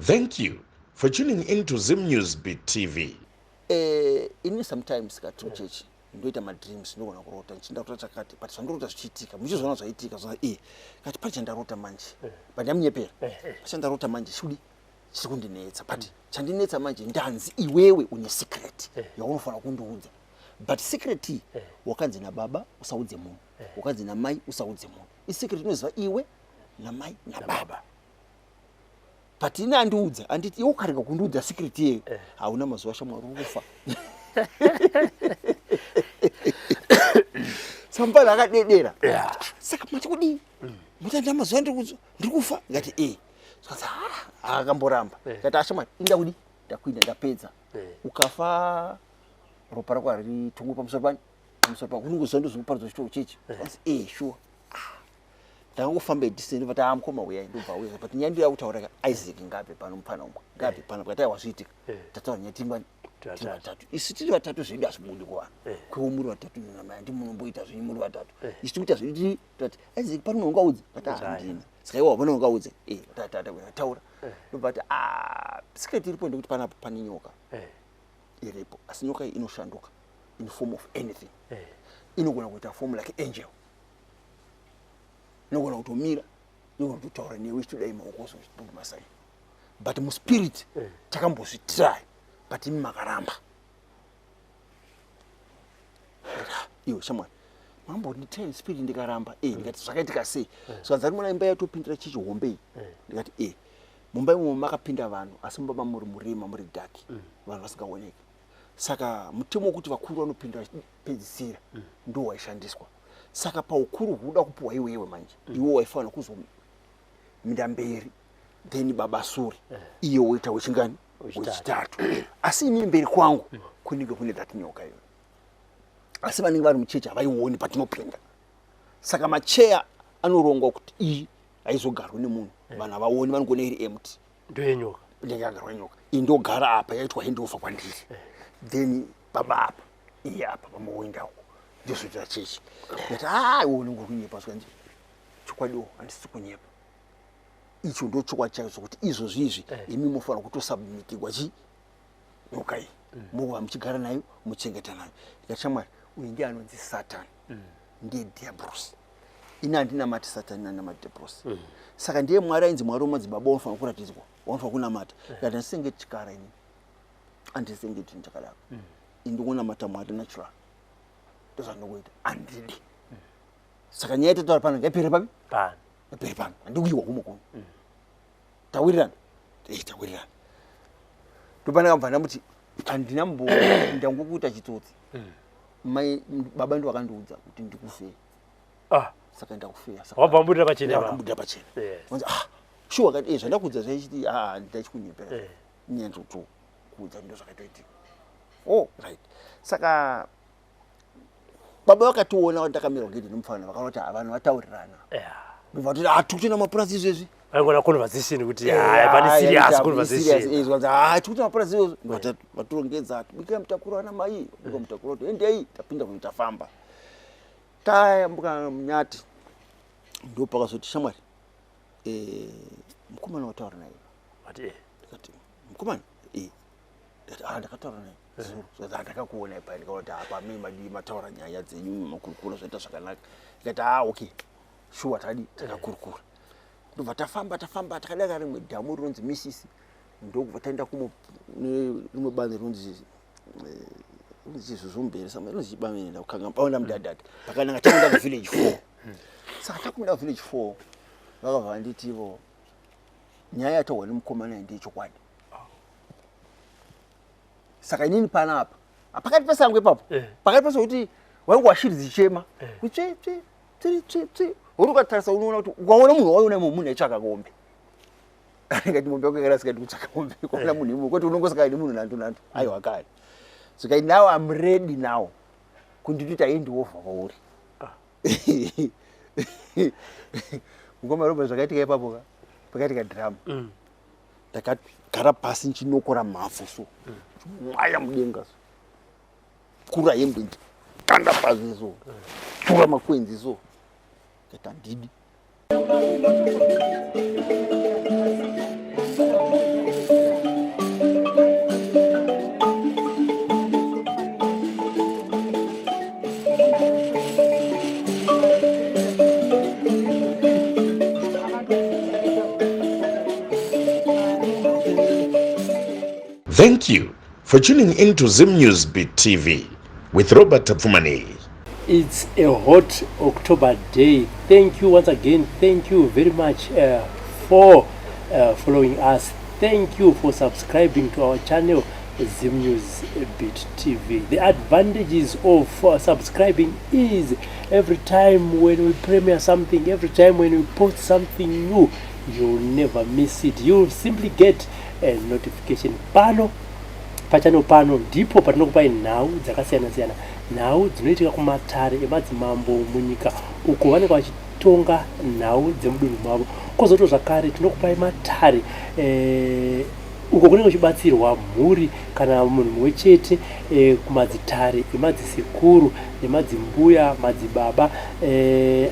Thank you for tuning in to Zim News Beat TV. Eh, ini sometimes ka true church ndoita madreams ndogona kurota ndichinda kurota chakati but zvandirota zvichiitika muchizoona zvaitika zva e kati pane chandarota manje eh. but ndamunyepera eh, eh. chandarota manje chikudi chiri kundinetsa but mm. chandinetsa manje ndanzi iwewe une secret yaunofanira kundiudza but secret iyi wakanzi nababa usaudze munhu wakanzi namai usaudze munhu isecret inoziva iwe namai nababa but ini andiudza anditi iwe ukarega kundiudza secret iyeyo eh. hauna mazuva shamwari uri kufa sambala akadedera saka mati kudii mm. mati andina mazuva ndiri kufa ndikati e eh. saka ah, akamboramba eh. ndikati ashamwari ah, inda kudii ndakuinda ndapedza ukafa ropa rako haritongwe pamusoro pani pamusoro pako unongoziva ndozvinoparadzwa chitoro chechi e sure ndakangofamba distance ndobva taa mukoma uyai ndobva auya but nyaya ndiyo yakutaura ka Isaac ngabve pano mupfana umwe ngabve pano pakati aiwa zviitika eh. tataura nyaya tiri ngwani tiri vatatu isu tiri vatatu zvedu hazvibudi kuvanhu eh. kwewo muri vatatu namai andi munomboita zvenyu muri vatatu eh. isu tikuita zvedu tiri tati Isaac pano ungaudze kati handina saka iwe wapano ungaudze eh tatata taura ndobva ati ah secret iripo ndekuti panapa pane nyoka iripo asi nyoka iyi inoshanduka in form of anything inogona kuita form like angel inogona kutomira inogona kutotaura newe ichitodai maoko so ichitobva masaini but muspirit eh. takambozvitry but imi makaramba iwe shamwari mambonditry spirit ndikaramba e ndikati zvakaitika sei eh. so anzari mona imba yatopindira chichi hombe iyi eh. ndikati e mumba imomo makapinda vanhu asi mumba mamuri murima muri dark mm. vanhu vasingaoneki saka mutemo wekuti vakuru vanopinda vachipedzisira mm. ndo waishandiswa saka paukuru huda kupiwa iwewe manje mm. iwe waifanira kuzominda mberi then baba sure eh. iye woita wechingani wechitatu asi inini mberi kwangu mm. kunenge kune that nyoka iyoyo asi vanenge vari muchechi havaioni patinopinda saka macheya anorongwa kuti iyi haizogarwi nemunhu eh. vanhu havaoni vanogona iri empty ndoyenyoka inenge yagarwa nyoka iyi ndogara apa yaitwa handover kwandiri eh. then baba apa iye apa pamoenda uko ndozvoita chechi ndati haa iwe unenge uri kunyepa zvikanzi chokwadiwo handisi kunyepa icho ndo chokwadi chacho chokuti izvozvi izvi eh. imi mofanira kutosubmitirwa chi nyoka iyi mm. mova muchigara nayo muchengeta nayo ndikati shamwari uyu ndiye anonzi satani mm. ndiye diabrosi ini handinamati satani nandinamati diabrosi mm. saka ndiye mwari ainzi mwari wemadzibaba wanofanira kuratidzwa wanofanira kunamata eh. ndikati handisengeti chikara ini handisengeti chinhu chakadaro mm. ini ndikunamata mwari natural ndozvandinokuita handidi mm. saka nyaya yatataura pano ngaipere papi pano ngaipere pano handikuiwa kumo kuno mm. tawirirana eh tawirirana ndopandakabva ndamuti handina mbo ndangokuita chitsotsi mm. mai baba ndo vakandiudza kuti ndikufei ah. saka ndakufeya wabva wambudira pachena wambudira pachena yes. ah sure kati eh zvandakuudza zvaichiti ah ndachikunyepera eh. nyaya ndotokuudza ndo zvakatoitika oh right saka baba vakationa kuti takamira kugedhi nemufana vakaona kuti vanhu vataurirana ndobva vatoti ah tikutoenda mapurasi izvezvi vaingona conversation kuti haya pane serious conversation ah tikutoenda mapurasi izvezvi ndobva vatorongedza tibikira mutakuro ana mai bika mutakuro kuti endei tapinda kuno tafamba tayambuka munyati ndopakazoti shamwari eh, mukomana wataura naye ndikati mukomana eh. Ndikati ah ndakataura naye zuro. Zvikati ah ndakakuona ipa ndikaona kuti apa me madii mataura nyaya dzenyu makurukura zvaita zvakanaka. Ndikati ah okay. Shuwa tadi takakurukura. Ndobva tafamba tafamba takadaka rimwe dhamu rinonzi Misisi. Ndokubva taenda kumo rimwe bani rinonzi eh, rinonzi Zuzumberi sama rinonzi chibamene ndakukanga paona mudadada. Pakanaka takuenda ku village 4. Saka takuenda ku village 4 vakabva vanditi ivo nyaya yataurwa nemukomana iyi ndeyechokwadi. Saka inini panapa pakati pesango ipapo eh. pakati pesango kuti wainge washiri dzichema eh. kutsve tsve tsve tsve tsve uri ukatarisa unoona kuti ukaona munhu waiona imo munhu aitsvaka kombe ngati mombe yako yakarasika ndikutsvaka mombe ukaona eh. munhu imo kwete unongosaka nemunhu nanto nanto aiwa kare so kai now I'm ready now kunditoti ayendiwovha kwauri ah. mukoma Robert zvakaitika ipapo ka pakaitika drama mm. Ndakagara pasi ndichinokora mavhu so mwaya mudenga so kura hembe ndikanda pasi so tura makwenzi so ndikati handidi. Thank you for tuning in to Zim News Beat TV with Robert Tapfumani. It's a hot October day. Thank you once again. Thank you very much for following us. Thank you for subscribing to our channel, Zim News Beat TV. The advantages of subscribing is every time when we premiere something, every time when we post something new, you'll never miss it. You'll simply get a notification. Pano pachannel pano ndipo patinokupai nhau dzakasiyana siyana, nhau dzinoitika kumatare emadzimambo munyika uko vanenge vachitonga nhau dzemudunhu mavo. Kwozoto zvakare tinokupai matare uko kunenge kuchibatsirwa mhuri kana munhu mumwe chete, kumadzitare emadzisekuru nemadzimbuya, madzibaba,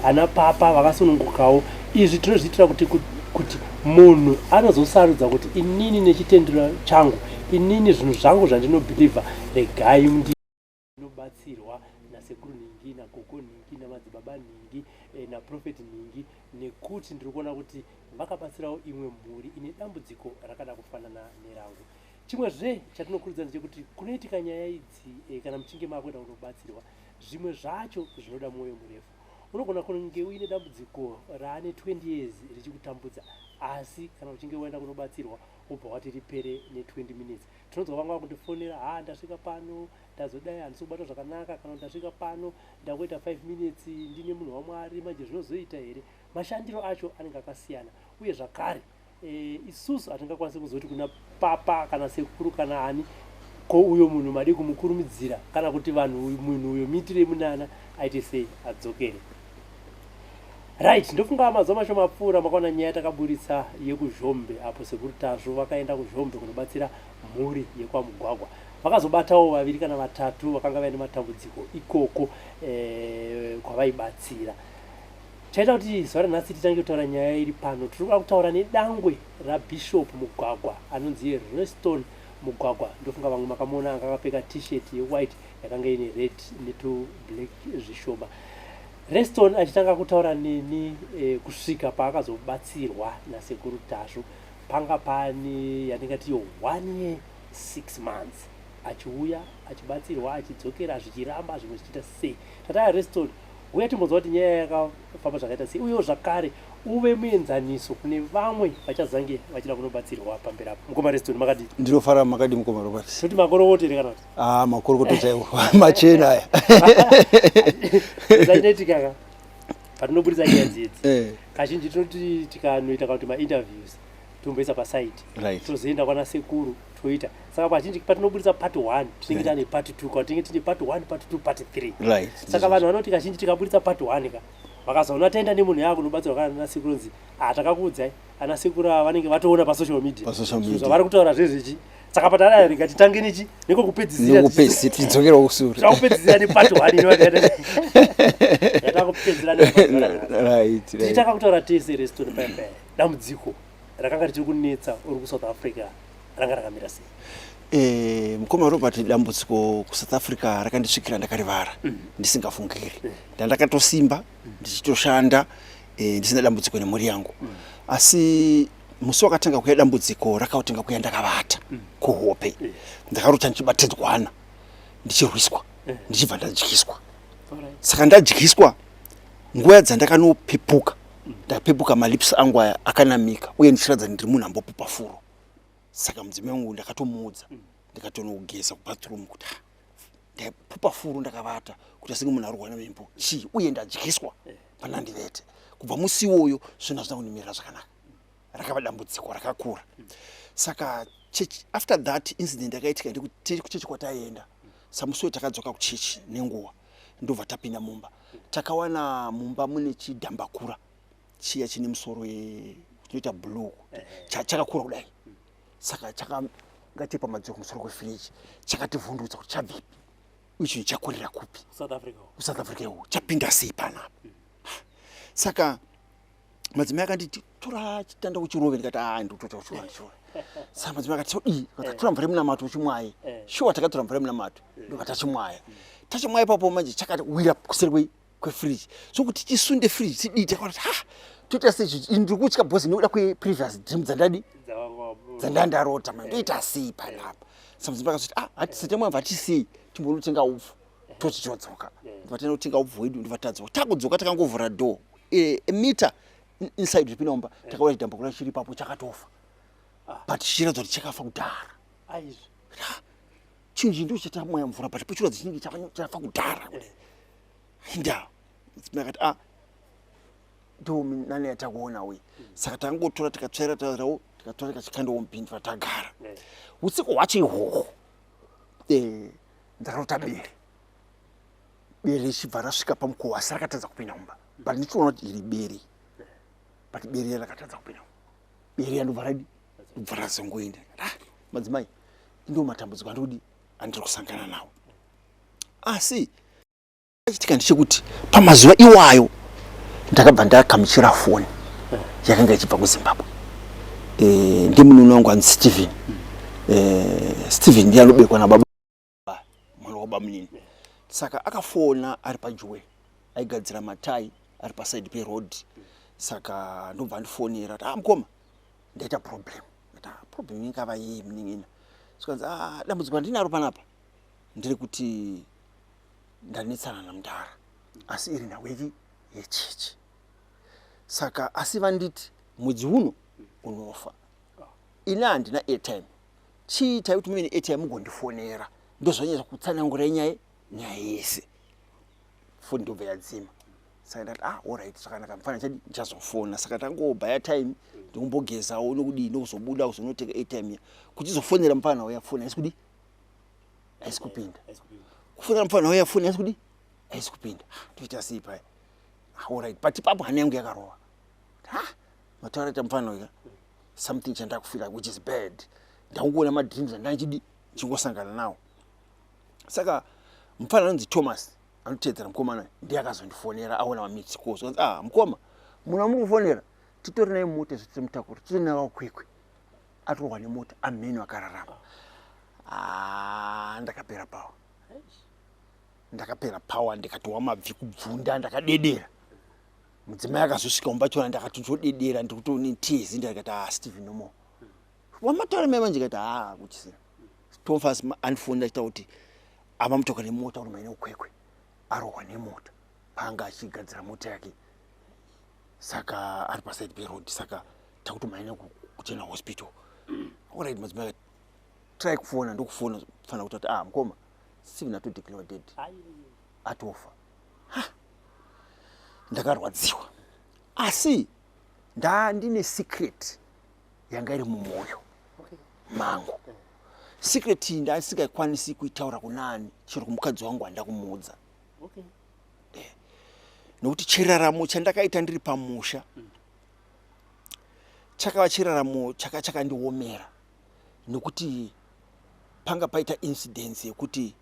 ana papa vakasunungukawo. Izvi tinozviitira kuti munhu anozosarudza kuti inini nechitendero changu, inini zvinhu zvangu zvandinobhilivha, regai ndinobatsirwa nasekuru nhingi, nagogo nhingi, namadzibaba nhingi, naprofeti nhingi, nekuti ndiri kuona kuti vakabatsirawo imwe mhuri ine dambudziko rakada kufanana nerangu. Chimwezve chatinokurudzira ndechekuti kunoitika nyaya idzi, kana muchinge makuenda kunobatsirwa, zvimwe zvacho zvinoda mwoyo murefu. Unogona kunge uine dambudziko raane 20 years richikutambudza, asi kana uchinge waenda kunobatsirwa, wobva wati ripere ne20 minutes. Tinonzwa vamwe vakundifonera, "Ha, ndasvika pano, ndazodai, handisi kubata zvakanaka," kana kuti, "Ndasvika pano, ndangoita 5 minutes ndine munhu waMwari, manje zvinozoita here?" Mashandiro acho anenge akasiyana. Uye zvakare, isusu hatingakwanisi kuzoti kuna papa kana sekuru kana ani, ko uyo munhu madi kumukurumidzira, kana kuti vanhu munhu uyo muitirei munana aite sei adzokere. Right, ndofunga mazuva mashoma apfuura makaona nyaya yatakaburitsa yekuZhombe, apo Sekuru Tasvu vakaenda kuZhombe kunobatsira mhuri yekwaMugwagwa. Vakazobatawo vaviri kana vatatu vakanga vaine matambudziko ikoko kwavaibatsira. Chaita kuti zuva ranhasi titange kutaura nyaya iri pano, tiri kuda kutaura nedangwe raBishop Mugwagwa anonzi Reston Mugwagwa. Ndofunga vamwe makamuona anga akapfeka T-shirt yewhite yakanga ine red netu black zvishoma. Reston achitanga kutaura neni, kusvika paakazobatsirwa naSekuru Tasvu, panga pane yandingati yo one year 6 months achiuya achibatsirwa, achidzokera, zvichiramba, zvimwe zvichiita sei. Tataya Reston, uye timbonzwa kuti nyaya yakafamba zvakaita sei, uyewo zvakare uve muenzaniso kune vamwe vachazange vachida kunobatsirwa pamberi apo. Mukoma Reston, makadii? Ndinofara, makadi mukoma Robert? Toti makorokoto here kana kuti? Ah, makorokoto chaiwo, machena aya. Zvainoitika ka, patinoburitsa nyaya dzidzi, kazhinji tinoti tikanoita kana kuti mainterviews, tomboisa paside, tozoenda kwana sekuru toita. Saka kazhinji patinoburitsa part one, tinenge tane part two, kana tinenge tine part one, part two, part three. Saka vanhu vanoti kazhinji tikaburitsa part one ka, vakazoona taenda nemunhu yaakunobatsirwa kana nasekuru, nzi, "Ah, takakuudzai." Ana sekuru ava vanenge vatoona pasocial media Pasocial media. zvavari kutaura zvezvechi. Saka patadai, rega titange nechi nekokupedzisira. Nekupedzisira tidzokera kusure. Takupedzisira nepart one ino yatakupedzisira. Tichitanga kutaura tese, Reston, paipai dambudziko rakanga richiri kunetsa uri kuSouth Africa ranga rakamira sei? Mukoma Robert, dambudziko kuSouth Africa rakandisvikira ndakarivara, ndisingafungiri. Ndandakatosimba, ndichitoshanda, ndisina dambudziko nemhuri yangu. Asi musi wakatanga kuya dambudziko, rakatanga kuya ndakavata kuhope. Ndakarota ndichibatedzwana, ndichirwiswa, ndichibva ndadyiswa. Saka ndadyiswa, nguva dzandakanopepuka, ndapepuka malips angu aya akanamika uye ndichiratidza ndiri munhu ambopupa furo. Saka mudzimai wangu ndakatomuudza, ndikatonogeza kubathroom kuti, "Ah, ndaipupa furo ndakavata kuti asinge munhu arurwa nemhepo chii, uye ndadyiswa panandivete." Kubva musi iwoyo zvinhu hazvina kundimirira zvakanaka, rakava dambudziko rakakura. Saka church, after that incident yakaitika, ndikuti kuchechi kwataienda, samusi uyo takadzoka kuchechi nenguva, ndobva tapinda mumba, takawana mumba mune chidhambakura chiya chine musoro chinoita blue, chakakura kudai. Saka chakanga chiri pamadziro kumusoro kwefiriji. Chakativhundutsa kuti chabvipi uye chinhu chakurira kupi? South Africa. KuSouth Africa iwo chapinda sei panapa? Saka madzimai akanditi, "Tora chitanda uchirove." Ndikati, "A, ndikutoita uchirova, ndichirove." Saka madzimai akati, "Todii?" Akati, "Tora mvura yemunamato uchimwaye." Shuwa, takatora mvura yemunamato, ndobva tachimwaya. Tachimwaya ipapo manje chakawira kuseri kwefiriji. So kuti tisunde firiji tidii, takaona kuti, ha, toita sei? Ndiri kutya because nekuda kweprevious dream dzandadi. Dzawanga. Dzandandarota ma ndoita sei panapa? Samudzimba akazoti, ah, hatisete mwabva tisei, timbonotenga upfu, toti todzoka. Ndobva taenda kutenga upfu hwedu, ndobva tadzoka. Takudzoka takangovhura door mita inside zvipinda mumba, takaona chidhambakura chiri ipapo chakatofa, but chichiratidza kuti chakafa kudhara. Chinhu ichi ndo chatamwaya mvura, but pochiratidza chinenge chafa kudhara. Inda mudzimai akati, ah, ndo nani yatakuona uye. Saka tangotora, tikatsvaira tairawo, tikatora, tikachikandawo mubhini, tagara. Usiku hwacho ihwohwo ndakarota bere. Bere richibva rasvika pamukova, asi rakatadza kupinda mumba, but ndichiona kuti iri bere, but bere rakatadza kupinda mumba. Bere yandobva radi ndobva razongoenda. Ah, madzimai, ndo matambudziko andikudi andiri kusangana nawo. Asi chitika ndechekuti pamazuva iwayo ndakabva ndakamuchira foni yakanga ichibva kuZimbabwe. Ndimunun'una wangu anzi Steven. Steven ndiye anobekwa nababa, mwana wabamunini. Saka akafona ari pajuwe, aigadzira matai ari paside peroad. Saka ndobva andifonera kuti, ah, mukoma, ndaita problem. Ndati, ah, problem ingava yei, munin'ina? Sikanzi, ah, dambudziko randinaro panapa nderekuti ndanetsana namudhara, asi iri nhau yechechi. Saka asi vanditi mwedzi uno unofa. Ini handina airtime, chiitai kuti muve neairtime mugondifonera. Ndozvanyanya kutsanangura nyaya yese. Foni ndobva yadzima. Saka ndati, ah, alright, zvakanaka mufana, chadi ndichazofona. Saka tangobhaya time, ndikumbogezawo nokudii, nokuzobuda kuzonotenga airtime ya kuchizofonera mufana uya, foni haisi kudi, haisi kupinda. Kufonera mufana uya, foni haisi kudi, haisi kupinda. Toita sei paya? Alright, but ipapo hana yangu yakarova. Ha, mataura ita mufana uya, something chandakufila which is bad. Ndakungoona madreams andachidi chingosangana nawo. Saka mufana anonzi Thomas, anoteedzera mukomana, ndiye akazondifonera aona mamissed calls. Anzi, ah, mukoma, munhu amuri kufonera titori naye mota, zvitiri mutakura, titori naye wakwekwe, atorwa nemota, amheno akararama. Ah, ndakapera power, ndakapera power, ndikatowa mabvi kubvunda, ndakadedera. Mudzimai akazosvika mumba chona ndakatotodedera, ndikutone tears. Ndikati, ah, Steven no more. Wamataura mai manje? Kati, ah, kuchisina. Thomas andifonera achitaura kuti amamutoka nemota uri maine ukwekwe, arohwa nemota paanga achigadzira mota yake, saka ari paside peroad, saka takutomaina kuchena hospital. Alright, madzimai, try kufona. Ndokufona fana kuti, ah, mukoma, Steven atodeclare dead, atofa. Ha, ndakarwadziwa, asi ndandine secret yanga iri mumwoyo mangu. Secret iyi ndasingakwanisi kuitaura kunani, chero kumukadzi wangu handida kumuudza. Nokuti chiraramo chandakaita ndiri pamusha chakava chiraramo chakandiomera, nokuti panga paita incidence yekuti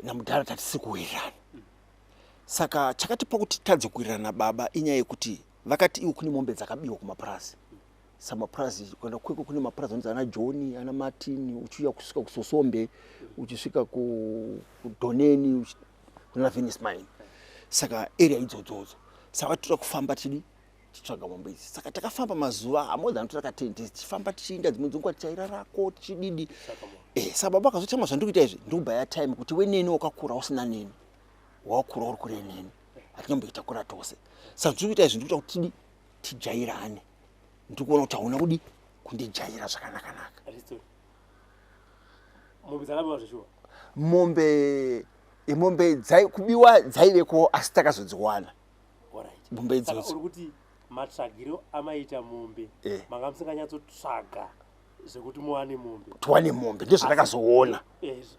namudhara tatisi kuwirirana. Saka chakatipa kuti titadze kuwirirana baba inyaya yekuti vakati iwo kune mombe dzakabiwa kumapurazi. Samapurazi kuenda kweko kune mapurazi anonzi ana Johni, ana Martin, uchiuya kusvika kuSosombe, uchisvika kuDhoneni, kuna Venice Mine, saka area idzodzodzo. Saka vatoda kufamba tidi tichitsvaga mombe idzi. Saka takafamba mazuva more than totora ka 10 days tichifamba, tichiinda dzimwe dzenguva tichairarako, tichididi. Saka baba akazotama, zvandiri kuita izvi ndikubhaya time kuti weneni wakakura usina neni, wakakura uri kure neni, hatinamboita kura tose. Saka zviri kuita izvi ndikuita kuti tidi tijairane. Ndiri kuona kuti hauna kudi kundijaira zvakanaka-naka. Mombe dzakabiwa zveshuwa? Mombe, mombe kubiwa dzaiveko, asi takazodziwana mombe idzodzo. Uri kuti matsvagiro amaita mombe, manga musinganyatsotsvaga zvekuti muwane mombe? Tiwane mombe, ndozvandakazoona.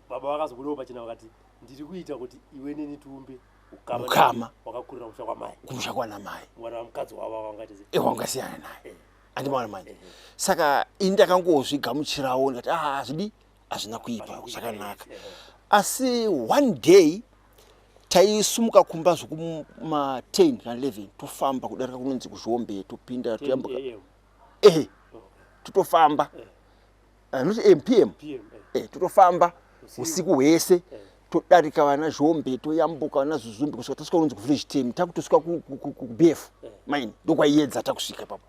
Baba vakazobudawo pachena vakati, ndiri kuita kuti iwe neni tiumbe ukama. Wakakurira kumusha kwamai. Kumusha kwana mai. Mwana mukadzi wavo wangaita Wangasiyana naye, andimaona manje. Saka ini ndakangozvigamuchirawo, ndikati, ah, hazvidi, hazvina kuipa, zvakanaka. Asi one day taisumuka kumba zvekuma 10 kana 11, tofamba kudarika kunonzi kuZhombe, topinda, toyambuka, totofamba, not am, pm. Totofamba usiku hwese, todarika vana Zhombe, toyambuka vana Zuzumbi, kusvika tasvika kunonzi kuvillage 10. Takutosvika kuBF Mine, ndokwaiedza takusvika ipapo.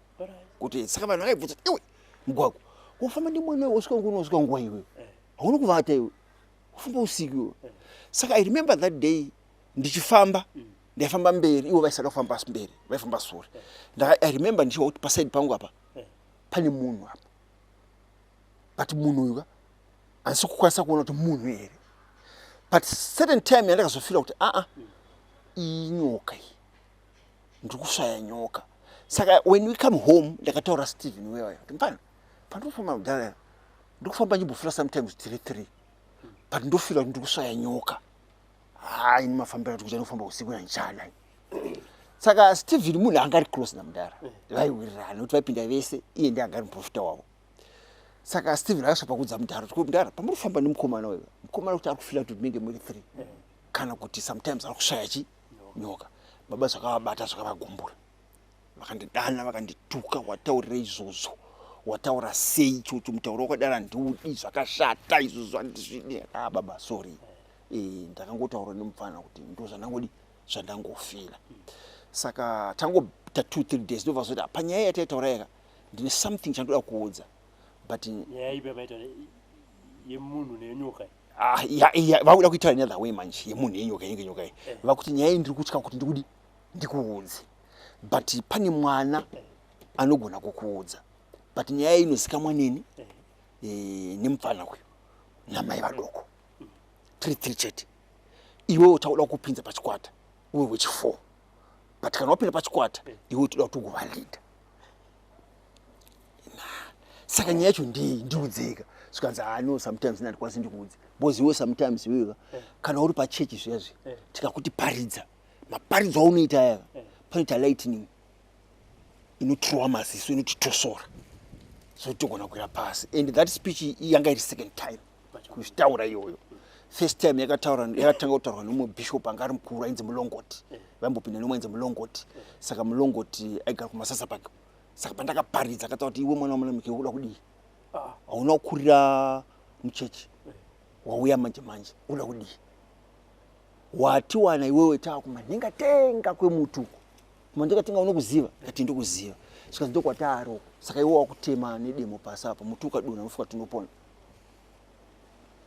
Kuti saka vanhu vakaibvunza kuti, iwe mugwagwa wofamba ndimwene, wosvika nguva, unosvika nguva iwe, hauna kuvata iwe, wofamba usiku iwe. Saka I remember that day ndichifamba, ndaifamba mberi, ivo vaisada kufamba mberi, vaifamba sure. I remember ndichiwa kuti paside pangu apa pane munhu apa, but munhu uyu ka handisi kukwanisa kuona kuti munhu here. But certain time yandakazofeela kuti aa, iyi nyoka iyi, ndiri kusvaya nyoka. Saka when we come home, ndakataura Stephen wewayo kuti, mfana, pandikufamba kudhara, ndikufamba nchimbofeela sometimes tiri three, but ndofeela kuti ndiri kusvaya nyoka. Hai, ini mafambiro ati kuti anofamba usiku nandichada. Saka Stephen munhu anga ari close namudhara, vaiwirirana nekuti vaipinda vese, iye ndiye anga ari muprofita wavo. Saka Stephen akasvika pakuudza mudhara kuti, mudhara, pamuri kufamba nemukomana uyu, mukomana kuti ari kufeela kuti munenge muri three, kana kuti sometimes ari kusvaya chi nyoka. Baba zvakavabata, zvakavagumbura, vakandidana, vakandituka, "Wataurira izvozvo, wataura sei ichocho? Mutauro wakadara handiudi, zvakashata izvozvo, handizvidi." Ah, baba, sorry. Ndakangotaura nemufana kuti ndo zvandangodi, zvandangofeela. Saka tangoita 2-3 days, ndobva zoti panyaya yataitaura yaka, ndine something chandoda kuudza, but Nyaya ipi yamaita yemunhu nenyoka? Ah, ya, vakuda kuitaura another way manje, yemunhu, yenyoka, inenge nyoka iyi. Vakuti nyaya iyi ndiri kutya kuti ndikudi ndikuudze, but pane mwana anogona kukuudza, but nyaya iyi inozikamwa neni nemupfana uyu namai vadoko, tiri three chete. Iwewe tauda kupinza pachikwata uwe wechi4, but kana wapinda pachikwata, iwe toda kuti ugova leader. Saka nyaya yacho ndei? Ndiudzeka. Zvikanzi, ah no, sometimes ndandikwanisi ndikuudze because iwe sometimes iwewe kana uri pachechi zviya tikakuti paridza, maparidzo aunoita aya, panoita lightning inotirowa maziso, inotitosora, so togona kuwira pasi. And that speech yanga iri second time kuzvitaura iyoyo. First time yakataura, yakatanga kutaurwa nemumwe bishop anga ari mukuru ainzi Mulongoti. Vaimbopinda nemumwe ainzi Mulongoti. Saka Mulongoti aigara kuMasasa Park. Saka pandakaparidza, akataura kuti, iwe mwana waMunamike, uda kudii? Hauna kukurira muchechi, wauya manje manje, uda kudii? Watiwana iwewe taakumanhenga tenga kwemuti uko, kumanhenga tenga unokuziva? Kati ndokuziva. Saka ndokwataari uko. Saka iwe wakutema nedemo pasi apa, muti ukadonha unofuka tinopona.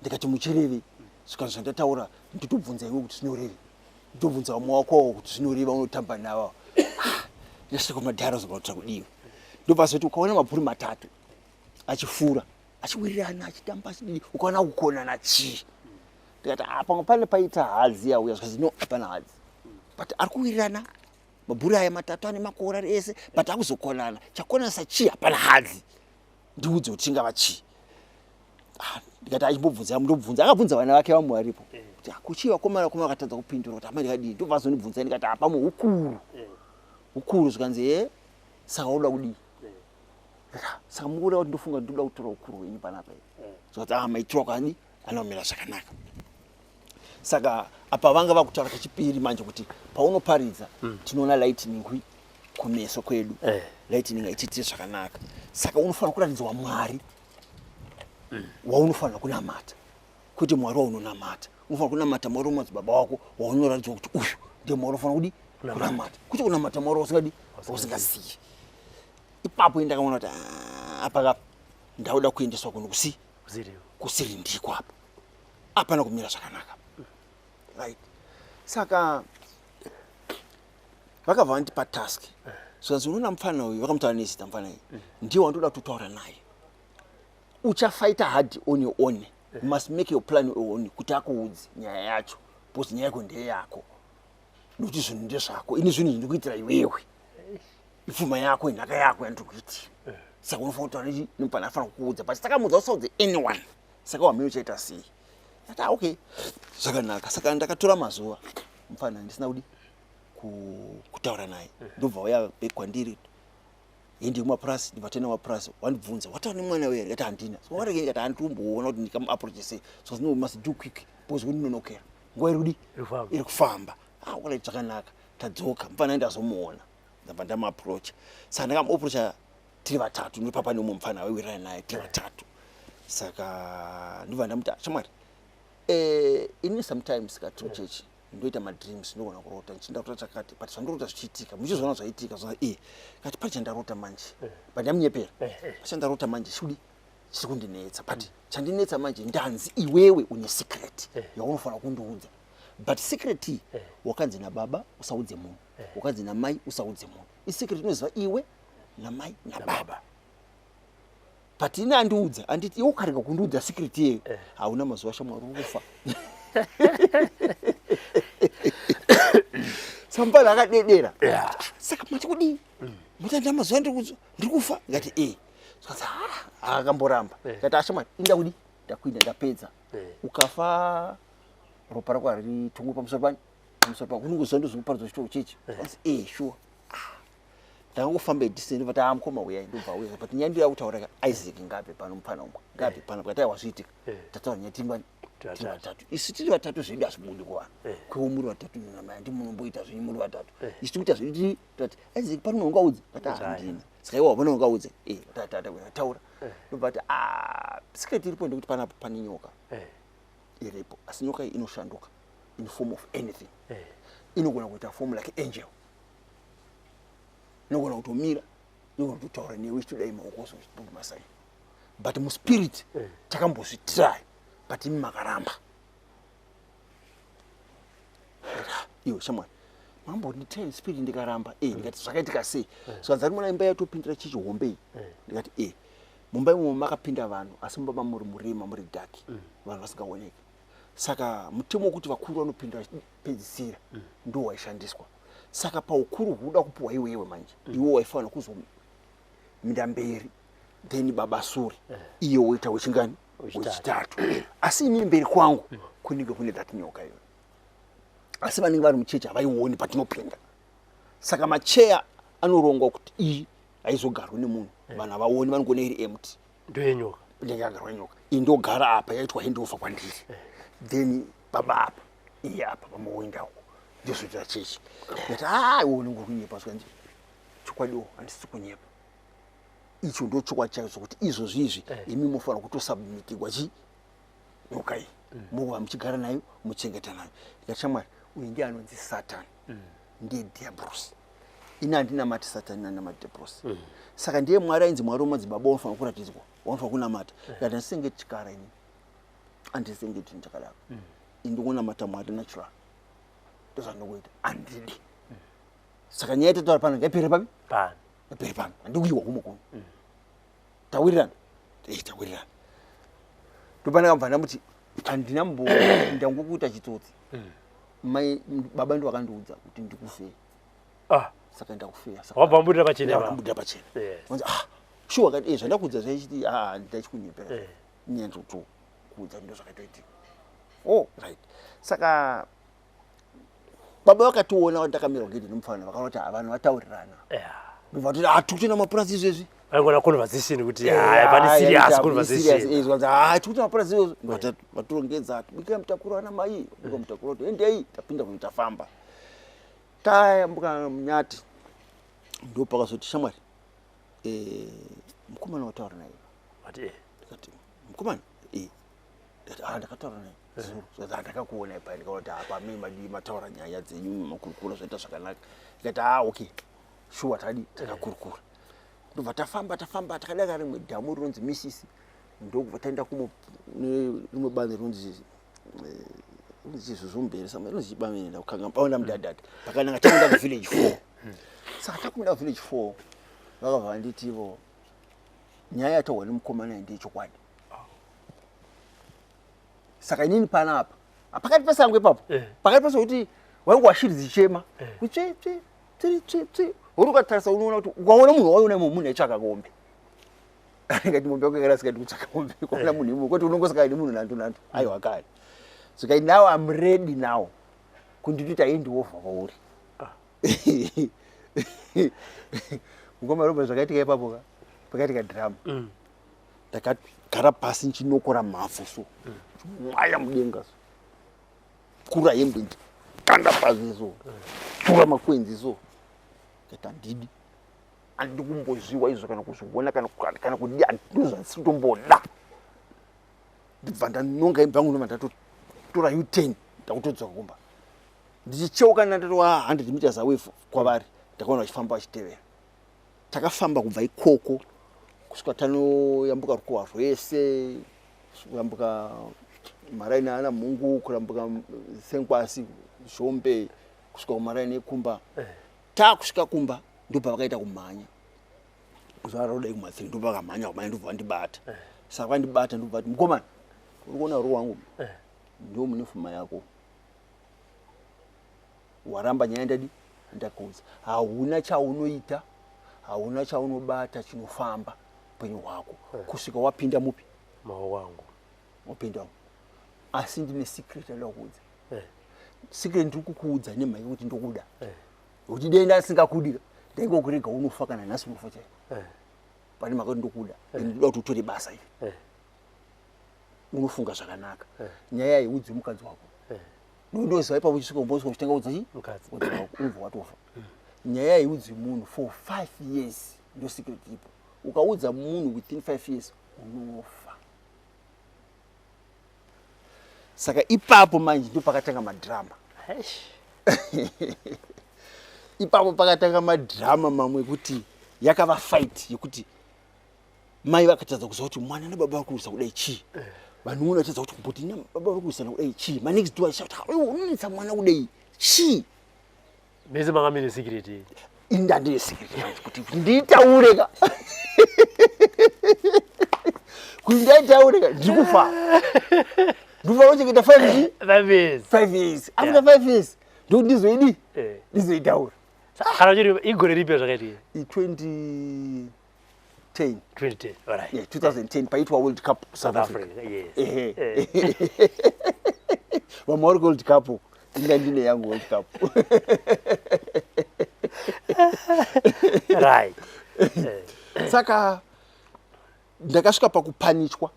Ndikati muchireve? Saka zvandataura ndotobvunza iwe kuti zvinoreve, ndobvunza vamwe wakowo kuti zvinoreva, unotamba navo. Ndasvika kumadhara, zobva kudiwa, ndobva zoti ukaona mabhuri matatu achifura, achiwirirana, achitamba, achidii, ukaona kukonana chii? Ndikati, ah, pamwe pane paita hadzi yauya. Zvikati no, hapana hadzi, but ari kuwirirana mabhuri aya matatu ane makora ese, but akuzokonana, chakonanisa chii? Hapana hadzi, ndiudze kuti chingava chii? Ah, ndikati achimbobvunza, ndobvunza. Akabvunza vana vake vamwe varipo kuti, ah, kuchii vakomana? Vakomana vakatadza kupindura kuti, hama, ndikadii? Ndobva azondibvunza, ndikati, ah, pamwe ukuru ukuru. Zvikanzi, e, saka unoda kudii? Ah, saka mukuda kuti ndofunga ndoda kutora ukuru hwenyu panapa. Zvikati, ah, maitiro akadi anomira zvakanaka. Saka apa vanga vakutaura kechipiri manje kuti paunoparidza tinoona lightning kumeso kwedu. Lightning haichiitire zvakanaka, saka unofanira kuratidzwa Mwari waunofanira kunamata, kwete Mwari waunonamata. Unofanira kunamata Mwari wemadzibaba wako, waunoratidzwa kuti uyu ndiye Mwari unofanira kudi kunamata, kwete kunamata Mwari wausingadi, wausingazii. Ipapo ndakaona kuti, ah, apa kapa ndauda kuendeswa kuno kusi kusiri ndiko, apa hapana kumira zvakanaka, right? Saka vakabva vandipa task. Zvikanzi, unoona mufana uyu, vakamutaura nezita, mufana uyu ndiye wandoda kutotaura naye. Uchafighta hard on your own, you must make your plan your own kuti akuudze nyaya yacho, because nyaya yako ndeyako, nokuti zvinhu ndezvako. Ini zvinhu ndikuitira iwewe, ipfuma yako, inhaka yako yandiri kuitira. Saka unofanira kutaura nemufana, afanira kukuudza, but takamuudza usaudze anyone. Saka wamene uchaita sei? Ati, "Ah, okay, zvakanaka." Saka ndakatora mazuva mufana ndisina kudi kutaura naye. Ndobva uya back kwandiri, hende kumapurasi. Ndibva taenda kumapurasi, wandibvunza, wataura nemwana uya? Ndikati handina. So warege? Ndikati handitomboona kuti ndikamuapproach sei. So no, must do quick because kundinonokera, nguva iri kudi iri kufamba. Ah, alright, zvakanaka. Tadzoka, mufana ndazomuona, ndabva ndamuapproach. Saka ndakamuapproacha tiri vatatu, ndopapa nemumwe mufana waiwirirana naye, tiri vatatu. Saka ndobva ndamuti, "Ah, shamwari, ini sometimes ka to church." Ndoita madreams, ndogona kurota ndichinda kurota chakati, but zvandirota zvichiitika, muchizoona zvaitika zva e kati pane chandarota manje, but ndamunyepera. Pachandarota manje chudi chiri kundinetsa, but chandinetsa manje, ndanzi iwewe une secret yaunofanira kundiudza, but secret iyi wakanzi nababa usaudze munhu, wakanzi namai usaudze munhu. Isecret inoziva iwe namai nababa, but ini andiudza anditi iwe ukarega kundiudza secret iyeyo, hauna mazuva, shamwari, uri kufa. Sambala akadedera. Saka mati kudii? Mati handina mazuva, ndiri kufa? Ndikati e. Zvikanzi ah, akamboramba. Ndikati ashamwari, inda kudi ndakuinda, ndapedza. Ukafa, ropa rako haritungwi pamusoro pani, pamusoro pangu. Unongoziva ndozvikuparidza chitoro chechi. Zvikanzi e, sure. Ndakangofamba edistant, ndobva ta mukoma uyai, ndobva auya. But nyaya ndiyo yakutaura ka, Isaac ngabve pano, mupfana umwe ngabve pano. Pakati aiwa, zviitika tataura nyaya tingwani, tiri vatatu. Isu tiri vatatu zvedu hazvibudi kuvanhu. Kwewo muri vatatu namai, handi munomboita zvenyu muri vatatu. Isu tikuita zvedu tiri tati Isaac pano ungaudze? Kati handina. Saka iwe wapano ungaudze? Eh, tataura. Ndobva ti ah, secret iripo ndekuti panapa pane nyoka iripo, asi nyoka iyi inoshanduka in form of anything. Inogona kuita form like angel, inogona kutomira, inogona kutotaura newe ichitodai maoko so, ichitobudisa masign, but muspirit takambozvitry, but imi makaramba. Ndikati, "Ah, iwe shamwari, mambonditry spirit ndikaramba." E, ndikati zvakaitika sei? Zvikanzi ari muna imba yatopindira chechi hombe iyi. Ndikati e, mumba imomo makapinda vanhu, asi mumba mamuri murima, muri dark, vanhu vasingaoneki. Saka mutemo wekuti vakuru vanopinda vachipedzisira ndo waishandiswa. Saka paukuru huda kupiwa iwewe manje, iwe waifanira kuzopinda mberi, then baba sure, iye woita wechingani? Wechitatu. Wechitatu. Asi inini mberi kwangu kunenge kune that nyoka iyoyo, asi vanenge vari muchechi havaioni patinopinda. Saka macheya anorongwa kuti iyi haizogarwi nemunhu, vanhu havaoni, vanongona iri empty. Ndoyenyoka. Inenge yagarwa nyoka iyi, ndogara apa, yaitwa handover kwandiri, then baba apa, iye apa, pamoenda uko, ndozoita chechi. Ndati a, iwe unenge uri kunyepa. Zvikanzi chokwadiwo, handisi kunyepa, icho ndo chokwadi chacho, kuti izvozvi izvi imi mofanira kutosubmitirwa chi nyoka iyi, mova muchigara nayo, muchengeta nayo. Ndikati shamwari, uyu ndiye anonzi Satan, ndiye diablos. Ini handinamati Satani, handinamati diablos. Saka ndiye Mwari ainzi Mwari wemadzibaba wanofanira kuratidzwa, wanofanira kunamata. Ndikati handisengeti chikara ini, handisengeti chinhu chakadaro. Ini ndingonamata Mwari natural, ndozvandingoita, handidi. Saka nyaya yatataura pano ngaipere papi? Pano. Ngaipere pano, handikuiwa kumwe kuno. Tawirirana? Eh, tawirirana. Ndopanakabva ndamuti handina mbo ndangokuita chitsotsi, mai baba ndo vakandiudza kuti ndikufei. Saka ndakufeya. Saka wabva wambudira pachena. Ndakambudira pachena. Wanzi, ah, sure? Akati eh, zvandakuudza zvaichiti ah, ndachikunyepera. Nyaya ndikutokuudza ndo zvakatoitika. Oh, right. Saka baba vakationa ndakamira kugedhi nomufana, vakaona kuti vanhu vataurirana. Ndobva toti ah, tikutoenda mapurasi izvezvi. Vaingona conversation kuti haya, pane serious conversation. Tikuti mapurasi izvozvo, vatorongedza, tibikira mutakuro, ana mai bika mutakuro, kuti endei. Tapinda kuno, tafamba, tayambuka munyati, ndo pakazoti shamwari, mukomana wataura naye. Vati eh. Ndikati mukomana? Eh. Ndikati ah, ndakataura naye zuro. Zvikati ah, ndakakuona ipai, ndikaona kuti apa mai madii mataura nyaya dzenyu, makurukura, zvaita zvakanaka. Ndikati ah, okay, sure, tadi takakurukura. Ndobva tafamba, tafamba, takadaka rimwe dhamu rinonzi Misisi, ndokubva taenda kumo rimwe bani rinonzi chizuzumberi, rinonzi chibamene, ndakukanga paona mudhadhadha pakanaka. Taenda kuvillage 4. Saka takumenda kuvillage 4, vakabva vanditivo nyaya yataurwa nemukomana iyi ndeyechokwadi. Saka inini panapa pakati pesango ipapo, pakati pesango kuti wainge washiri dzichema kutsve tsve tsve tsve tsve, uri ukatarisa unoona kuti ukaona munhu waiona imo, munhu aitsvaka mombe. Ndikati mombe yako yakarasika, ndikutsvaka mombe, ukaona munhu imo kwete unongosaka nemunhu nanto nanto. Aiwa kare. Saka now I'm ready now kunditoita hand over kwauri. Mukoma Robert, zvakaitika ipapo ka, pakaitika drama. Ndakagara pasi nchinokora mavhu so, mwaya mudenga so, kura hembe, kanda pasi so, tura makwenzi so. Ndikati handidi, handidi kumbozviwa izvo kana kuzviona kana kudi, handizvandisi kutomboda. Ndibva ndanonga hembe yangu, ndobva ndatotora U10, ndakutodzoka kumba. Ndichicheuka ndatova 100 meters away kwavari, ndakaona vachifamba vachitevera. Takafamba kubva ikoko kusvika tanoyambuka rukohwa rwese, kuyambuka maraini ana Mhungu, kuyambuka Senkwasi, Zhombe, kusvika kumaraini ekumba. Taakusvika kumba ndopavakaita kumhanya zuva rodai kuma3, ndopakamhanya kumhanya, ndobva vandibata. Saka vandibata, ndobva vati, "Mukomana, uri kuona ru wangu ndo mune fuma yako. Waramba nyaya ndadi ndakuudza. Hauna chaunoita, hauna chaunobata chinofamba upenyu hwako kusvika wapinda mupi?" Maoko angu. "Wapinda umu. Asi ndine secret yandida kuudza. Secret ndiri kukuudza nemhaka yekuti ndokuda, kuti dei ndasingakudi ndaingokurega unofa, kana nhasi unofa chaiko. Pane mhaka kuti ndokuda and ndoda kuti utore basa iri. Unofunga zvakanaka. Nyaya iyi udze mukadzi wako. Nondoziva ipapo uchisvika kumba, usvika uchitenga udza chi Mukadzi. Mukadzi wako, unobva watofa. Nyaya iyi udze munhu for 5 years, ndo secret ipo. Ukaudza munhu within 5 years, unofa." Saka ipapo manje ndo pakatanga madhirama. Eish. Ipapo pakatanga madhirama mamwe ekuti yakava fight yekuti mai vakatadza kuziva kuti mwana nababa vari kurwisa kudai chii. Vanhu vatadza kuti kumboti nababa vari kurwisana kudai chii. Manext door achati, "Iwe unonetsa mwana kudai chii?" Mese manga mine secret iyi. Ini ndine secret manje kuti ndiitaure ka, kuti ndaitaure ka, ndiri kufa, ndikufa kuchengeta 5 5 years. 5 years. After 5 years ndokuti ndizoidi ndizoitaura. Kana chiri igore ripi zvakaitika? I2010. 2010, alright. Yeah, 2010, paitwa World Cup South South Africa. Africa, yes. Ehe. Vamwe vari World Cup, inga ndine yangu World Cup. Saka ndakasvika pakupanichwa.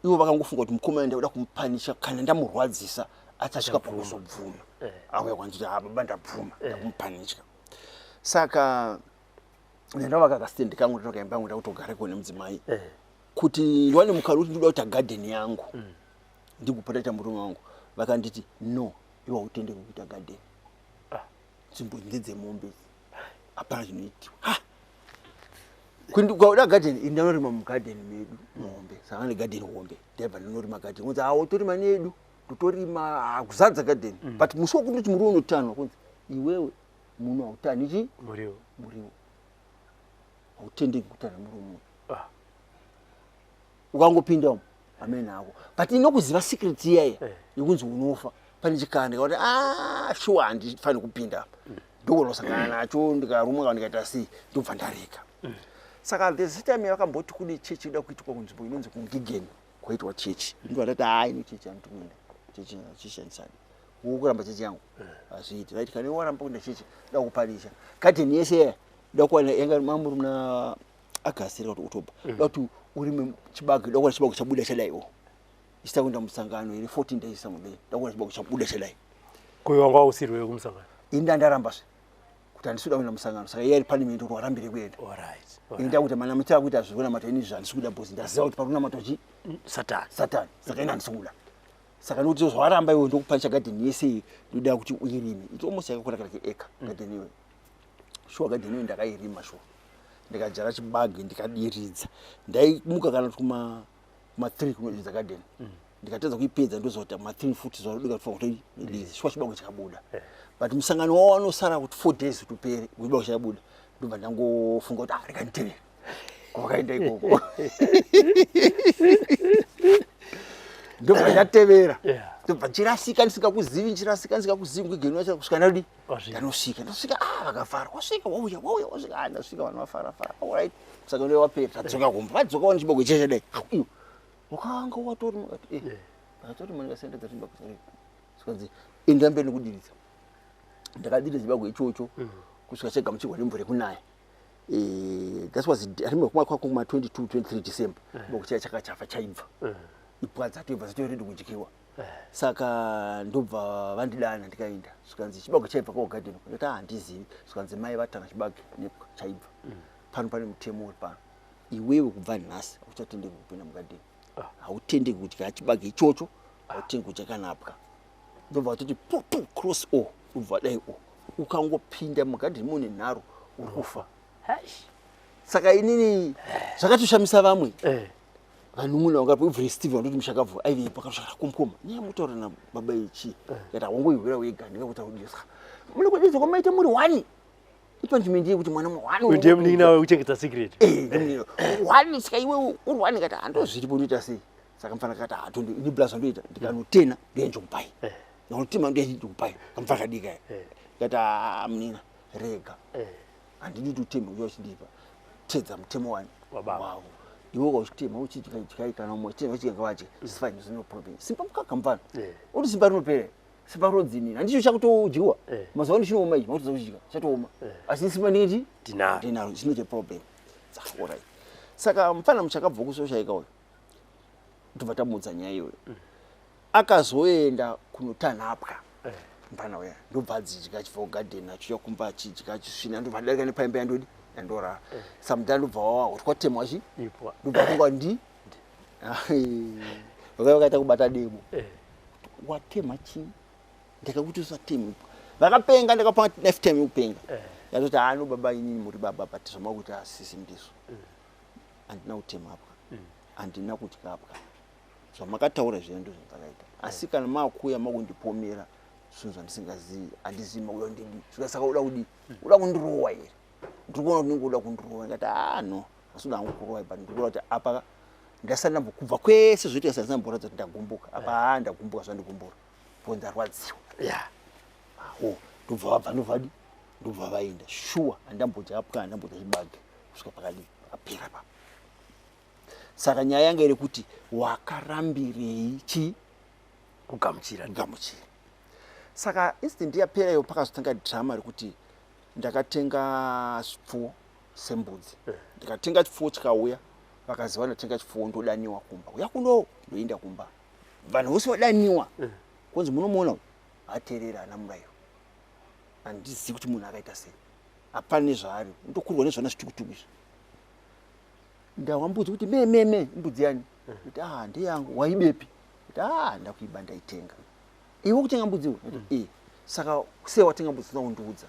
Ivo vakangofunga kuti mukomana ndakuda kumupanisha, kana ndamurwadzisa achasvika Achabvuma. pakuzobvuma. Auya kwanditi, "Ha baba, ndabvuma, ndakumupanisha." Saka ndandavaka kastendi kangu, ndatokaimba yangu, ndakutogara nemudzimai kuti ndiwane mukana kuti ndinoda kuita gadheni yangu, ndigopota ita. Murume wangu vakanditi, "No, iwe hautenderi kuita gadheni. Nzvimbo ndedzemombe idzi, hapana chinoitiwa." Ha, ukauda gadheni, ini ndanorima mugadheni medu muhombe, saka ane gadheni hombe. Ndaibva ndinorima gadheni, kunzi awo torima nedu, ndotorima, ah, kuzadza gadheni. But musi wekundoti muriwo unotanwa, kunzi, "Iwewe muno hautani chi Muriwo. Muriwo hautendeki kutana muriwo muno. Ukangopinda umu, amene ako." But inokuziva secret iyaya yekunzi unofa, pane chikana ndikakuti, "Ah, sure, handifani kupinda apa." Ndokunosangana nacho, ndikarumwa kana ndikaita sei, ndobva ndareka. Saka there's time yakamboti kune chechi ida kuitwa kunzvimbo inonzi kuNgigeni, kwaitwa chechi. Ndobva ndati, "Hai, ino chechi handiti kuenda chechi, chechi handisadi wokuramba chechi yangu, hazviiti." Right, kana iwe waramba kuenda chechi, da kuparisha gadheni yese iya, da kuwana yanga mamuri muna August kana kuti October, da kuti urime chibage, da kuwana chibage chabuda chadaiwo. Isita kuenda musangano iri 14 days something, da kuwana chibage chabuda chadai. Kuyo wanga usiriwe kumusangano? Ini ndandarambazve kuti handisi kuda kuenda musangano. Saka iye ari parliament kuti warambire kuenda. Ini ndakuti mana muchava kuita zvekunamata, ini izvi handisi kuda, because ndaziva kuti parikunamatwa chi Satani. Satani. Saka ini handisi kuda. Saka nokuti zvawaramba iwe, ndokupanisha gadheni yese iyi, ndoda kuti uirime. Iti almost yakakura kana keeka gadheni iyoyo. Shuwa, gadheni iyoyo ndakairima, shuwa, ndikadyara chibage, ndikadiridza. Ndaimuka kana kuti kuma 3 kunodiridza gadheni. Ndikatadza kuipedza, ndoziva kuti ma3 futi zuva rodoka tofanira kutoidiridza. Shuwa, chibage chikabuda. But musangano wavo wanosara kuti 4 days kuti upere, chibage chakabuda. Ndobva ndangofunga kuti, "Ah, rega nditevere kwakaenda ikoko." Ndobva ndatevera. Ndobva nchirasika ndisingakuzivi, nchirasika ndisingakuzivi kugenwa kusvika ndadi Wasvika. Ndanosvika, ndosvika, ah, vakafara, "Wasvika, wauya, wauya, wasvika." Ah, ndasvika, vanhu vafara fara. Alright, saka ndo wapera, tadzoka kumba. Vadzoka wana chibage chechadai. Iyo wakanga watori makati, eh, akatori mani kasenda dzati chibage. Sikanzi, "Enda mberi nekudiridza." Ndakadiridza chibage ichocho kusvika chagamuchirwa nemvura yekunaya. That was, I remember, kuma kuma 22 23 December. Chibage chaya chakachafa, chaibva, ipwa dzatoibva, dzatoready kudyiwa. Saka ndobva vandidana, ndikaenda, zvikanzi, "Chibage chaibva kwagadheni?" Ndati, "Ah, handizivi." Zvikanzi, "Mai vatanga chibage nepwa chaibva pano. Pane mutemo uri pano. Iwewe kubva nhasi hauchatendeki kupinda mugadheni, hautendeki kudya chibage ichocho, hautendeki kudya kanapwa." Ndobva vatoti pu pu cross all. Ubva dai o ukangopinda mugadheni mune nharo uri kufa. Saka inini zvakatoshamisa vamwe eh. Vanun'una vanga every Steve vanoti mushakabvu aivepo akatosvika kumukoma nyaya mutaura nababa ichi eh. Kati hawangoihwira wega ndingakuta kudii saka mune kudidza kwamaita muri one ipunishment yekuti mwana one ndiye munin'ina wekuchengeta secret eh, one saka iwe uri one kati handozviripo ndoita sei saka mfana kati hatondo ini blaza ndoita ndikanotena ndoenjokupai eh. Ndinotima ndoenjokupai kamfana kadika eh. Kati ah, munina rega handidi kuti uteme uya uchindipa tedza mutemo wani wavo iwe ukauchitema uchidya dyai kana umwe uchitema uchidya ngavadye it's fine there's no problem simba mukaka mfana uri simba rinopera simba rodzinini handicho chakutodyiwa eh. Mazuva ano chinooma ichi makutoza kuchidya chatooma eh. Asi simba ndinge chi ndinaro it's not a problem alright saka mfana muchakabva kusoshaika uyo ndobva tamuudza nyaya iyoyo mm. Akazoenda kunotanhapwa eh. Mfana uya ndobva adzidya achibva kugadheni achiuya kumba achidya achisvina ndobva adarika nepaimba yandodi yandorara eh. Samudhara ndobva wawa kuti kwatemwa chi ndobva kungwa ndi vakaiva vakaita kubata demo eh. Watema chii ndakakuti usateme vakapenga ndakapa lifetime yekupenga yatoti haano baba inini muri baba but zvamakuti asisi ndizvo handina kutema apwa handina kutya apwa Zvamakataura zviya ndizvo zvandakaita asi kana makuuya makundipomera zvinhu zvandisingazivi handizivi makuda kundidii svika saka uda kudii uda kundirowa here ndiri kuona kuti unenge uda kundirowa ndikati ah no asi uda hangu kurowa but ndiri kuona kuti apa ndasati ndambokubva kwese zvoitika sati ndamboratidza kuti ndagumbuka apa haa ndagumbuka zvandigumbura bo ndarwadziwa yeah awo ndobva vabva ndobvadi ndobva vaenda shuwa handambodya apwa handambodya chibage kusvika pakadii pakapera pa Saka nyaya yanga iri kuti wakarambirei chii kugamuchira kugamuchira. Saka incident yapera iyo pakazotanga drama rekuti ndakatenga zvipfuwo sembudzi eh. Ndikatenga chipfuwo chikauya vakaziva ndatenga chipfuwo ndodaniwa kumba uya kuno ndoenda kumba vanhu vose vadaniwa eh. Kunzi munomuona ateerera ana murairo handizivi kuti munhu akaita sei hapana nezvaari ndokurwa nezvana zvitukutuku izvi Ndahwa mbudzi kuti me me me mbudzi yani kuti ah ndeyangu waibepi kuti ah ndakuiba ndaitenga iwe kutenga mbudzi iwe mm. eh saka sei watenga mbudzi usina kundiudza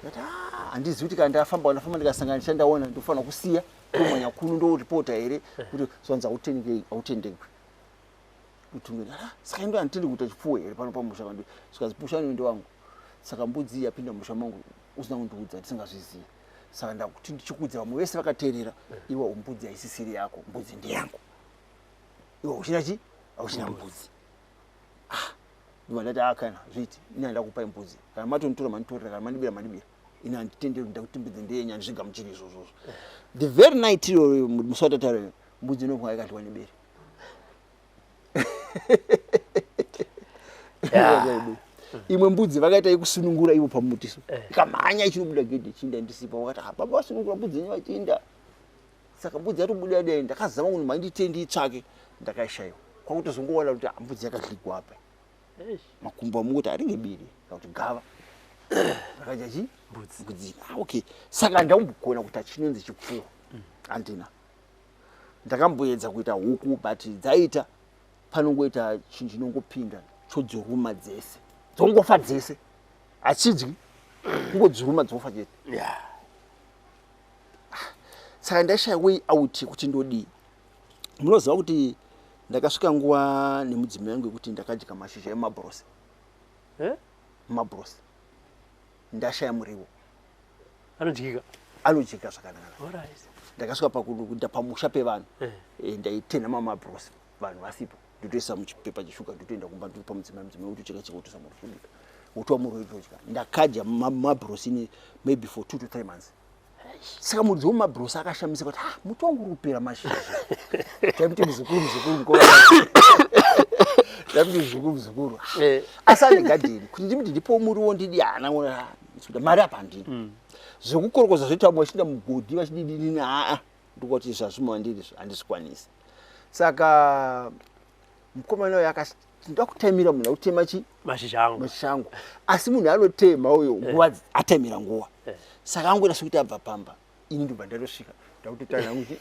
ndati ah handizivi kuti kana ndafamba ndafamba ndikasangana chandaona ndofanira kusiya ndomanya kuno ndoripota here kuti zvanzi hautendeki hautendekwi kutumira ah, saka ndo handitendi kuita chipfuwo here pano pamusha kandi zvikanzi musha uno ndewangu saka mbudzi iyi yapinda musha mangu usina kundiudza ndisingazvizivi saka ndakuti ndichikuudza vamwe vese vakateerera iwe mbudzi haisisiri yako mbudzi ndeyangu iwe uchina chi auchina mbudzi ah ndibva ndati akana ah, zviiti ini handakupai mbudzi kana matonitora manditorera kana mandibira mandibira ini handitenderi ndakuti mbudzi ndeyenyu handizvigamuchiri izvozvozvo the very night iyoyo musi watataura mbudzi inobva yakadyiwa nebere Imwe mbudzi vakaita yekusunungura ivo pamuti so eh. Ikamhanya ichinobuda gedhi ichinda ndisipo vakati ah, baba vasunungura mbudzi yenyu vachinda saka mbudzi yatobuda dai ndakazama kuti mandite ndiitsvake ndakaishaiwa kwakutozongowana kuti ah, mbudzi yakadligwa apa makumbo amukuti aringe biri kana kuti gava rakadya chi mbudzi ah, okay saka ndaumbogona kuti achinonzi chipfuwo handina Ndakamboedza kuita huku but dzaita panongoita chinhu chinongopinda chodziruma dzese dzongofa dzese hachidyi kungodziruma dzofa chete yeah. Ah, saka ndaishaya way out yekuti ndodii munoziva kuti ndakasvika nguva nemudzimai yangu yekuti ndakadya mashizha emabrosi eh? mabrosi ndashaya muriwo Anodyika. Anodyika zvakanaka. Alright. Ndakasvika pakuda pamusha pevanhu. Eh. Eh, ndaitenha mamabrosi vanhu vasipo. Ndotoisa muchipepa cheshuga ndotoenda kumba ndotopa mudzimai mudzimai wotocheka cheka wotoisa murufubika. Wotowa muriwo wotodya. Ndakadya mabrosi ini maybe for 2 to 3 months. Saka muridzi wemabrosi akashamisika kuti ah muti wangu uri kupera mashizha. Taimuti muzukuru muzukuru mukoma. Taimuti muzukuru muzukuru. Eh. Asi ane gadheni kuti ndimuti ndipo muriwo ndidi haana kuda mari apa handina. Zvekukorokoza zvoita vamwe vachiinda mugodhi vachididinini haa ndikuti zvazvima ndiri izvo handizvikwanisi. Saka mukomana uyo akati ndoda kutaimira munhu akutema chi mashizha angu mashizha angu asi munhu anotema uyo nguva ataimira nguva saka angoita sekuti abva pamba ini ndobva ndatosvika ndakutotanga hangu chi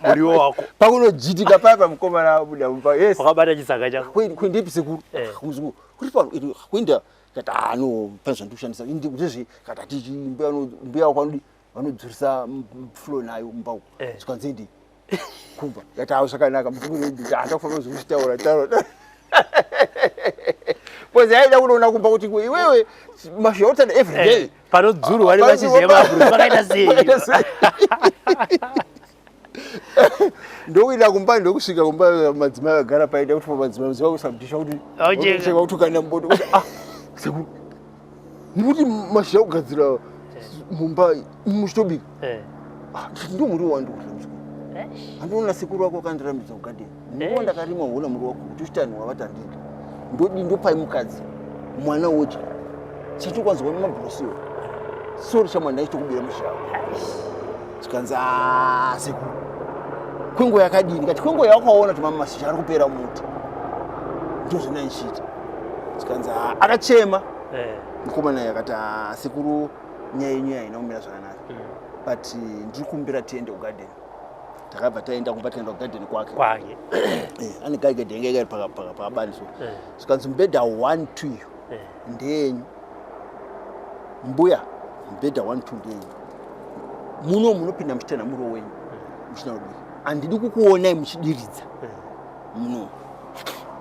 muriwo wako pakunojitika paya pamukomana abuda mumba yes wakabata chisaka chako kuendepi sekuru Eh. muzukuru kuri pano iri kuenda Kati ah no, pane zvandiri kushandisa. Ndezve kati atichi mbuya mbuya wako vanodi vanodzurisa flow nayo mumba uko. Zvikanzi ndi kumba. Kati ah zvakanaka muzukuru handakufanira kuzvitaura taura. Because aida kunoona kumba kuti iwewe mashizha utanda every day. Panodzurwa nemashizha emabhuru pakaita sei? Pakaita sei? Ndokuenda kumba, ndokusvika kumba madzimai agara paida kuti madzimai muziva kusamudhisha kuti Ocheka. kutukana mubodo kuti ah sekuru mukuti mashizha kugadzira mumba muchitobika. Ah, nditi ndo muriwo wandikudya muzukuru. Handiona sekuru wako akandirambidza kugadheni muriwo ndakarima hona muriwo wako kuti uchitanhu wavati handidi ndodi ndopai mukadzi mwana wodya chatokwanzwa nemabhurosiwo. Sorry shamwari, ndaichitokubira mashizha ako. Zvikanzi "Ah, sekuru kwenguva yakadini?" Kati kwenguva yawakaona kuti mama mashizha ari kupera muti ndozvona ndichiita. Zvikanzi "Ah," akachema. Mukomana uyu akati "Ah, sekuru, nyaya yenyu haina kumira zvakanaka, but ndiri kumbira tiende kugadheni." Takabva taenda kumba, tikaenda kugadheni kwake. Kwake. Ane gadheni yanga iri pakabani so. Zvikanzi mubhedha 1 2 iyo ndeyenyu mbuya, mubhedha 1 2 ndeyenyu, muno munopinda muchitana muriwo wenyu muchina kudii, handidi kukuonai muchidiridza muno.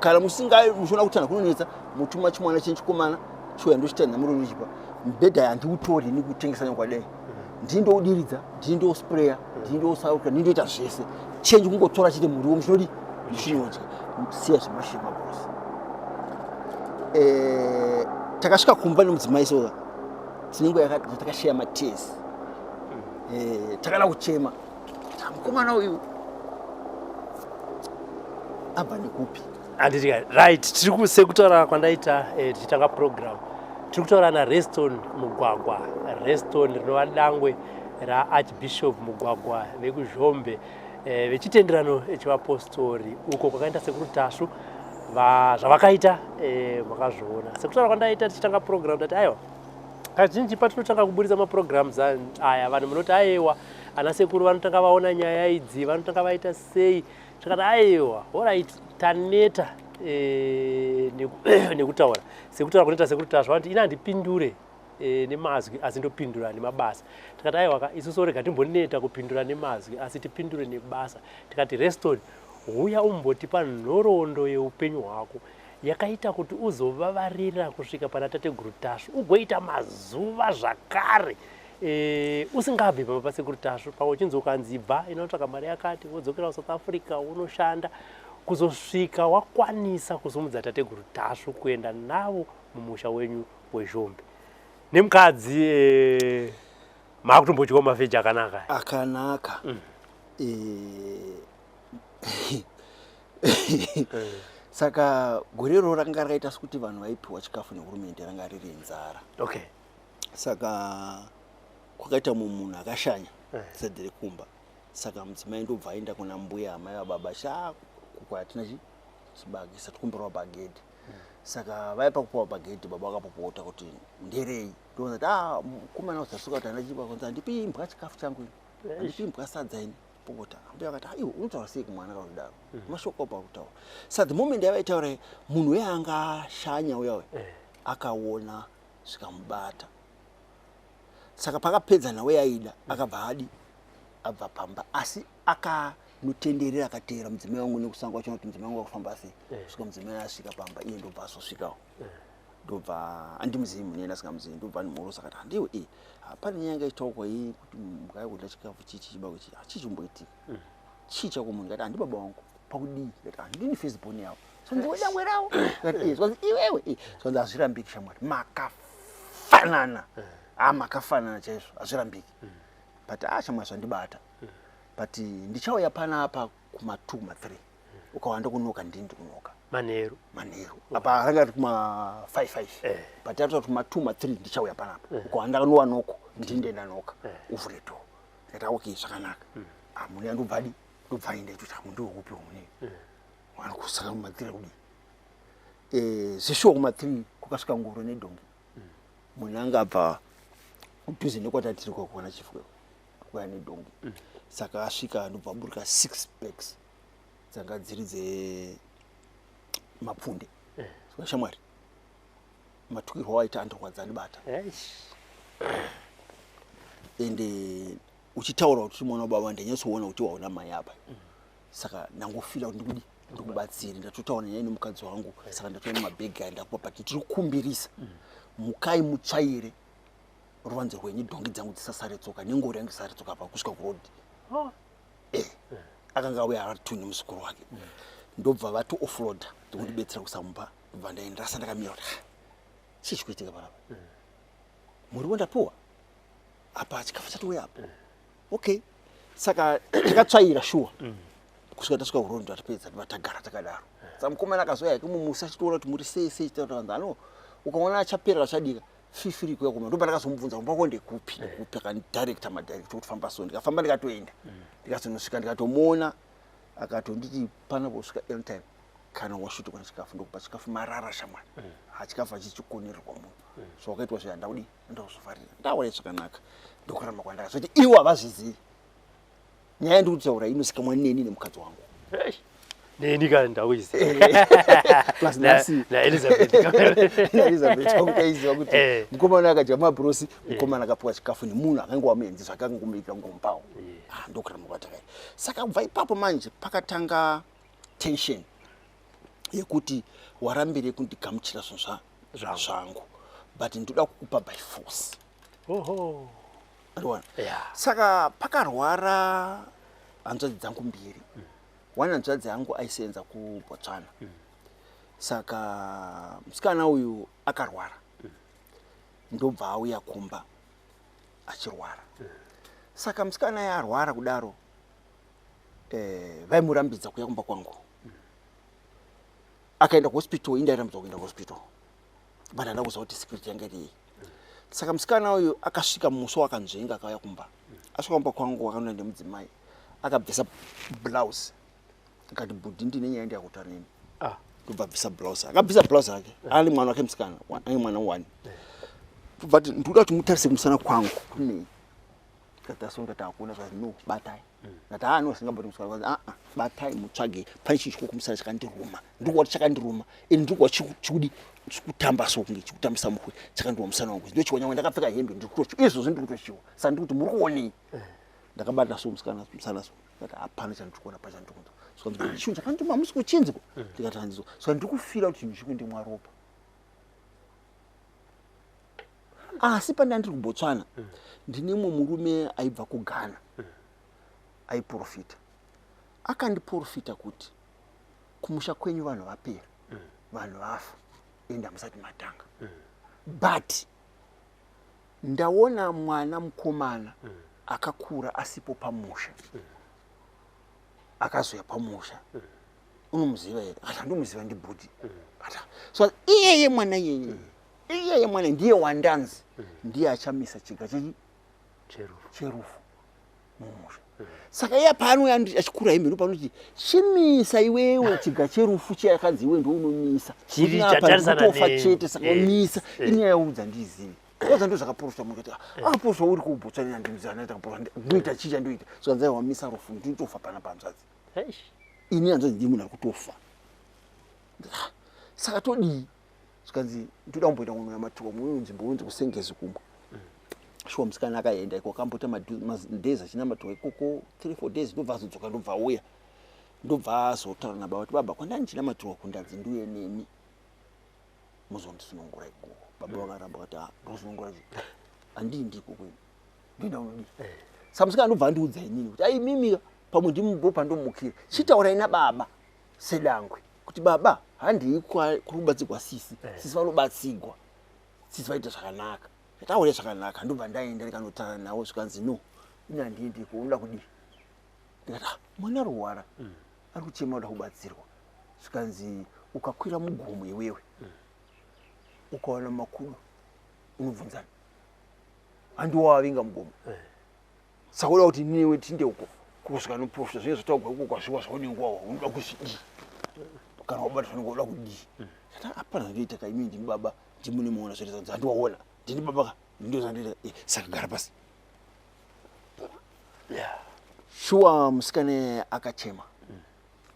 Kana musinga muchiona kutana kunonetsa, mutuma chimwana chenyu chikomana chiuya ndochitana muriwo ndochipa. Mubhedha handiutori nekutengesa nyakwadai, ndini ndoudiridza, ndini ndospreya, ndini ndosauka, ndini ndoita zvese. Chenji kungotora chete muriwo muchinodi muchinodya, siya zvemashizha mabrosi. Takasvika kumba nemudzimai soka tinenge takasheya matears. Takada kuchema. Mukomana uyu abva nekupi? Handiti right, tiri sekutaura kwandaita tichitanga program, tiri kutaura naReston Mugwagwa. Reston rinova dangwe raArchbishop Mugwagwa vekuZhombe, vechitenderano chevapostori uko kwakaenda Sekuru Tasvu. Zvavakaita makazviona. Sekutaura kwandaita tichitanga program, tati aiwa, kazhinji patinotanga kuburitsa maprograms aya vanhu munoti aiwa, ana sekuru vanotanga vaona nyaya idzi, vanotanga vaita sei. Tikati aiwa, alright, taneta nekutaura. Sekutaura kunoita Sekuru Tasvu, vanoti ina handipindure nemazwi asi ndopindura nemabasa. Tikati aiwa ka, isusu rega timboneta kupindura nemazwi asi tipindure nebasa. Tikati Reston, huya umbotipa nhoroondo yeupenyu hwako yakaita kuti uzovavarira kusvika pana Tateguru Tasvu, ugoita mazuva zvakare usingabvi pamba paSekuru Tasvu, pamwe uchinzi ukanzi bva inotsvaka mari yakati, wodzokera kuSouth Africa unoshanda kuzosvika wakwanisa kusumudza Tateguru Tasvu kuenda navo mumusha wenyu weZhombe nemukadzi. Maakutombodyawo mavheji akanaka. Akanaka. Saka gore iroro ranga rakaita sekuti vanhu vaipiwa chikafu nehurumende, ranga riri nzara. Saka kwakaita mumwe munhu akashanya side rekumba. Saka mudzimai ndobva aenda kuna mbuya amai vababa, sha kuko hatina chi chibage, satikumbirawo bagedhi. Saka vaipa kupiwa bagedhi, baba vakapopota kuti nderei. Ndoona kuti ah, mukomana uzasuka kuti hana chiba, kunzi handipi imbwa chikafu changu ini, handipi imbwa sadza ini. Popota. Mbuya vakati aiwa, unotaura sei kumwana kana kudaro? Mashoko apo akutaura. Saka the moment yavaitaura, munhu uye anga ashanya uya uya akaona zvikamubata. Saka pakapedza nawe yaida akabva adi abva pamba, asi akanotenderera akateera mudzimai wangu nekusango achiona kuti mudzimai wangu akufamba sei. Svika mudzimai asvika pamba, iye ndobva azosvikawo, ndobva andimuzivi munene asingamuzivi, ndobva andimhorosa akati handiwe e hapana nyaya yanga ichitaurwa iyi kuti mhuka yakudya chikafu chichi chibako chi hachichimboitika chii chako munhu. Ndikati handi baba wangu pakudii? Ndikati handini first born yavo. So ndiwe dangwe ravo? Ndikati eh. Zvanzi iwewe eh. Zvanzi hazvirambiki shamwari, makafanana, ah, makafanana chaizvo, hazvirambiki. But ah, shamwari, zvandibata, but ndichauya panapa kuma 2 kuma 3, ukawanda kunoka ndini ndikunoka. Manheru? Manheru apa ranga riri kuma 5 5. But atoti kuma 2 ma 3 ndichauya panapa, ukawanda kanowa noko ndini ndendanoka, uvhure door. Ndikati okay, zvakanaka. Ah, munhu yandobva adi ndobva aenda itoti munhu ndewekupi munhu wanokusaka kuma 3 kudii? Zvishuwa kuma 3 kwakasvika ngoro nedhongi. Munhu anga abva kudhuze nekwatatiri kwakwana chifu kuya nedhongi. Saka asvika ndobva aburika 6 bags dzanga dziri dzemapfunde. Saka shamwari Matukirwo awaita andirwadza, andibata. Ende uchitaura kuti mwana wababa, ndanyatsoona kuti waona mai apa. Saka ndangofira kuti ndikudi ndikubatsire. Ndatotaura nyaya nemukadzi wangu, saka ndatoona mabhegi aya ndakupa, but tiri kukumbirisa, mukai mutsvaire ruvanze rwenyu, dhongi dzangu dzisasare tsoka nengoro yangu isasare tsoka apa kusvika kurodhi. Akanga auya ari muzukuru wake, ndobva vati offloada ndikundibetsera kusamupa. Ndobva ndaendasa ndakamira kuti, "Ah, chii chikuitika panapa? Muriwo ndapuwa apa, chikafu chatouya apa." Okay, saka takatsvaira shuwa kusvika tasvika kurondo, tatipedza, ndobva tagara takadaro. Saka mukomana akazouya hake mumusi achitoona kuti muri sei sei, chitaura ano ukaona achapera achadika fifiri kuya kuma. Ndobva ndakazomubvunza, kumba kwako ndekupi ndekupi? Akandidirecta madirecta kuti famba so. Ndikafamba, ndikatoenda, ndikazonosvika, ndikatomuona, akatonditi panapo kusvika anytime kana washuti kwana chikafu, ndokupa chikafu. Marara shamwari, ha, chikafu hachichikonererwa munhu. So wakaitwa zviya, ndaudi ndakuzofarira, ndaura zvakanaka, ndokuramba kwandakazoti iwo havazvizivi. Nyaya ndiri kutaura inosikamwa neni nemukadzi wangu. Neni kana ndakuiziva. Plus nhasi naElizabeth. Elizabeth wakutaiziva kuti mukomana akadya mabrosi, mukomana akapiwa chikafu nemunhu akanga wamuenzesa, akangomubikira ngomupawo. Ah, ndokuramba kwatakaita. Saka kubva ipapo manje pakatanga tension yekuti warambire kundigamuchira zvinhu Zvangu. zvangu, but ndoda kukupa by force. Oho. Andiona? Yeah. Saka pakarwara hanzvadzi dzangu mbiri. One hanzvadzi yangu aisenza kuBotswana. Saka musikana uyu akarwara, ndobva auya kumba achirwara. Saka musikana iye arwara kudaro, vaimurambidza kuuya kumba kwangu. Akaenda kuhospital, indairambidzwa kuenda kuhospital, but handada kuziva kuti secret yanga iri yei. Saka musikana uyu akasvika musi wakanzvenga, akauya kumba. Asvika kumba kwangu, akanoenda nemudzimai, akabvisa blouse, akati, "Bhudhi, ndine nyaya ndiyakutaura nemi." Ndobva abvisa blouse, akabvisa blouse rake, ari mwana wake musikana, ari mwana one. But ndikuda kuti mutarise kumusana kwangu kunei. Ndikati asonga hakuna. Zvazi, "No, batai." Ndati, "Haa, no, singamboti musikana." Aa, batai mutsvage pane chinhu chiko kumusana chakandiruma. Ndikuwa kuti chakandiruma ende ndikuwa chikudi chikutamba so kunge chikutambisa muhwe, chakandiruma musana wangu. Ndochiwa nyangwe ndakapfeka hembe, ndiri izvozvo ndiri kutochiwa. Saka ndiri kuti muri kuonei? Ndakabata so musikana musana so, ndikati hapana chandiri kuona pachandiri kunzwa. Saka chinhu chakandima hamusi kuchinzwa? Ndikati handizwa. Saka ndiri kufira kuti chinhu chikundimwa ropa. Asi pandanga ndiri kuBotswana, ndine mumwe murume aibva kuGhana aiprofita. Akandiprofita kuti kumusha kwenyu vanhu vapera, vanhu vafa, ende hamusati matanga, but ndaona mwana mukomana akakura asipo pamusha, akazoya pamusha. Unomuziva here? Ati handomuziva, ndibhudhi. Ati so iyeye mwana iyeye, iyeye mwana ndiye wandanzi ndiye achamisa chiga chechi Cherufu. Cherufu mumusha. Saka iye paanouya achikura hemheno panoti chimisa iwewe chiga cherufu chiya, akanzi iwe ndounomisa. Chiri Kuti apa chatarisana ndikutofa neni. chete. Saka misa. Inyaya yaudza ndizivi oza ndo zvakaprofita munhu kuti akaprofita uri kuBotswana, ndimuzana akaprofita, ndoita chii chandoita? So kanzi wamisa rufu, ndinotofa pana panzvadzi. Eish. Ini hanzvadzi ndii munhu ari kutofa. Ah, saka todii? Zvikanzi ndoda kumboenda kunoyamatiwa mumwe nzvimbo unonzi kuSengezi kumwe. Shuwa musikana akaenda iko, akamboita madays achinamatiwa ikoko, 3 4 days, ndobva azodzoka, ndobva auya, ndobva azotaura nababa kuti, "Baba, kwandanga ndichinamatiwa kundanzi ndiuye nemi muzondisunungura ikoko." Baba vakaramba kuti, "Ah, ndosunungura chii? Handii ndiko kwenu, ndoenda unodii?" Saka musikana ndobva andiudza inini kuti, "Ai, mimi pamwe ndimbo pandomukira, chitaurai nababa sedangwe kuti baba handii kuri kubatsigwa sisi, sisi vanobatsigwa, sisi vaita zvakanaka, taure zvakanaka." Ndobva ndaenda ndikanotaura navo, zvikanzi, "No, ini handiendiko, unoda kudii?" Ndikati, "Ah, mwana arwara, ari kuchema, uda kubatsirwa." Zvikanzi, "Ukakwira mugomo iwewe ukawana makudo unobvunzani? Handiwavinga mugomo. Saka uda kuti newe tinde uko kusvika noprofita zvinenge zvataugwa iko kwazviwa zvaunenge wawa, unoda kuzvidii kana wabata zvanenge uda kudii?" Tata hapana zvandoita ka, imi ndini baba, ndimune muona zvete, handiwaona ndini baba ka, ndo zvandoita. Saka gara pasi. Shuwa musikana akachema.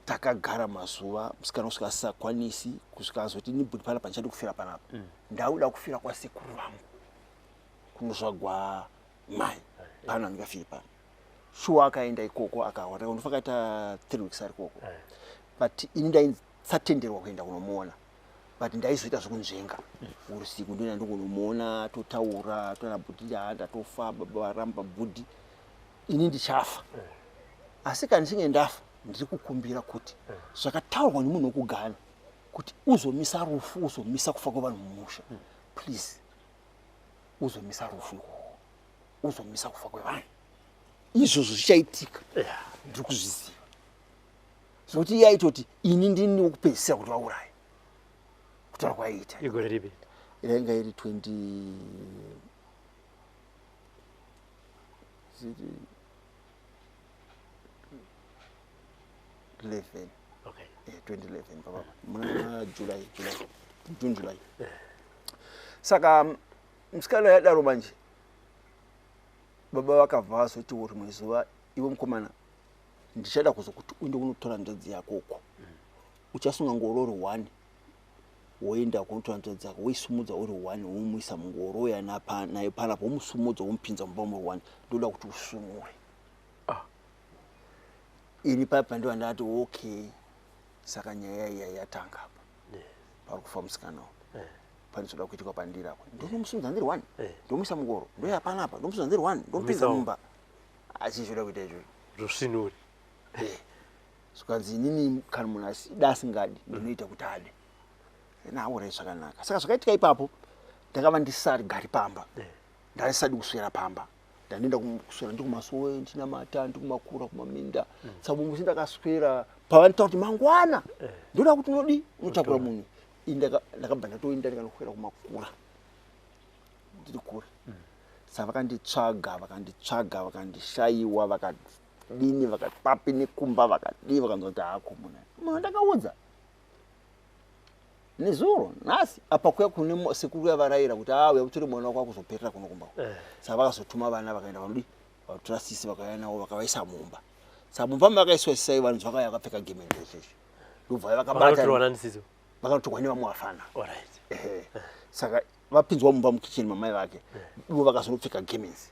Takagara mazuva, musikana kusvika asisakwanisi, kusvika azoti ini bhuti panapa ndichadi kufira panapa, ndakuda kufira kwasekuru vangu kunozvagwa mai pano, handingafiri pano. Shuwa akaenda ikoko akawa, ndofa akaita 3 weeks ari ikoko, but ini ndaisatenderwa kuenda kunomuona, but ndaizoita zvekunzvenga usiku, ndoenda ndikunomuona, totaura, toona bhuti, ha, ndatofa, baba varamba bhudhi, ini ndichafa, asi kana ndichinge ndafa ndiri kukumbira kuti zvakataurwa nemunhu wekugana kuti uzomisa rufu, uzomisa kufa kwevanhu mumusha, please uzomisa rufu ikoko, uzomisa kufa kwevanhu. Izvozvo zvichaitika, ndiri kuzviziva, zvokuti iye aitoti ini ndini wokupedzisira kuti vauraye, kutaura kwaiita. Igore ripi? Yainga iri 20 is it 11? 2011 papa, muna July, June, July. Saka musikana yadaro manje, baba vakabva vazotiwo rimwe zuva, iwe mukomana, ndichada kuzokuti uende kunotora hanzvadzi yako uko, uchasunga ngoro uri one, woenda kunotora hanzvadzi yako, woisumudza uri one, womuisa mungoro uya naye panapo, womusumudza, womupinza mumba muri one. Ndoda kuti usumure. Ini papa ndiva ndati okay, saka nyaya iya yatanga apa, pari kufa musikana uyu, panozoda kuitika pandiri apa, ndonomusumudza ndiri one, ndomuisa mungoro, ndoya panapa, ndomusumudza ndiri one, ndomupinza Muisawo. mumba. Achizoda kuita izvozvo. Rusvinuri. Zvikanzi inini kana munhu asida asingadi, ndinoita kuti ade naurai zvakanaka. Saka zvakaitika ipapo, ndakava ndisagari pamba, ndaisadi kuswera pamba, ndandoenda kuswera ndiri kumasowe, ndinamata, ndiri kumakura kumaminda. Saka musi ndakaswera pavanotaura kuti mangwana ndoda kuti unodi unotakura munhu, ini ndakabva ndatoenda ndikanokwira kumakura ndiri kure. Saka vakanditsvaga, vakanditsvaga, vakandishayiwa, vakadini, vakapapi nekumba, vakadii, vakanzwa kuti hako munhu, munhu ndakaudza nezuro nhasi apa kuya kune sekuru yavarayira kuti a uya utore mwana wako akuzoperera kuno kumba. Saka vakazotuma vana, vakaenda vanodi vatora sisi, vakauya navo, vakavaisa mumba. Saka mumba mavakaiswa sisai, vanhu vakauya vakapfeka gemenzi izvezvi, ndobva vakabata. Vakanotorwa nani siso? Vakanotorwa nevamwe vafana. Alright. Ehe. Saka vapinzwa mumba mukicheni mamai vake, ivo vakazonopfeka gemenzi,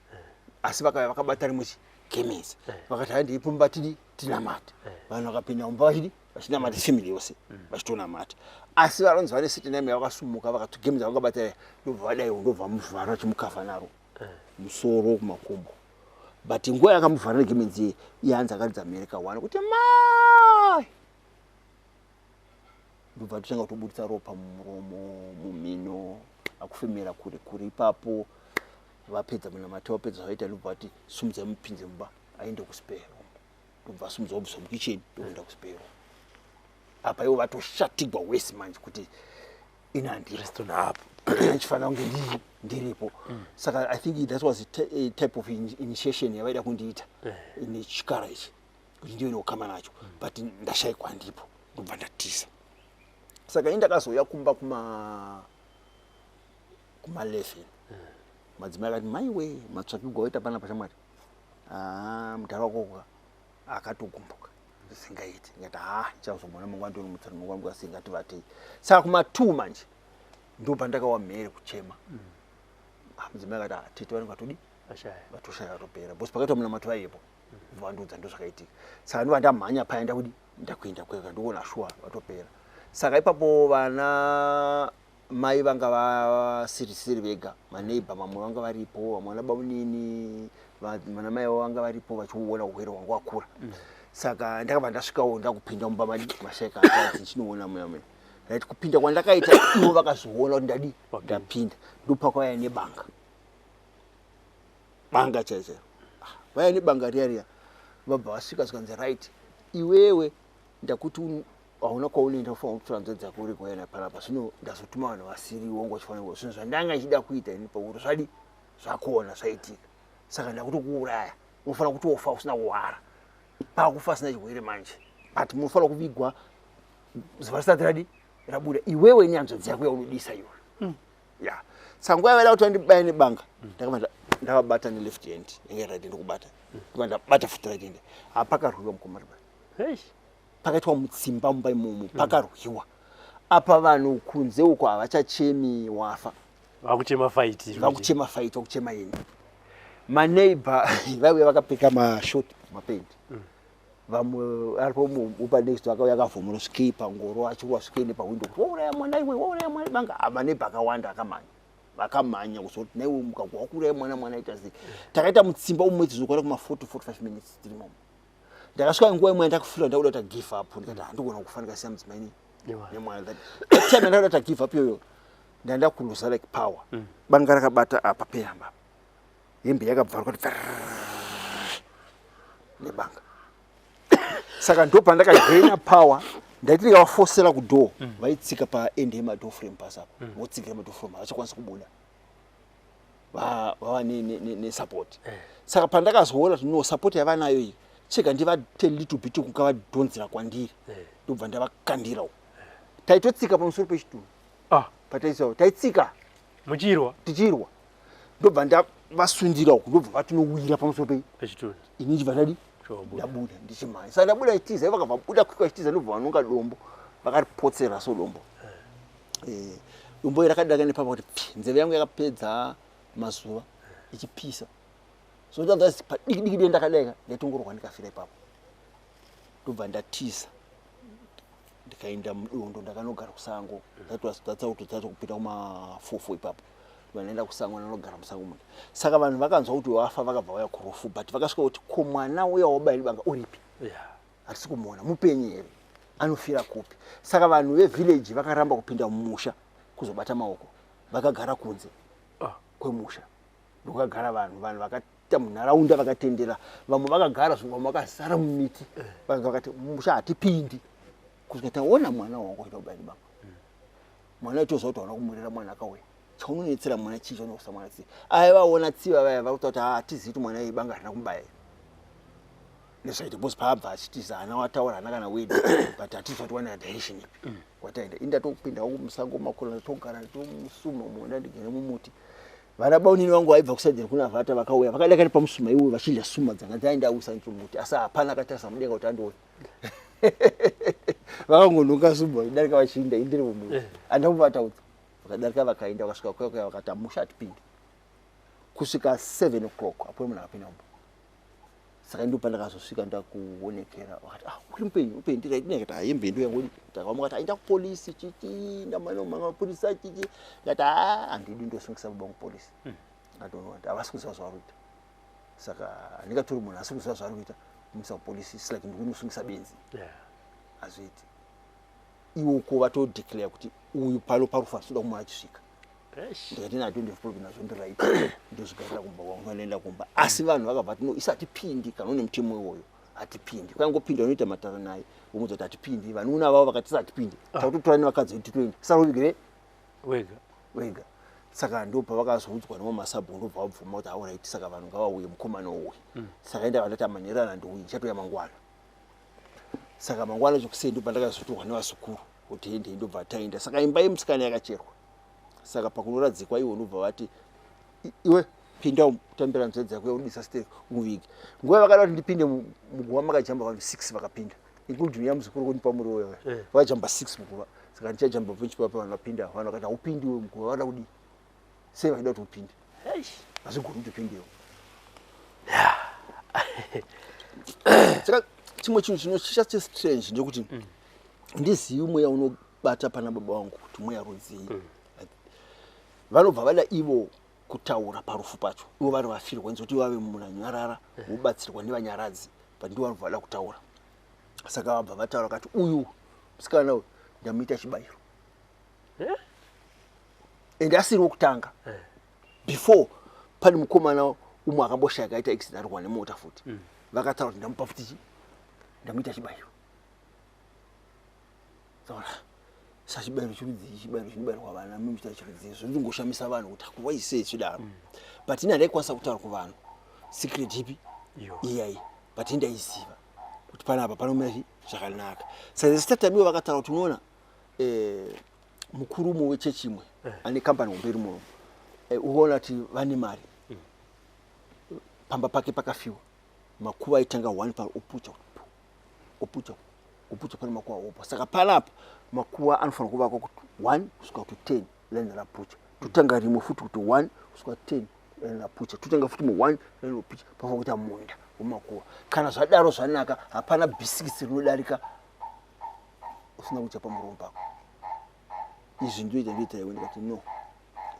asi vakauya vakabata rimwe chi gemenzi, vakati hai, ndiripo mumba, tidi tinamata. Vanhu vakapinda mumba vachidi vachinamata, family yose vachitonamata, asi vanonzi vane siti name vakasumuka, vakati gemenzi vakabata, ndobva vadaiwo, ndobva muvhara, vachimukavha naro musoro kumakumbo. But nguva yakamuvhara negemenzi iye, iye hanzi akaridza mhere one kuti mai, ndobva totanga kutobudisa ropa mumuromo, mumhino, akufemera kure kure. Ipapo vapedza munamata, vapedza zvaita, ndobva vati sumudzai mupinze mumba aende kuspare room. Ndobva asumudza, wabviswa mukicheni, ndokuenda kuspare room. Apa ivo vatoshatigwa wese manje kuti ini handiri Reston hapo. ndichifanira kunge ndiripo. Saka I think that was a type of initiation yavaida kundiita nechikara ichi kuti ndive neukama nacho, but ndashayikwa ndipo, ndobva ndatiza. Saka ini ndakazouya kumba kuma 11, madzimai akati maiwe, matsvakigwa waita panapa shamwari, aa mudhara wako akatogumbuka zvisingaiti. Ngati ha, ndichazomona mangwana, ndinomutsana mangwana kwasi, ngativatei. Saka kuma 2 manje ndobva ndakawa mhere kuchema. Ah, mudzimai akati, "Ah, tete vanenge vatodi Ashaya. vatoshaya, vatopera," because pakaitwa munamato vaipo, vandudza ndo zvakaitika. Saka ndobva ndamhanya paya, ndakudi ndakuenda kwega, ndikuona shuwa vatopera. Saka ipapo vana mai vanga vasirisiri vega, maneighbour mamwe vanga varipo, vamwe vana bamunini, vana mai vavo vanga varipo vachiuona urwere hwanga wakura. Saka ndakabva ndasvikawo, ndakupinda mumba mashaika hanzvadzi, ndichinoona muya muya. Right, kupinda kwandakaita, ivo vakazoona kuti ndadi Wapinda. ndapinda, ndopakauya nebanga, banga chaiyo chaiyo. Ah, vaya nebanga riya riya, vabva vasvika, zvikanzi right, iwewe ndakuti hauna kwaunoenda, ufanira kutora hanzvadzi dzako uri kuenda panapa. Zvino ndazotuma vanhu vasiriwo, wanga uchifanira zvinhu zvandanga ndichida kuita ini pauri zvadi zvakona zvaitika, saka ndakutokuuraya. Unofanira kutofa usina kuwara, pakufa asina chirwere manje, but munofanira kuvigwa zuva risati radi rabuda, iwewe nehanzvadzi yako yaunodisa iwe. Ya, saka nguva yavaida kuti vandibaya nebanga, ndakabva ndavabata neleft hand, yange right ndokubata, ndobva ndabata futi right hand, hapakarwiwa mukomariba. Eish. Pakaitwa mutsimba mumba imomo, pakarwiwa. Apa vanhu kunze uko havachachemi wafa. Vakuchema fight. Vakuchema fight, vakuchema ini. Maneighbor vaiuya vakapfeka mashort, mapendi. Vamwe aripo upa next akauya akavhomora svikei pangoro, achirwa svikei nepahwindo kuti, "Wauraya mwana iwe, wauraya mwana." Banga maneighbor akawanda akamhanya, vakamhanya kuzoti, "Naiwe mukagwa wakuuraya mwana, mwana aita sei?" Takaita mutsimba umwe zvinokwana kuma 4 to 45 minutes tirimomo. Ndakasvika nguva imwe yandakufira, ndakuda kuita give up. Ndikati, "Handigona kufa ndikasiya mudzimai nemwana." That time yandakuda kuita give up iyoyo, ndanda kuluza like power. Banga rakabata apa pehamba, hembe yakabvaruka kuti nebanga. Saka ndo pandakagaina power. Ndaiti ndikavafosera kudoor, vaitsika paend yemadoor frame pasi apa, votsikira madoor frame, havachakwanisi kubuda. Vava nesupport. Saka pandakazoona kuti no, support yavanayo iyi, chega ndivate little bit kukavadhonzera kwandiri, ndobva ndavakandira uko. Taitotsika pamusoro pechituru. Pataisa taitsika. Muchirwa? Tichirwa. Ndobva ndavasundira uku, ndobva vatinowira pamusoro pei? Pechituru. Ini ndibva ndadi? Chobuda. Ndabuda ndichimhanya. Saka ndabuda ichitiza, ivo vakabva buda kwika vachitiza, ndobva vanonga dombo, vakaripotsera. So dombo, dombo iri rakadaka nepapa kuti pfi, nzeve yangu yakapedza mazuva ichipisa. So ndanza padiki diki dei ndakadaika, ndaitongorwa ndikafira ipapo. Ndobva ndatiza, ndikaenda mudondo, ndakanogara kusango. Kupinda kumafofo ipapo, vandaenda kusango, ndanogara musango muna. Saka vanhu vakanzwa kuti wafa, vakabva vauya kurufu, but vakasvika kuti, "Ko mwana uya wabayiri banga uripi? Hatisi kumuona, mupenyu here? Anofira kupi?" Saka vanhu vevillage vakaramba kupinda mumusha kuzobata maoko, vakagara kunze kwemusha. Ndokagara vanhu, vanhu vakaita munharaunda vakatendera, vamwe vakagara, vamwe vakazara mumiti. Vanhu vakati, "Musha hatipindi kusvika taona mwana wangu waita kubayiri banga." Mwana aitoziva kuti hauna kumurera, mwana akauya, chaunonetsera mwana chii? Chaunokusa mwana tsiva? Aya vaona tsiva vaya vari kutaura kuti hatizivi kuti mwana ibanga harina kumubaya nezvaita, because paabva achitiza hana wataura, hana kana wedi, but hatiziva kuti wana direction ipi kwataenda. Ini ndatopindawo musango makuru, ndatogara nditomusuma munda, ndigere mumuti. Vana baunini vangu vaibva kuside kuna vhata vakauya vakadaka nepamusuma iwoyo vachidya suma dzanga dzaindausa nditomuti, asi hapana akatarisa mudenga kuti andione. Vakangonhonga suma vachidarika vachiinda, indiri mumuti, handina kuvataudza. Vakadarika vakaenda, vakasvika kuya kuya vakati, "Musha hatipindi kusvika 7 o'clock." Apo munhu akapinda mumba. Saka ndo pandakazosvika ndakuonekera, vakati, "Ah, uri mupenyu, upenyu?" Ndikati, "Hembe ndo yangu." Takamuka kuti aenda kupolisi chichi, ndamana mapurisa chichi. Ndikati, "A, handidi, ndosungisa baba vangu polisi." Ndatoona havasi kuziva zvavari kuita, saka handingatori munhu asi kuziva zvaari kuita kumuisa kupolisi. It's like ndikunosungisa benzi. Hazviiti. Iwoko vatodeclare kuti uyu pano parufu asitoda kumuona achisvika. Ndikati, "I don't have problem nazvo, ndiright, ndozvigarira kumba kwangu." Ndaenda kumba, asi vanhu vakabva ti, "No, isi hatipindi kana une mutemo iwoyo, hatipindi." Kwangopinda unoita matara naye, vomudza kuti hatipindi. Vanuna vavo vakati, "Isi hatipindi, takutotora nevakadzi vedu titoenda, sara uvigire wega." Wega. Saka ndo pavakazoudzwa nemamasabhuku, ndobva vabvuma kuti, "Alright, saka vanhu ngavauye, mukomana ouye." Saka enda vandati amanherana, ndouye, ndichatouya mangwana. Saka mangwana chokusei ndo pandakazotorwa nevazukuru kuti ende, ndobva taenda. Saka imba yemusikana yakacherwa. Saka pakunoradzikwa iwo, ndobva vati, "Iwe pinda utambira nzeve dzako yaudisa sterek uvige." Nguva vakada kuti ndipinde muguva, makajamba vanhu 6 vakapinda, including yamuzukuru kundipa muriwo. Vakajamba 6 muguva. Saka ndichajamba pechipapa, vanhu vapinda, vanhu vakati, "Haupindi iwe muguva." Vada kudii? Sei vachida kuti upinde? Hazvigoni kuti upindewo. Saka chimwe chinhu chinoshisha chestrange ndekuti ndizivi mweya unobata pana baba vangu kuti mweya rudzii. Vanobva vada ivo kutaura parufu pacho, ivo vari vafirwa, nzoti vave munanyarara, vobatsirwa nevanyaradzi, but ndivo vanobva vada kutaura. Saka vabva vataura vakati, "Uyu musikana uyu ndamuita chibayiro." Ende asiri wokutanga. Before pane mukomana umwe akamboshaya, akaita accident, arwa nemota futi. Vakataura kuti, "Ndamupa futi chi, ndamuita chibayiro." Saka sachibayiro chirudzii? Chibayiro chinobayirwa vana, muita chirudzii? Zvinongoshamisa vanhu kuti waisei chidaro. But ini handaikwanisa kutaura kuvanhu secret ipi iyai, but indaiziva kuti panapa panomira chi zvakanaka. Saka sitata miwo vakataura kuti, unoona, mukuru umwe wechechi imwe ane kambani hombe iri muno, ukaona kuti vane mari, pamba pake pakafiwa, makuva aitanga one pa opucha opucha. Kupucha pane makuva opo. Saka panapa makuva anofanira kuvakwa kuti 1 kusvika ku 10 line rapucha, totanga rimwe futi kuti 1 kusvika 10 line rapucha, totanga futi mu 1 line rapucha, pafanira kuita munda wemakuva. Kana zvadaro zvanaka, hapana bhisikisi rinodarika usina kudya pamuromo pako. Izvi ndoita, ndoita iwe. Ndikati, "No,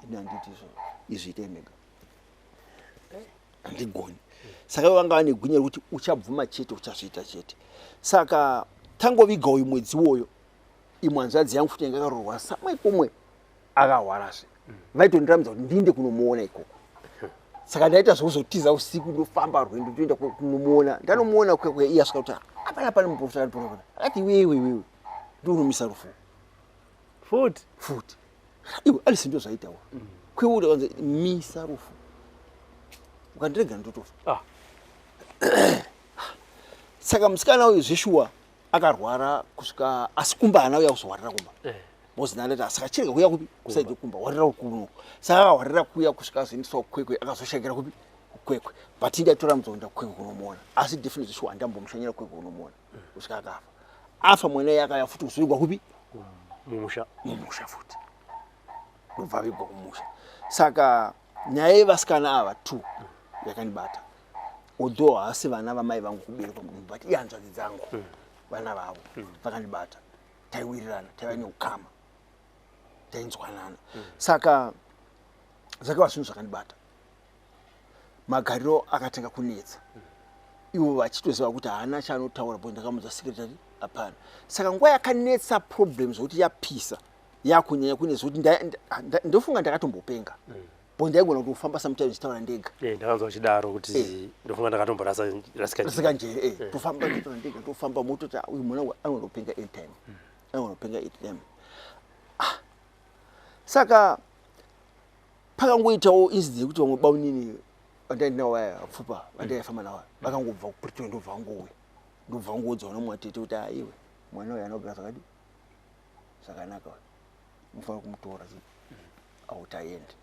ini handiti izvozvo, izvi itai mega, handigoni." Saka ivo vanga vane gwinyo rekuti uchabvuma chete, uchazviita chete. Saka tangoviga uyu mwedzi iwoyo, imwe hanzvadzi yangu futi yanga yakarorwa samwe kumwe akahwarazve. Vaitondiramidza kuti ndiinde kunomuona ikoko. Saka ndaita zvekuzotiza usiku, ndofamba rwendo, ndoenda kunomuona. Ndanomuona kwekwe, iye asvika kuti hapana, pane muprofita akandipona. Akati, "Iwewe, iwewe ndounomisa rufu." Futi? Futi. Iwe Alisi, ndo zvaitawo kweuri, wanzi misa rufu, ukandiregera ndotofa. Ah. Saka musikana uyu zveshuwa akarwara kusvika, asi kumba haana uya kuzohwarira kumba. Because ndandati, saka chirega kuuya kupi, kusaidi kumba, hwarira kuno. Saka akahwarira kuuya kusvika azoendeswa kuKwekwe, akazoshakira kupi, kuKwekwe. But ndaitora muzoenda kuKwekwe kunomuona, asi definitely shuwa handambomushanyira Kwekwe kunomuona kusvika akafa. Afa, mwana iye akauya futi kuzovigwa kupi? Mumusha. Mumusha futi, ndobva avigwa kumusha. Saka nyaya yevasikana ava two yakandibata, although haasi vana vamai vangu kuberekwa mudumbu, but ihanzvadzi dzangu, vana vavo vakandibata. Taiwirirana, taiva neukama, tainzwanana. Saka zvakava zvinhu zvakandibata. Magariro akatanga kunetsa, ivo vachitoziva kuti haana chaanotaura bo ndakamudza secretary hapana. Saka nguva yakanetsa problem zvokuti yapisa, yakunyanya kunetsa kuti ndofunga ndakatombopenga bo ndaigona kutofamba sometimes ndichitaura ndega. Ndakanzwa uchidaro kuti ndofunga ndakatomborasa rasika. Rasika njere. Tofamba nditaura ndega, tofamba mototi, "Ah, uyu mwana anogona kupenga anytime, anogona kupenga anytime." Ah. Saka pakangoitawo incident yekuti vamwe baunini vandaenda navo vaya vapfupa vandaifamba navo vakangobva kuPretoria, ndobva vangouya, ndobva vangoudzawo namwatete kuti, "Aiwe, mwana uyu anogara zvakadi zvakanaka uyu, mufanira kumutora chi auti aende."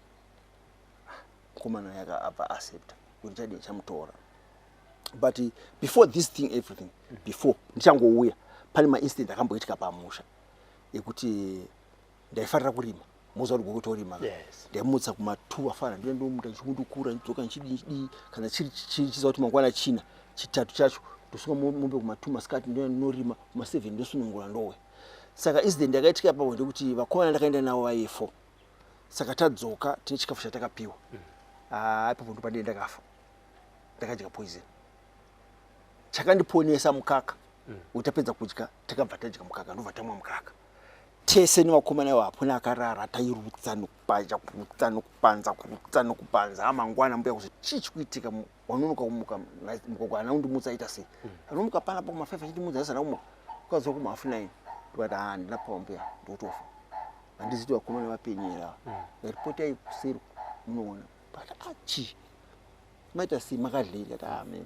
Mukomana yaka abva accepta kuti chadii, chamutora. But before this thing, everything, before ndichangouya, pane maincident akamboitika pamusha ekuti ndaifarira kurima. Moziva kuti gogo torima. Yes. Ndaimutsa kuma2 afana, ndoenda ndomuta ndichimundukura, ndidzoka ndichidii ndichidii. Kana chiri chiziva kuti mangwana china chitatu chacho, ndosunga mombe kuma2 masikati, ndoenda ndinorima, kuma7 ndosunungura, ndowe. Saka incident yakaitika ipapo ndekuti vakomana ndakaenda navo vaive four. Saka tadzoka tine chikafu chatakapiwa. Ah, ipapo ndopandee ndakafa, ndakadya poison. Chakandiponesa mukaka. Utapedza kudya, takabva tadya mukaka, ndobva tamwa mukaka tese nevakomana ivo. Hapuna akarara, tairutsa nokupanja, kurutsa nokupanza, kurutsa nokupanza. Amangwana mbuya kuzi, "Chii chikuitika? Wanonoka kumuka." Mugogo haana kundimutsa, aita sei, anomuka panapa kuma5 achindimutsa, asana kumuka ukazoka kuma 9:30. Ndikati, "Ha, ndinapawa mbuya, ndotofa, handiziti vakomana vapenyera." Ripotai kuseri munoona. But achi maita sei, makadlei? Kati, "Amen."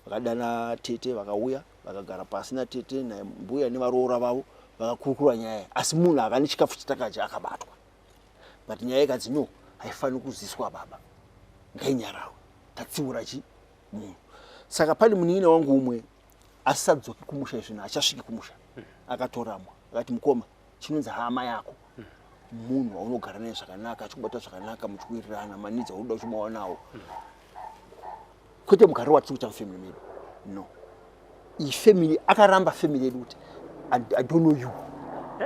Vakadana tete, vakauya, vakagara pasi natete nambuya nevaroora vavo, vakakurukura nyaya. Asi munhu akane chikafu chatakadya akabatwa. But nyaya ikanzi, no, haifaniri kuziswa baba, ngainyarawe, tatsiura chi munhu. Saka pane munin'ina wangu umwe asisadzoki kumusha izvino, achasviki kumusha, akatoramwa. Akati, "Mukoma, chinonzi hama yako munhu waunogara naye zvakanaka, achikubata zvakanaka, muchiwirirana manidzi aunoda uchimawanawo, kwete mugariro watiri kuita mufamily medu. No, iyi family." Akaramba family yedu kuti, I don't know you."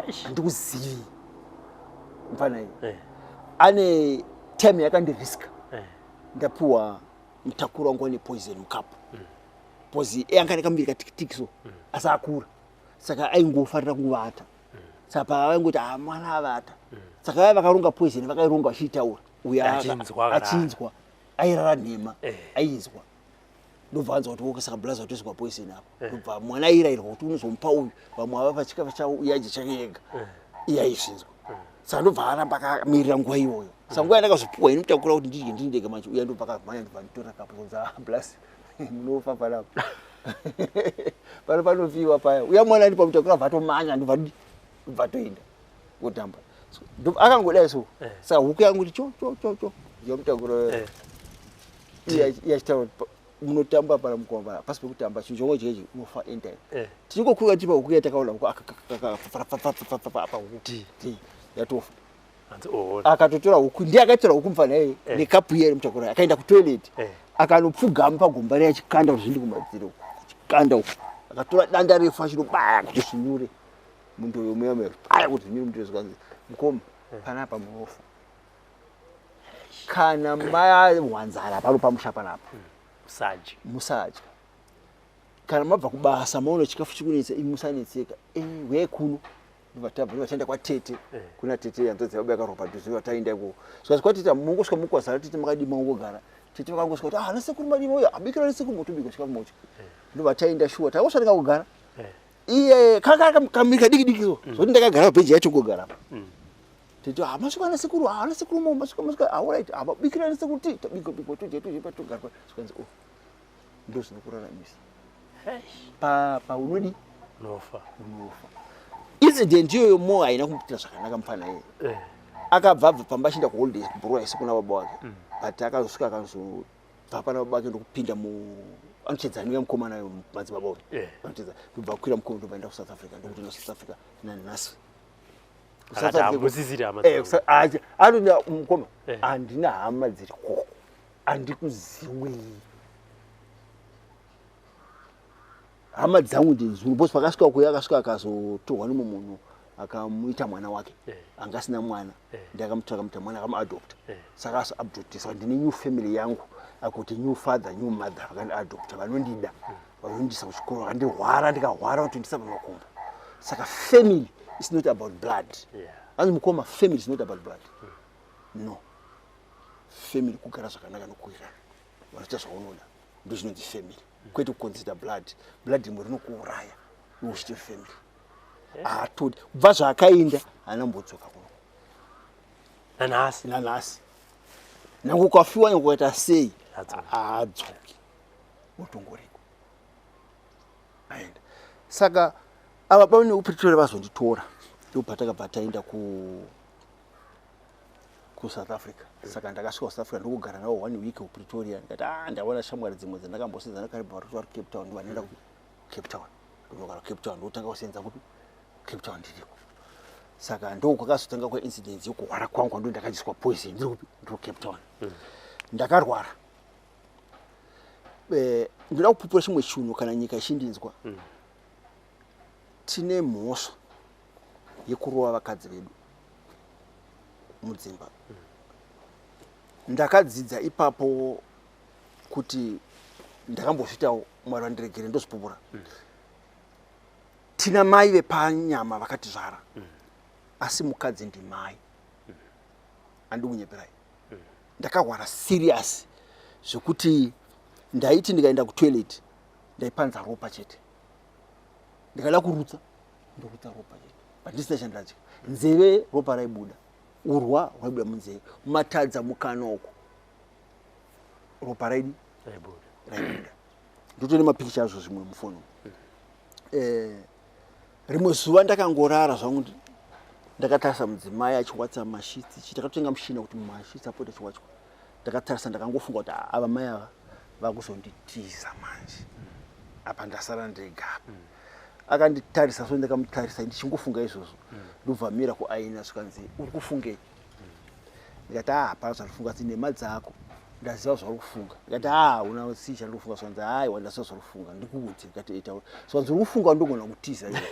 Eish. "Handikuzivi." Mufana iyi ane time yakandiriska. Ndapiwa mutakuro wangu ane poison mukapu, because anga ane kamuviri katikitiki so, asi akura, saka aingofarira kuvata. Saka pavaingoti, "Ah, mwana avata," saka vaya vakaronga poison vakaironga vachiitaura uyo Achinzwa kana- achinzwa, airara nhema. Ainzwa, ndobva anzwa kuti, "Okay, saka blaza watoiswa poison apa." Ndobva mwana airayirwa kuti unozomupa uyu, vamwe avapa chikafu chavo, uye adye chake ega. Iye aizvinzwa, saka ndobva aramba akamirira nguva iyoyo. Saka nguva yandakazopuwa ini mutakura kuti ndidye ndiri ndega manje, uya ndobva akamhanya, ndobva nditora kapu, kunzi, "Ah, blasi, munofa panapa, pano panofiwa paya." Uya mwana andi pamutakura abva atomanya, ndobva toenda kutamba. So, akangodai so. Saka huku yangu kuti cho cho cho cho yamutakura. Iye achitaura kuti Munotamba pana mukoma, pasi pekutamba chinhu chongo chechi unofa anytime. Tichingokwira tipa huku yatakaona huku apa huku yatofa. Akatotora huku, ndiye akatora huku mufana iye nekapu iye mutakura, akaenda kutoilet, akanopfugama pagomba riya achikanda kuti zvindi kumadziro, achikanda uku, akatora danda refu achinobaya kuti zvinyure mundoyo muya muya, baya kuti zvinyure mundoyo. Zvikanzi, mukoma, panapa munofa kana mawanzara pano pamusha panapa. Musadya. Musadya. Kana mabva kubasa maona chikafu chikunetsa, imi musanetseka, huyai kuno. Ndobva taenda kwatete. Kuna tete, hanzvadzi yababa yakarwa padhuze, vataenda ikoko. Zvikanzi kwatete mungosvika mukwazara, tete makadii mangogara. Tete vakangosvika kuti, ah, nasekuru madii mauya, abikira nasekuru, motobika chikafu mocha. Ndobva taenda shuwa, takangosvika tikangogara. Iye kaka kamiri kadiki diki so zvokuti ndakagara pabhenji yacho kugara. Tete, ah, masvika nasekuru, ah, nasekuru mo masvika, masvika, ah, alright, ah, babikira nasekuru ti tabika bika, todya todya patogara. Zvikanzi, oh, ndo zvinokuraramisa pa paunodi unofa. Unofa. Incident iyoyo mo haina kumupitira zvakanaka mufana iye. Akabva abva pamba achienda kuholidays kubhurwa isi kuna baba wake, but akazosvika akazobva pana baba wake ndokupinda mu anochedzani mukomana uyo, madzibaba uyo. Anochedza, ndobva akwira mukoma, ndobva aenda kuSouth Africa, ndokutoenda kuSouth Africa nanhasi. Akati hamusisiri hama dzangu. Anoda mukoma, handina hama dziri koko, handikuziwi, hama dzangu ndinzuru, because pakasvika kuya akasvika akazotorwa nemumwe munhu akamuita mwana wake. Anga asina mwana. Ndakamutora, akamuita mwana, akamuadopta. Saka azoadopta, saka ndine new family yangu, akuti new father, new mother, vakandiadopta, vanondida, vanondisa kuchikoro, vakandirwara, ndikahwara vatondisa pamakumbo. Saka family is not about blood. Anzi mukoma, family is not about blood, no. Family kugara zvakanaka nokuwirana, vanoita zvaunoda, ndo zvinonzi family, kwete kuconsider blood. Blood rimwe rinokuuraya iwe uchiti family. Haatodi kubva zvaakainda, haana kumbodzoka kuno. Nanhasi? Nanhasi. Nyange ukafiwa, nyange ukaita sei, Haadzoki. Haadzoki, utongoriko aenda. Saka ava baba nekuPretoria vazonditora, ndobva takabva taenda kuSouth Africa. Saka ndakasvika kuSouth Africa, ndokugara navo one week kuPretoria. Ndikati, ah, ndaona shamwari dzimwe dzandakambosenza nakaribha vari Cape Town, ndobva ndaenda kuCape Town, ndonogara kuCape Town, ndokutanga kusenza kupi, Cape Town ndiriko. Saka ndo kwakazotanga kweincidence yokurwara kwangu, ndo ndakadyiswa poison ndiri kupi, ndiri kuCape Town. Ndakarwara. Ndoda kupupura chimwe chinhu kana nyika ichindinzwa. Tine mhosva yekurova vakadzi vedu mudzimba. Ndakadzidza ipapo kuti ndakambozviitawo, Mwari vandiregere, ndozvipupura. Tina mai vepanyama vakatizvara, asi mukadzi ndimai, handikunyeperai. Ndakarwara serious zvekuti ndaiti ndikaenda kutoilet ndaipanza ropa chete, ndikada kurutsa ndorutsa ropa chete, but ndisina chandadya. Nzeve ropa raibuda, urwa rwaibuda munzeve, matadza mukanwa uko ropa raidi Raibuda. Raibuda. Ndotone mapikicha azvo zvimwe mufoni. Rimwe zuva ndakangorara zvangu, ndakatarisa mudzimai achiwatsa masheets chi takatotenga mushina kuti masheets apote achiwachwa. Ndakatarisa, ndakangofunga kuti, "Ah, ava mai ava vakuzonditiza manje, apa ndasara ndega apa." Akanditarisa so, ndakamutarisa ndichingofunga izvozvo, ndobva mira kuaina. Zvikanzi, uri kufungei? Ndikati, ah, hapana zvandifunga. Asi nhema dzako, ndaziva zvauri kufunga. Ndikati, ah, una si chandiri kufunga. Zvikanzi, aiwa, ndaziva zvauri kufunga, ndikuudze. Ndikati, itaura. Zvikanzi, uri kufunga ndogona kutiza iwe.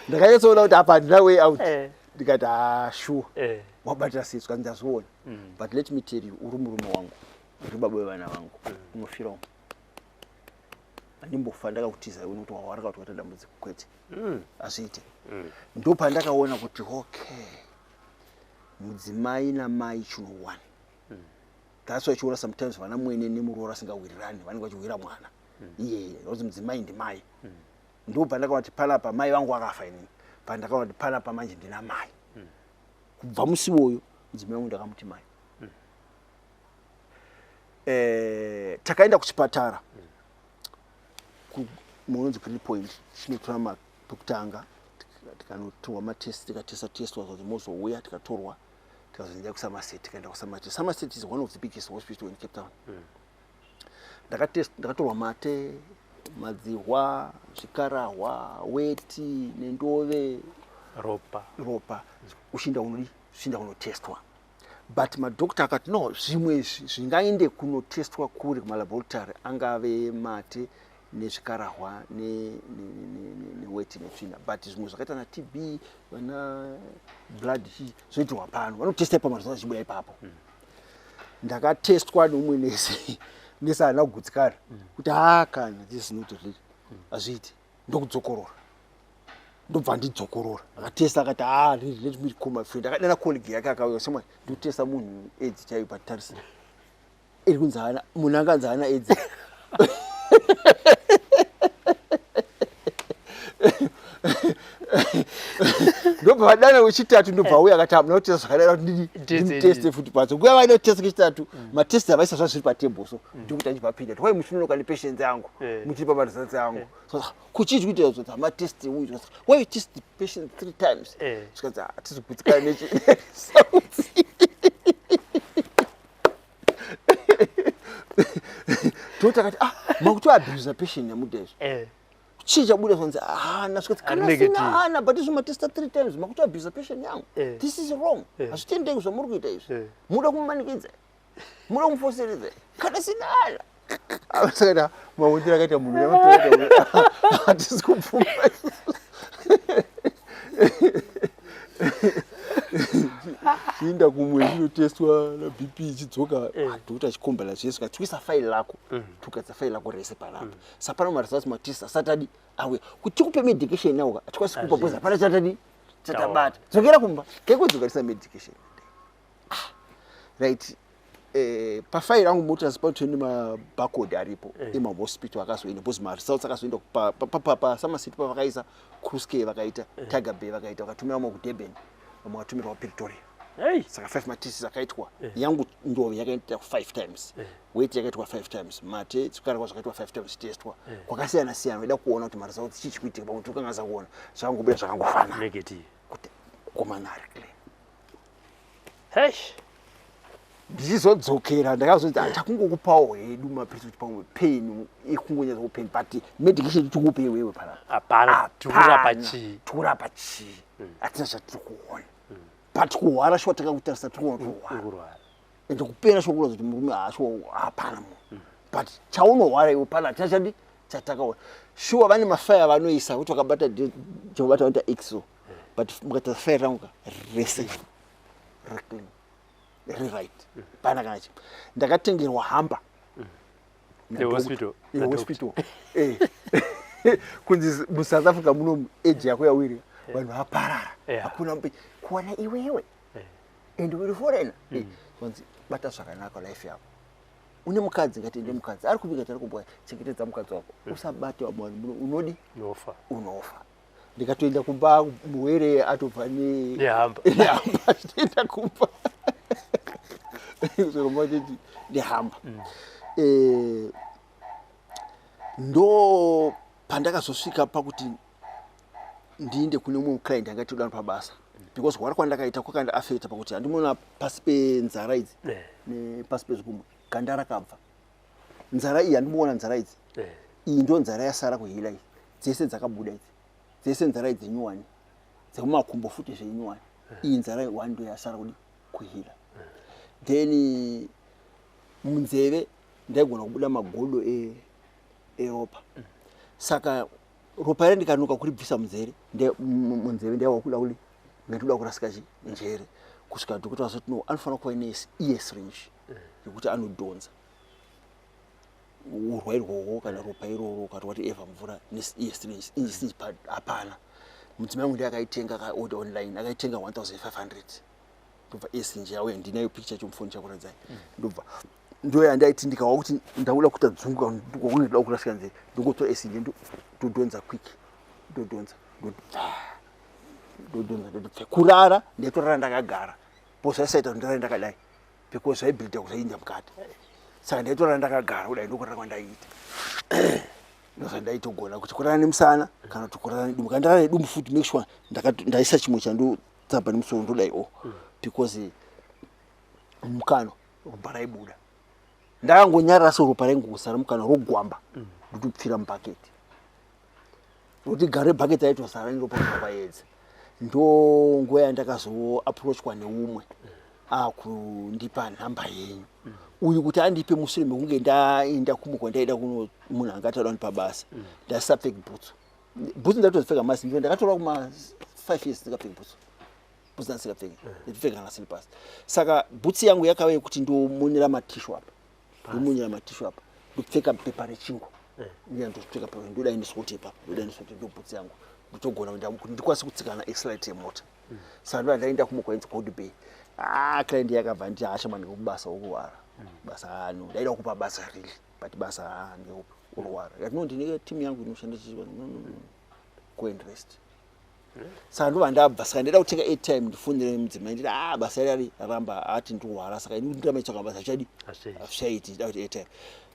Ndakanyatsoona kuti apa handina way out. Ndikati, ah, sure, wabatira sei? Zvikanzi, ndazviona, but let me tell you, uri murume wangu, uri baba vevana vangu, unofira umu. Handimbofa ndakakutiza iwe nokuti wawara kuti waita dambudziko, kwete, hazviite. Ndopandakaona kuti, okay, mudzimai namai chinhu one. That's why chiona sometimes vana mwene nemuroora asingawirirani, vanenge vachiwira mwana iyeye, nokuti mudzimai ndimai. Ndobva ndakaona kuti panapa mai vangu vakafa inini, pandakaona kuti panapa manje ndina mai. Kubva musi iwoyo mudzimai wangu ndakamuti mai. Takaenda kuchipatara munonzi Green Point, chinotora pekutanga, tikanotorwa matest, tikatesta testwa, zvazi mozouya, tikatorwa. Tikazoenda kuSomerset, tikaenda kuSomerset. Somerset is one of the biggest hospital in Cape Town. Ndakatorwa mate, madzihwa, zvikarahwa, weti nendove, ropa. Ropa, uchienda kunodi, uchienda kunotestwa. But madhokta akati no, zvimwe izvi zvingaende kunotestwa kuri kumalaboratory, angave mate nezvikarahwa neweti netsvina, but zvimwe zvakaita naTB, vana blood, chii, zvoitirwa pano, vanotesta ipapo, maresults achibuda ipapo. Ndakatestwa neumwe nesi, nesi haana kugutsikana kuti haa kana, this is not real, hazviiti. Ndokudzokorora, ndobva ndidzokorora. Akatesta akati, "Ah, really, let me call my friend." Akadana colleague yake, akauya, "Shamwari, ndikutesta munhu AIDS chaiyo, patarisa iri kunzi haana, munhu anganzi haana AIDS?" Ndobva vadana wechitatu, ndobva auya akati, "Hamuna kutesta zvakadai kuti ndidi ndimuteste futi patso." Kuya vaida kutesta kechitatu, matest avaisa zvazviri patable, so ndikuti achibva apinda, "Wai muchinonoka nepatients yangu, muchipa maresults yangu?" So kuchii kuita zvo hamatest uyu? "Why you test the patient three times?" Zvikanzi, "Hatisi kugutsikana nechiresults." Toti akati, "Ah, makutoabusa patient yamuda izvi." Chii chabuda? Zvanzi hana. Zvikanzi Ari kana negative. sina hana, but izvo matesta three times, makutoabusa patient yangu. This is wrong. Hazvitendeki zvamuri kuita izvi. Muda kumumanikidza, muda kumufoseredza, kana sina hana. Saka maundiro akaita munhu, hatisi kubvuma. Chiinda kumwe chinotestwa naBP, ichidzoka. Dhokota achikombela zvese, kati faili lako, tukaisa faili lako rese panapa. Sapana maresults matest asati adi auya kuti tikupe medication nauka, hatikwanisi kupa because hapana chatadi chatabata. Dzokera kumba, kekudzokarisa medication. Ah, right. Pafairi rangu motors patone mabarcode aripo emahospital akazoenda, because maresults akazoenda paSomerset, pavakaisa Cruske, vakaita Tiger Bay, vakaita, vakatumira vamwe kuDurban, vamwe vakatumirawo Pretoria. Hey. Saka five matests akaitwa. Yangu ndove yakaita five times, weti yakaitwa five times, mate, chikarwa zvakaitwa five times, testwa kwakasiyana siyana, vaida kuona kuti maresults chii chikuitika. Pamwe tirikanganisa kuona, zvakangobuda zvakangofanana Negative. Kuti komana ari clean. Hey. Ndichizodzokera ndakazoti takungokupawo hedu mapirisi kuti pamwe pain ikungonyatsa kupain, but medication tikupe iwewe panapa Hapana, tikurapa chii? Tikurapa chii? Hatina chatiri kuona, but kuhwara shuwa, takakutarisa tiri kuona kuti kuhwara Kurwara. Ende kupera shuwa kuratidza kuti murume haashuwa, hapana munhu, but chaunohwara iwe pana hatina chadi chatakaona. Shuwa vane mafaya vanoisa kuti vakabata chavabata vanoita exo, but mukaita fairi rangu ka rese reclean, riright, pana kana chi. Ndakatengerwa hamper Yehospital. Yehospital. Kunzi muSouth Africa munomu age yako yawiri, vanhu vaparara. Hakuna kuwana iwewe and uri foreigner. Vanzi bata zvakanaka life yako. Une mukadzi? Ngati ende mukadzi ari kubika, tari kubwa, chengetedza mukadzi wako, usabate vamwe vanhu muno, unodi Nofa. Unofa. Ndikatoenda kumba, muwere atobva ne Nehamper. Nehamper, achitoenda kumba chiti nehamper. Ndo pandakazosvika pakuti ndiinde kune mumwe client anga todana pabasa, because hwara kwandakaita kwakandiafecta pakuti handimona pasi penzara idzi nepasi pezvikumwe ganda rakabva. Nzara iyi handimboona nzara idzi. Iyi ndo nzara yasara kuhila iyi, dzese dzakabuda idzi, dzese nzara idzi nyuwani, dzekumakumbo futi zvenyuwani. Iyi nzara one ndo yasara kudi kuhila. Then munzeve ndaigona kubuda magodo eropa. Saka ropa iri ndikanuka kuribvisa munzeve, munzeve ndaiwa kuda kudi ndatoda kurasika chi njere, kusvika dhokota azoti no, anofanira kuva ne syringe yekuti anodhonza urwa irworwo kana ropa iroro kana whatever mvura nesyringe. Syringe hapana. Mudzimai wangu ndiye akaitenga, akaorder online, akaitenga 1500. Ndobva esinje yauya, ndinayo picture yacho mufoni chakuradzai. Ndobva ndo yandaiti ndikawa kuti ndakuda kuita dzungu, ndoda kurasika nzeve, ndongotora esinje, ndodhonza quick, ndodhonza, ndodhonza, ndodhonza. Kurara ndaitorara ndakagara, because zvaisaita kuti ndirare ndakadai, because zvaibhilidha kusainda mukati. Saka ndaitorara ndakagara kudai, ndokurara kwandaiita. Ndozvandaitogona kuti kurara nemusana kana kuti kurara nedumbu. Kana ndarara nedumbu futi, make sure ndaisa chimwe chandotsamba nemusoro, ndodai o, because Mukanwa ropa raibuda. Ndakangonyarara so ropa raingosara mukanwa rogwamba. Ndotopfira mubhaketi. Roti gare bhaketi raitosara neropa kwayedza. Ndo nguva yandakazoapproachwa neumwe akundipa nhamba yenyu. Uyu kuti andipe mushure mekunge ndaenda kumwe kwandaida kuno munhu anga atauda kundipa basa. Ndasapfeka bhutsu. Bhutsu ndatozipfeka masi ndakatora kuma 5 years ndikapfeka bhutsu. Bhutsu ndasingapfeki. Ndipfeka kana slippers. Saka bhutsu yangu yakave yekuti ndomonera matishu apa. Ndomonera matishu apa. Ndopfeka pepa rechingwa. Ndiye ndopfeka pepa ndodai ndisoti ipapo. Ndodai ndisoti ndo bhutsu yangu. Ndotogona kuenda kuti ndikwanise kutsika na accelerator yemota. Saka ndo ndaenda kumwe kwainzi Gold Bay. Ah, client yakabva nditi hasha mani kubasa ukurwara. Basa ano. Ndaida kupa basa really. But basa ah ndeupi urwara. Ndikati no ndine team yangu inoshanda chichi. No no no. Go and rest. Saka ndobva ndabva saka ndaida kutenga airtime ndifonere mudzimai nditi ah basa rari raramba ati ndirwara saka ini ndiramba nditsvaka basa chadi hazvichaiti ndida kuti airtime.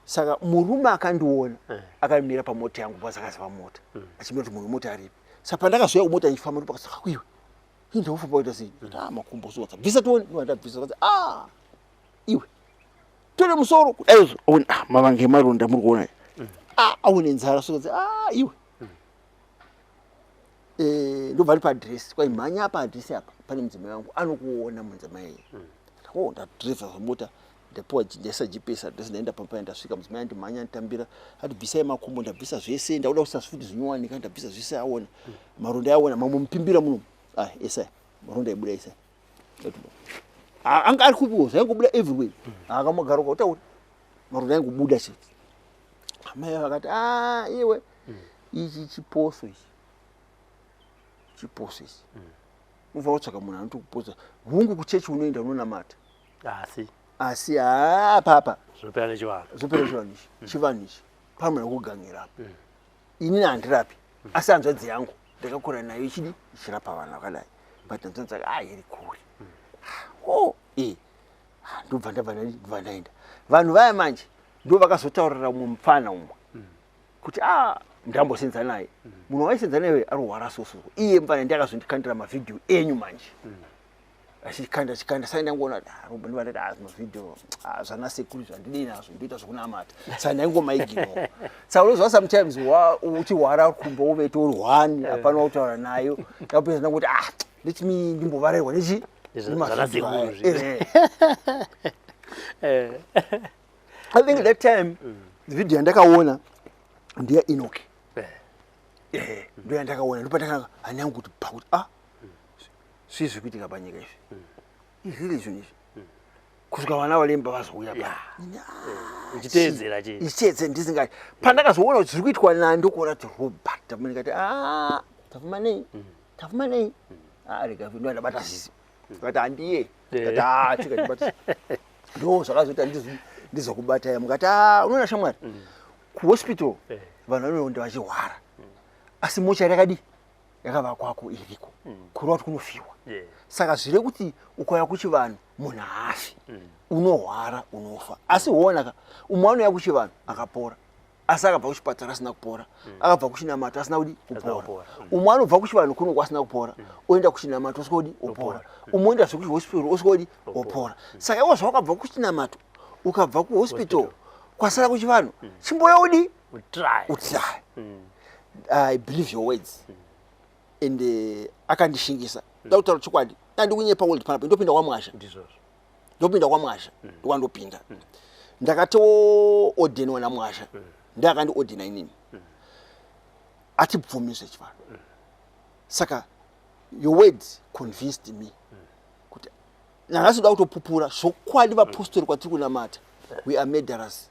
Saka murume akandiona akamira pamota yangu because akaziva mota achimira kuti munhu mota aripi. Saka pandakazouya kumota ndichifamba ndopakasaka kuiwe ii ndakufamba kuita sei? Ndikati ah makumbo so bvisa tione. Ndobva ndabvisa akati ah iwe tore musoro kudai izvo aone ah mavanga emaronda muri kuona ah aone nzara so ah iwe ndobva ndi padress kwai mhanya apa adress apa pane mudzimai wangu anokuona mudzimai iye. Oh ndadriver mota ndapiwa ndaisa GPS address ndaenda pamba ndasvika mudzimai andimhanya anditambira ati bvisai makumbo ndabvisa zvese ndakuda kuisa futi zvinyowanika ndabvisa zvese aona maronda aona mamwe mupimbira muno ah esai maronda aibuda esai anga ari kupiwa zvaingobuda everywhere akamagaruka utaura maronda aingobuda chete. Amai vakati ah iwe ichi chiposo ichi chiposo ichi unofanira kutsvaka munhu anotokuposa. Hungu kuchechi unoenda unonamata asi haa papa zvopera nechivanhu zvopera chivanhu ichi chivanhu ichi pamwe kugangira apa inini handirapi asi hanzvadzi yangu ndakakura nayo ichidi ichirapa vanhu vakadai but hanzvadzi yake ah iri kure. Oh eh ndobva ndabva ndabva ndaenda. Vanhu vaya manje ndo vakazotaurira umwe mupfana umwe kuti ah ndambosenza naye. Munhu waisenza naye arwara soso. Iye mupfana ndiye akazondikandira mavhidhiyo enyu manje. Achikanda achikanda saka ndangoona ah Robert ndibva ndati ah mavhidhiyo ah zvana sekuru zvandidii nazvo ndoita zvekunamata. Saka ndaingomaiginowa. Saka unoziva sometimes uchihwara kumba uvete uri one hapana wakutaura nayo. Ndapedza ndangoti ah let me ndimbovarerwa nechi Zvana sekuru zvi. I think that time video yandakaona ndiya Enoch. Ndo yandakaona ndopandakanga hani yangu kuti pa kuti ah zvii zviri kuitika panyika izvi. Izviri zvinhu izvi. Kusvika vana valemba vazouya pa. Uchiteedzera chii? Ichiteedzera ndisingati. Pandakazoona kuti zviri kuitwa nani ndokuona kuti Robert Tapfuma ndikati ah Tapfuma nei? Tapfuma nei? Ah rega ndo ndabata zizi. Ndikati handiye. Ndikati ah chika ndibata. Ndo zvakazoita ndizokubatai mukati ah unoona shamwari. Kuhospital vanhu vanoenda vachihwara. Asi mochari yakadii? Yakavakwako iriko. Kureva kuti kunofiwa. Saka zvire kuti ukauya kuchivanhu munhu haafi. Unohwara unofa. Asi huona ka umwe anouya kuchivanhu akapora. Asi akabva kuchipatara asina kupora. Akabva kuchinamato asina kudi kupora. Umwe anobva kuchivanhu kuno asina kupora. Oenda kuchinamato osvika kudi opora. Umwe oenda zvekuchihospital osvika kudi opora. Saka iwe zvawakabva kuchinamato ukabva kuhospital kwasara kuchivanhu chimboya udi Utry. Utry. I believe your words. And akandishingisa. Ndakutaura chokwadi. Andikunyepa world panapa ndopinda kwaMwasha. Ndizvozvo. Ndopinda kwaMwasha. Ndokwandopinda. Ndakatoordinwa naMwasha. Ndiakandiordina inini. Atibvumi zvechivanhu. Saka your words convinced me kuti nhasi ndoda kutopupura zvokwadi vapostori kwatiri kunamata we are murderers.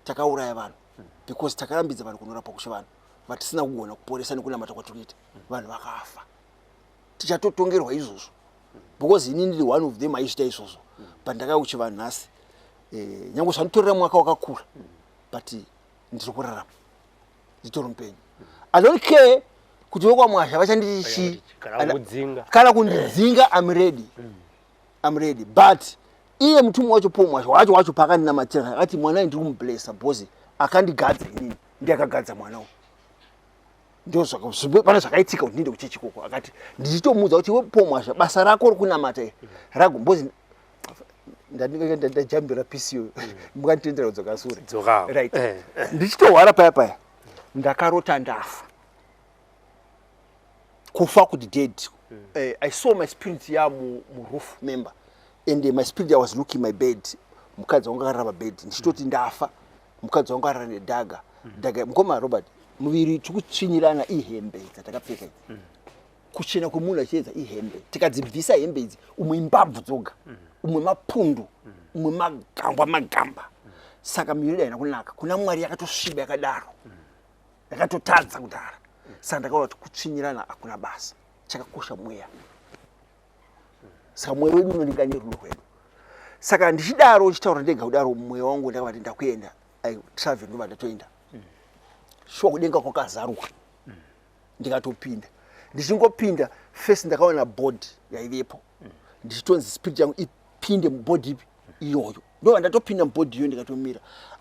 Takauraya vanhu because takarambidza vanhu kunorapa kuchivanhu vatisina kugona kuporesa nekunamata kwatiri kuita. Vanhu vakafa. Tichatotongerwa izvozvo because inini ndiri one of them aizviita izvozvo. But ndakauya kuchivanhu nhasi nyange zvanditorera mwaka wakakura but ndiri kurarama nditori mupenyu. I don't care kuti vekwaMwasha vachanditi chii Kana kundidzinga. I'm ready. I'm ready. But iye mutumwa wacho Paul Mwasha wacho wacho paakandinamatira akati mwana ndiri kumublessa because akandigadza inini ndiye akagadza mwana uyu. Ndo pane zvakaitika kuti ndiende kuchechi ikoko. Akati ndichitomuudza kuti iwe Paul Mwasha basa rako rekunamata iri rago because Ndajambira pisi iyoyo, mukanditendera kudzoka sure? Dzoka. Right. Ndichitohwara paya paya, ndakarota ndafa, kufa kuti dead. I saw my spirit ya muroof member and my spirit, I was looking my bed, mukadzi wangu akarara pabed. Ndichitoti ndafa, mukadzi wangu akarara nedhaga dhaga. Mukoma Robert, muviri tikutsvinyirana ihembe dzatakapfeka idzi. Kuchena kwemunhu achiedza ihembe. Tikadzibvisa hembe idzi, umwe imbabvu dzoga, umwe mapundu, umwe magamba magamba. Saka miviri yedu haina kunaka kuna Mwari, yakatosviba yakadaro, yakatotadza kudhara. Saka ndakaona kuti kutsvinyirana hakuna basa, chakakosha mweya. Saka mweya wedu unoringa nerudo rwedu. Saka ndichidaro, ndichitaura ndega kudaro, mweya wangu ndakavati ndakuenda, I travel, ndobva ndatoenda. Shuwa kudenga kwakazaruka, ndikatopinda. Ndichingopinda first, ndakaona body yaivepo, ndichitonzi spirit yangu ipinde mubody ipi iyoyo. Ndobva ndatopinda mubody iyoyo, ndikatomira.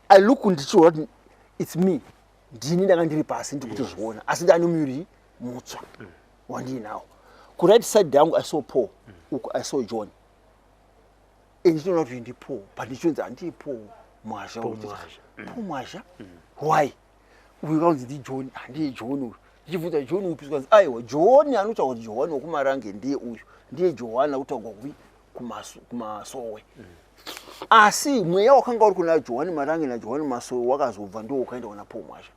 I look, ndichiona kuti it's me, ndini ndanga ndiri pasi, ndiri kutozviona, asi ndane muviri mutsva wandiinawo. Kuright side yangu I saw Paul, uku I saw John. Ndichitoona kuti ndi Paul, but ndichonzi handii Paul Mwazha. Paul Mwazha. Paul Mwazha, why? Uyu kaunzi ndiJohn, handiye John uyu. Ndichibvunza, John upi? Zvikanzi, aiwa, John anotaura kuti Johani wekuMarange ndiye uyu, ndiye Johani akutaurwa kupi? Kumasowe. Asi mweya wakanga uri kuna Johani Marange naJohani Masowe wakazobva ndo ukaenda kuna Paul Mwazha.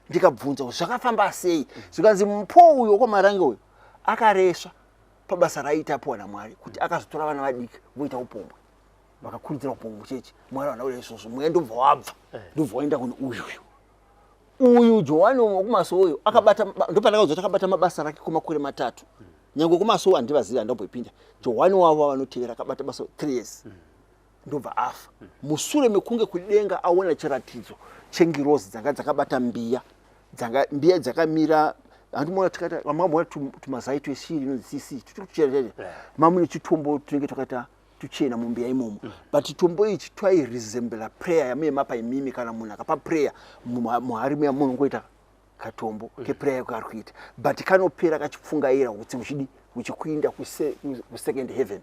Ndikabvunza kuti zvakafamba sei, zvikanzi Paul uyu wekwaMarange uyu akaresva pabasa raiita apiwa naMwari, kuti akazotora vana vadiki voita upombwe, vakakurudzira upombwe muchechi. Mwari vana kuda izvozvo. Mweya ndobva wabva, ndobva waenda kune uyuyu uyu Johani wekumasowe uyu akabata. Ndopandakaudza kuti akabata mabasa rake kwemakore 3. Nyange kumasowe handivazivi, handamboipinda. Johani wavo vanotevera akabata basa 3 years, ndobva afa musure mekunge kudenga aona chiratidzo chengirozi dzanga dzakabata mbiya, dzanga mbiya dzakamira. Handimuona tikaita, vamwe tumazai tweshiri inonzi cc tuchera, mamune chitombo tunenge twakaita tuchena mumbiya imomo. But chitombo ichi twairesembla prayer yamuye mapa imimi. Kana munhu akapa prayer muhari muya, munongoita katombo keprayer yako kari kuita, but kanopera kachipfungaira utsi huchidi huchikuinda kusecond heaven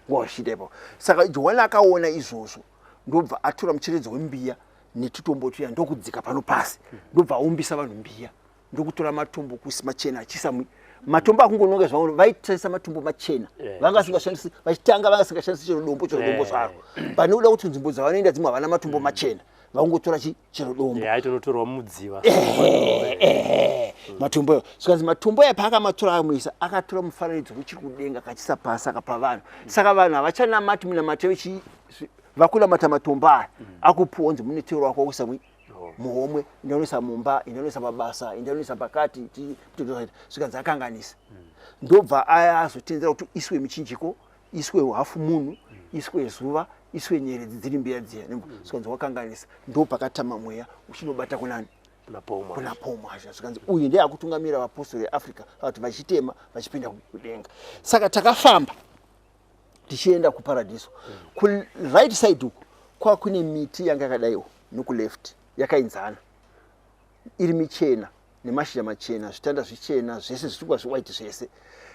nguva huchiita ipapo. Saka Johani akaona izvozvo, ndobva atora mucherechedzo wembiya netutombo tuya, ndokudzika pano pasi, ndobva aumbisa vanhu mbiya, ndokutora matombo kusi machena achiisa matombo akungononga zvavo. Vaitarisa matombo machena. Vanga vasingashandisi, vachitanga vanga vasingashandisi chero dombo, chero dombo zvaro. Pane kuda kuti nzvimbo dzavanoenda dzimwe havana matombo machena, vangotora chero dombo. Aitonotorwa mudziva. Matombo ayo, zvikanzi matombo aya paakamatora akamuisa, akatora mufananidzo uchiri kudenga, akachisa pasi, akapa vanhu. Saka vanhu havachanamati munamato vakunamata matombo aya akupuwa, unzi mune tero wako wakuisa muhomwe, indanoisa mumba, indanoisa pabasa, indanoisa pakati. Zvikanzi akanganisa. Ndobva aya azotendera kuti iswe michinjiko, iswe hafu munhu, iswe zuva, iswe nyeredzi dziri mbiya dziya. Zvikanzi wakanganisa. Ndo pakatama mweya uchinobata kunani? Kuna Paul Mwazha. Kuna Paul Mwazha. Zvikanzi uyu ndiye akutungamira vapostori eAfrica kuti vachitema vachipinda kudenga. Saka takafamba tichienda kuparadiso. Kuright side uku kwa kune miti yanga yakadaiwo, nokuleft yakainzana, iri michena nemashizha machena, zvitanda zvichena, zvese zvichikwa zviwhite zvese.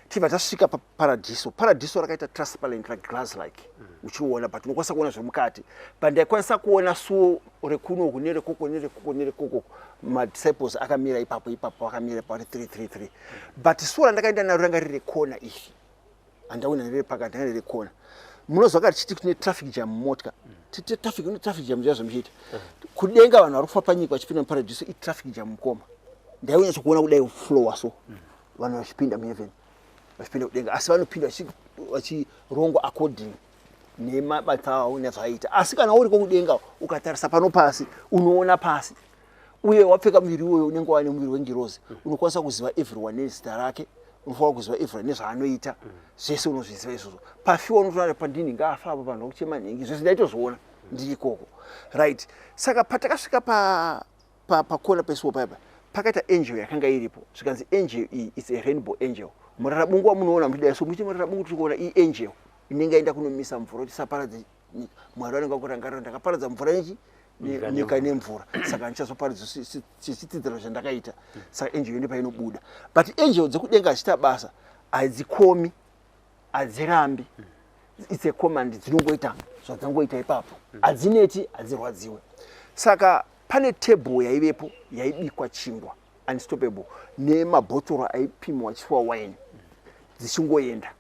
Tibva tasvika paparadiso. Paradiso rakaita transparent, like glass like uchiona, but unokwanisa kuona zviri mukati. But ndaikwanisa kuona suo rekunoku nerekoko nerekoko nerekoko, madisciples akamira ipapo ipapo, akamira ipapo ari 333. But suo randakaenda naro ranga riri rekona iri, handaona riri pakati, ranga riri rekona. Munozwa kati chiti kune traffic jam mumotya, tite traffic, kune traffic jam zviya zvamuchiita kudenga, vanhu vari kufa panyika vachipinda muparadiso, itraffic jam mukoma. Ndaionyatso kuona kudai flowa, so vanhu vachipinda muheaven, vachipinda kudenga, asi vanopinda vachirongwa according nemabasa avo nezvaaita. Asi kana uriko kudenga, ukatarisa pano pasi, unoona pasi, uye wapfeka muviri iwoyo, unenge wane muviri wengirozi, unokwanisa kuziva everyone nezita rake, unofanira kuziva everyone nezvaanoita zvese, unozviziva izvozvo. Pafiwa unotoona pandini ngaafa apo, vanhu vakuchema nhingi, zvese ndaitozviona ndiri ikoko. Right, saka patakasvika pakona pesuo paipa, pakaita angel yakanga iripo. Zvikanzi angel iyi is a rainbow angel, murarabungu wamunoona muchidai. So muchiti murarabungu tiri kuona, iyi angel inenge yaenda kunomisa mvura kuti isaparadze nyika. Mwari vanenge vakurangarira, ndakaparadza mvura nechi Nyika. Nyika nemvura, saka handichazoparadza chitsidziro chandakaita. Saka angel ino painobuda, but angel dzekudenga achiita basa, hadzikomi, hadzirambi. It's a command, dzinongoita zvadzangoita ipapo, hadzineti, hadzirwadziwe. Saka pane table yaivepo yaibikwa chingwa unstoppable nemabhotoro aipimwa achiiswa wine, dzichingoenda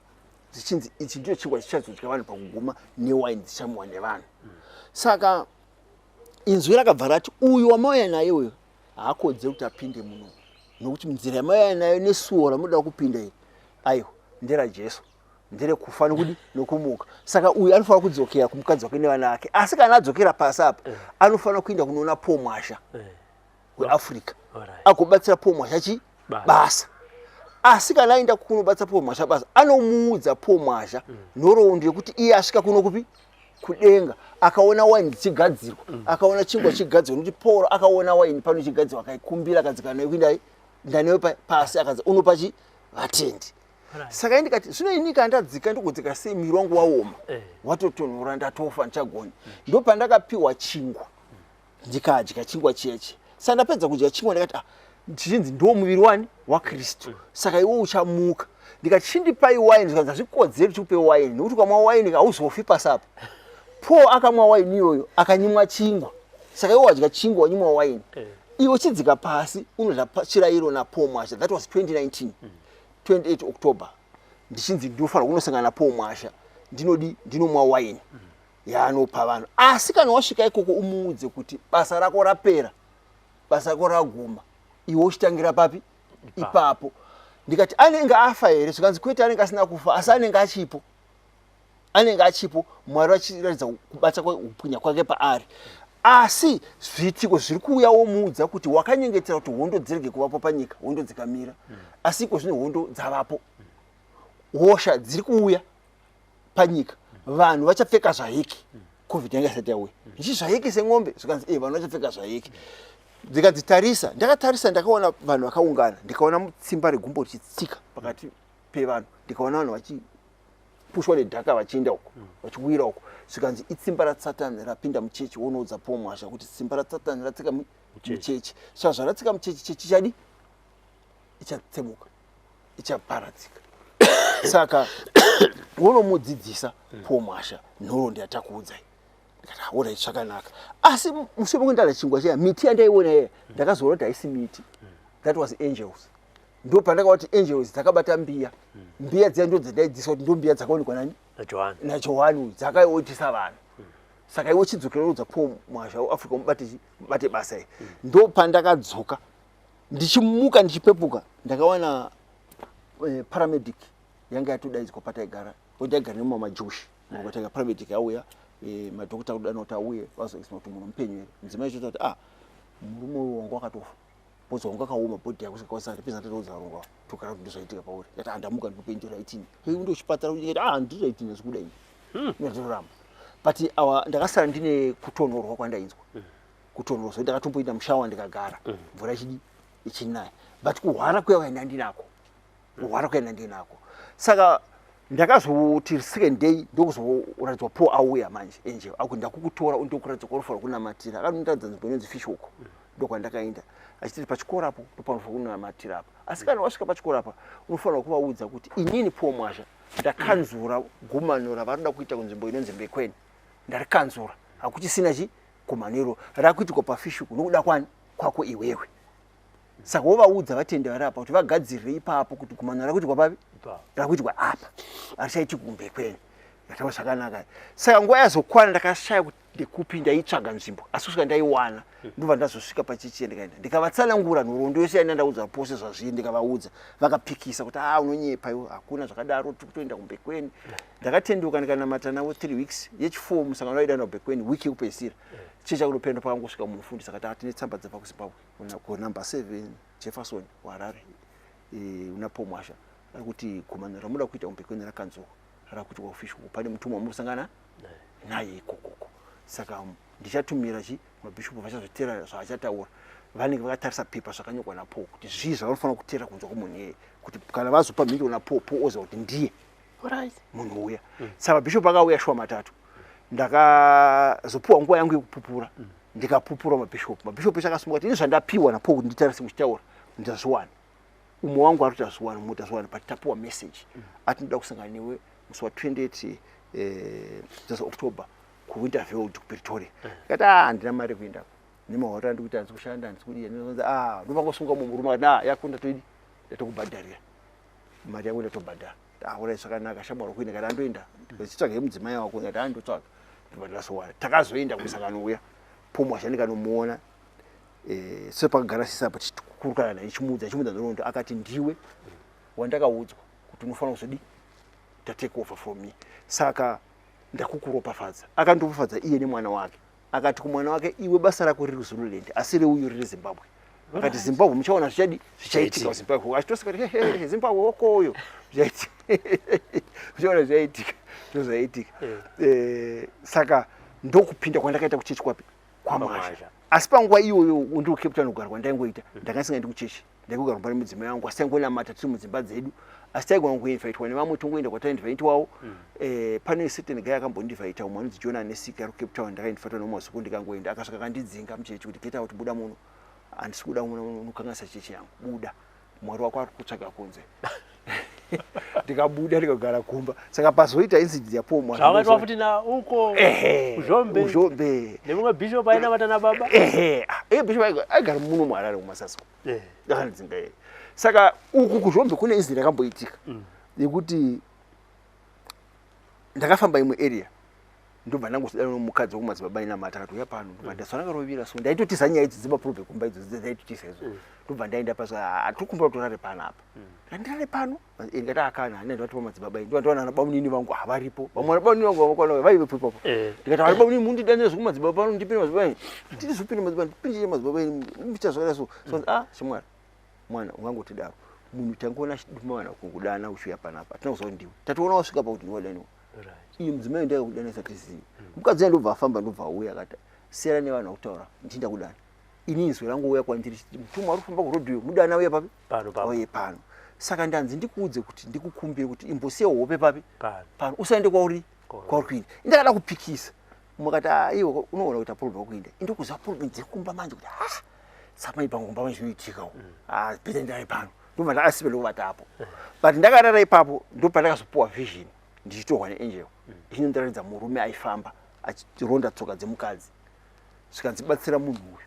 dzichinzi ichi ndicho chingwa chichazodya vanhu pakuguma, newaini dzichamwiwa nevanhu. Saka inzwi rakabva rati, "Uyu wamauya naye uyu haakodzeri kuti apinde muno, nokuti nzira yamauya nayo nesuo ramunoda kupinda iri, aiwa, nderaJesu, nderekufa nokudi nokumuka. Saka uyu anofanira kudzokera kumukadzi wake nevana vake. Asi kana adzokera pasi apa, anofanira kuenda kunoona Paul Mwasha weAfrica, agobatsira Paul Mwasha chi Basa. basa. Asi kana aenda kunobatsa Paul Mwasha basa, anomuudza Paul Mwasha nhoroondo yekuti iye asvika kuno kupi, kudenga, akaona waini dzichigadzirwa, akaona chingwa chigadzirwa, nokuti Paul akaona waini pano ichigadzirwa, akaikumbira, akadzika nayo kuenda ndanewe pasi, akadzi unopa chi vatendi." Saka indikati, "Zvino ini kana ndadzika, ndogodzika sei? Muviri wangu waoma, watotonhora, ndatofa, ndichagoni." Ndopandakapiwa chingwa, ndikadya chingwa chiyechi. Saka ndapedza kudya chingwa, ndikati, "Ah," ndichinzi ndo muviri wani waKristu, saka iwe uchamuka. Ndikati, "Chindipai waini." Zvikanzi, "Hazvikodzeri tikupe waini, nokuti ukamwa waini hauzofi pasapa. Paul akamwa waini iyoyo akanyimwa chingwa, saka iwe wadya chingwa, wanyimwa waini. Iwe chidzika pasi unodya chirayiro naPaul Mwasha." That was 2019, 28 October. Ndichinzi ndinofanira kunosangana naPaul Mwasha, ndinodi ndinomwa waini yaanopa vanhu. Asi kana wasvika ikoko, umuudze kuti basa rako rapera, basa rako raguma, iwe uchitangira papi? Ipapo. Ndikati, "Anenge afa here?" Zvikanzi, "Kwete, anenge asina kufa, asi anenge achipo, anenge achipo, Mwari vachiratidza kubata kupwinya kwake paari. Asi zviitiko zviri kuuya, womuudza kuti wakanyengetera kuti hondo dzirege kuvapo panyika, hondo dzikamira. Asi iko zvino hondo dzavapo, hosha dziri kuuya panyika, vanhu vachapfeka zvaheki." COVID yanga isati yauya. Ndichi zvaheki seng'ombe. Zvikanzi, "E, vanhu vachapfeka zvaheki." Ndikadzitarisa, ndakatarisa, ndakaona vanhu vakaungana, ndikaona tsimba regumbo richitsika pakati pevanhu, ndikaona vanhu vachipushwa nedhaka vachienda uko, vachiwira uko. Zvikanzi, "Itsimba raSatani rapinda muchechi. Wonoudza Paul Mwasha kuti simba raSatani ratsika muchechi. Saka zvaratsika muchechi, chechi chadi ichatsemuka, ichaparadzika. Saka wonomudzidzisa Paul Mwasha nhoroondo yatakuudzai." Ndikati, "Alright, zvakanaka." Asi mushure mekuti ndadya chingwa chiya, miti yandaiona iya, ndakazoona kuti haisi miti, that was angels. Ndo pandakaona kuti angels dzakabata mbiya. Mbiya dziya ndo dzandaidziswa kuti ndo mbiya dzakaonekwa nani? NaJohani. NaJohani uyu, dzakaotisa vanhu. Saka iwe chidzokera udza Paul Mwasha weAfrica, mubate mubate basa iri. Ndo pandakadzoka ndichimuka, ndichipepuka, ndakawana paramedic yanga yatodaidzwa pataigara. Ndaigara nemamajoshi mataiga. Paramedic auya, madhokota akudana kuti auye vazoexplain kuti munhu mupenyu here. Mudzimai chotati, "Ah, murume uyu wanga wakatofa, because wanga akaoma body yako." Saka wasati pesa ndatoudza varungu ava, tokara kuti ndozvaitika pauri. Ndati, "Andamuka, ndikupenyu, raitini hei, undo chipatara." Ndikati, "Ah, ndiraitini, zvikuda ini ndatoramba." But awa ndakasara ndine kutonhorwa kwandainzwa, kutonhorwa. So ndakatomboita mushawa, ndikagara mvura ichidi ichinaya, but kuhwara kuya kwaenda ndinako, kuhwara kuenda ndinako. Saka ndakazoti second day ndokuzoratidzwa Paul auya manje, angel akuti, "Ndakukutora ndokuratidza kwaunofanira kunamatira." Akandiratidza nzvimbo inonzi Fishhook. Ndokwandakaenda, achiti, "Pachikoro apo ndopanofanira kunamatira apa. Asi kana wasvika pachikoro apa, unofanira kuvaudza kuti inini Paul Mwasha ndakanzura gumano ravaroda kuita kunzvimbo inonzi Mbekweni. Ndarikanzura, hakuchisina chi gumano iro rakuitikwa paFishhook nokuda kwani? Kwako iwewe. Saka wovaudza vatendi vari apa kuti vagadzirire ipapo, kuti gumano rakuitikwa papi? Rakuitikwa apa, harichaitiki kuMbekweni." Ndataura zvakanaka. Saka nguva yazokwana, ndakashaya kuti ndekupi. Ndaitsvaga nzvimbo, asi kusvika ndaiwana, ndobva ndazosvika pachechi. Ndikaenda, ndikavatsanangura nhoroondo yose yainda ndaudza pose zvazviri. Ndikavaudza, vakapikisa kuti, "A, unonyepa iwe, hakuna zvakadaro, tiri kutoenda kuMbekweni." Ndakatenduka, ndikanamata navo 3 weeks. Yechi4, musangano waidana kuMbekweni, wiki yekupedzisira, chechi yakutopenda, pakangosvika mufundisi akati, "Tine tsamba dzabva kuZimbabwe, kunumber 7 Jefferson, kuHarare, una Paul Mwasha ari kuti gumano ramuda kuita kuMbekweni rakanzurwa, rakuitwa kuFishhook. Pane mutumwa wamunosangana naye ikokoko. Saka ndichatumira chi mabhishopu, vachazotera zvaachataura. Vanenge vakatarisa pepa zvakanyorwa naPaul, kuti zvii zvavanofanira kutera kunzwa kumunhu iyeye, kuti kana vazopa mhinduro naPaul, Paul oziva kuti ndiye munhu uya." Saka mabhishopu akauya shuwa matatu. Ndakazopiwa nguva yangu yekupupura, ndikapupura mabhishopu. Mabhishopu ese akasumuka kuti, "Ini zvandapiwa naPaul kuti nditarise muchitaura ndazviwana. Umwe wangu ari kuti azviwana, mumwe tazviwana, but tapiwa message ati ndoda kusangana newe musi wa28 Just October kuWinterveld, kuPretoria. Ndikati, "Ah, handina mari yekuendako nemahoro andiri kuita, handisi kushanda, handisi kudii." Ah, ndovangosunga mumwe murume akati, "Ah, yako ndatoidi, ndatokubhadharira mari yako, ndatobhadhara." Aura, zvakanaka shamwari, kuenda kati andoenda chitsvage mudzimai wako. Ndikati, "Andotsvaga." Ndobva ndasowana. Takazoenda kumusangano uya, Pomwasha ndikanomuona sepakagara sisi apa, tichikurukana naye, chimuudza chimuudza nhoroondo. Akati, "Ndiwe wandakaudzwa kuti unofanira kuzodi tatake over from me, saka ndakukuropafadza." Akandiropafadza iye nemwana wake. Akati kumwana wake, "Iwe basa rako riri Zululand, asi reuyu riri Zimbabwe." Akati, "Zimbabwe muchaona zvichadi zvichaitika Zimbabwe." Achitoseka kuti, "Hehe, Zimbabwe wokoyo zvichaitika, muchaona zvichaitika." Ndozvaitika. Saka ndokupinda kwandakaita kuchechi kwapi? KwaMwasha. KwaMwasha. Asi panguva iyoyo ndiri kuCape Town, kugara kwandaingoita, ndanga ndisingaendi kuchechi, ndaingogara kumba nemudzimai wangu, asi taingonamata tiri mudzimba dzedu. Asi taigona kuinvitwa nevamwe, tongoenda kwatainvitwawo. Pane certain guy akambondinvita, umwe anonzi John Anesika, ari kuCape Town. Ndakainvitwa nomazoko, ndikangoenda. Akasvika akandidzinga muchechi kuti, "Get out, buda muno, handisi kuda muno, unokanganisa chechi yangu, buda, Mwari wako ari kutsvaga kunze." Ndikabuda, ndikagara kumba. Saka pazoita incident yaPaul Zvakaitwa futi na uko kuZhombe. Uzhombe. Nemumwe bishop ainamata nababa. Ehe, bishop aigara muno muHarare kuMasasa. Ndakandidzinga iye. Saka uku kuZhombe kune incident yakamboitika yekuti ndakafamba imwe area, ndobva ndangosidana nomukadzi wekumadzibaba ainamata. Akati, "Uya pano." Ndobva ndaswana karovira. So ndaitotiza nyaya idzi dzemaproblem kumba idzo, ndaitotiza idzo. Ndobva ndaenda pasi, "Hatiri kumbira kuti urare pano apa." "Ndirare pano?" Ndikati, "Akana hana." Ndivati pamadzibaba, ndivatowana ana bamunini vangu havaripo, vamwe ana bamunini vangu vamakwana vaivepo ipapo. Ndikati, "Ari bamunini, mundidanire zvekumadzibaba pano, ndipinde madzibaba, tiri zopinda madzibaba, ndipinde madzibaba, muita zvakadai." So ah, shamwari, mwana ungangotidaro munhu tangoona achiduma vanhu kukudana uchiuya panapa, hatina kuziva kuti ndiwe. Tatoona wasvika pakuti ndiwadaniwa. Iyi mudzimai ndakakudanisa tizivi mukadzi uya. Ndobva afamba, ndobva auya, akati, "Siyana nevanhu vakutaura, ndichinda kudana ini, izwi rangouya kwandiri chiti mutumwa ari kufamba kurodhiyo, mudana uya papi?" Pano papo. Auye pano. Saka ndanzi ndikuudze kuti ndikukumbire kuti imbosiya hope papi? Pano. Pano, usaende kwauri. Kwauri. Kwauri kuenda, ndakada kupikisa. Mukati, "Ah, iwe unoona kuita problem wakuenda." Indokuziva problem dziri kumba manje kuti, ah, samai pangu kumba manje zvinoitikawo. Ah, better ndai pano. Ndobva ndakasipe ndokuvatapo, but ndakarara ipapo, ndopandakazopuwa vision ndichitorwa neangel ichinondiratidza murume aifamba achironda tsoka dzemukadzi. Zvikanzi, "Batsira munhu uyu,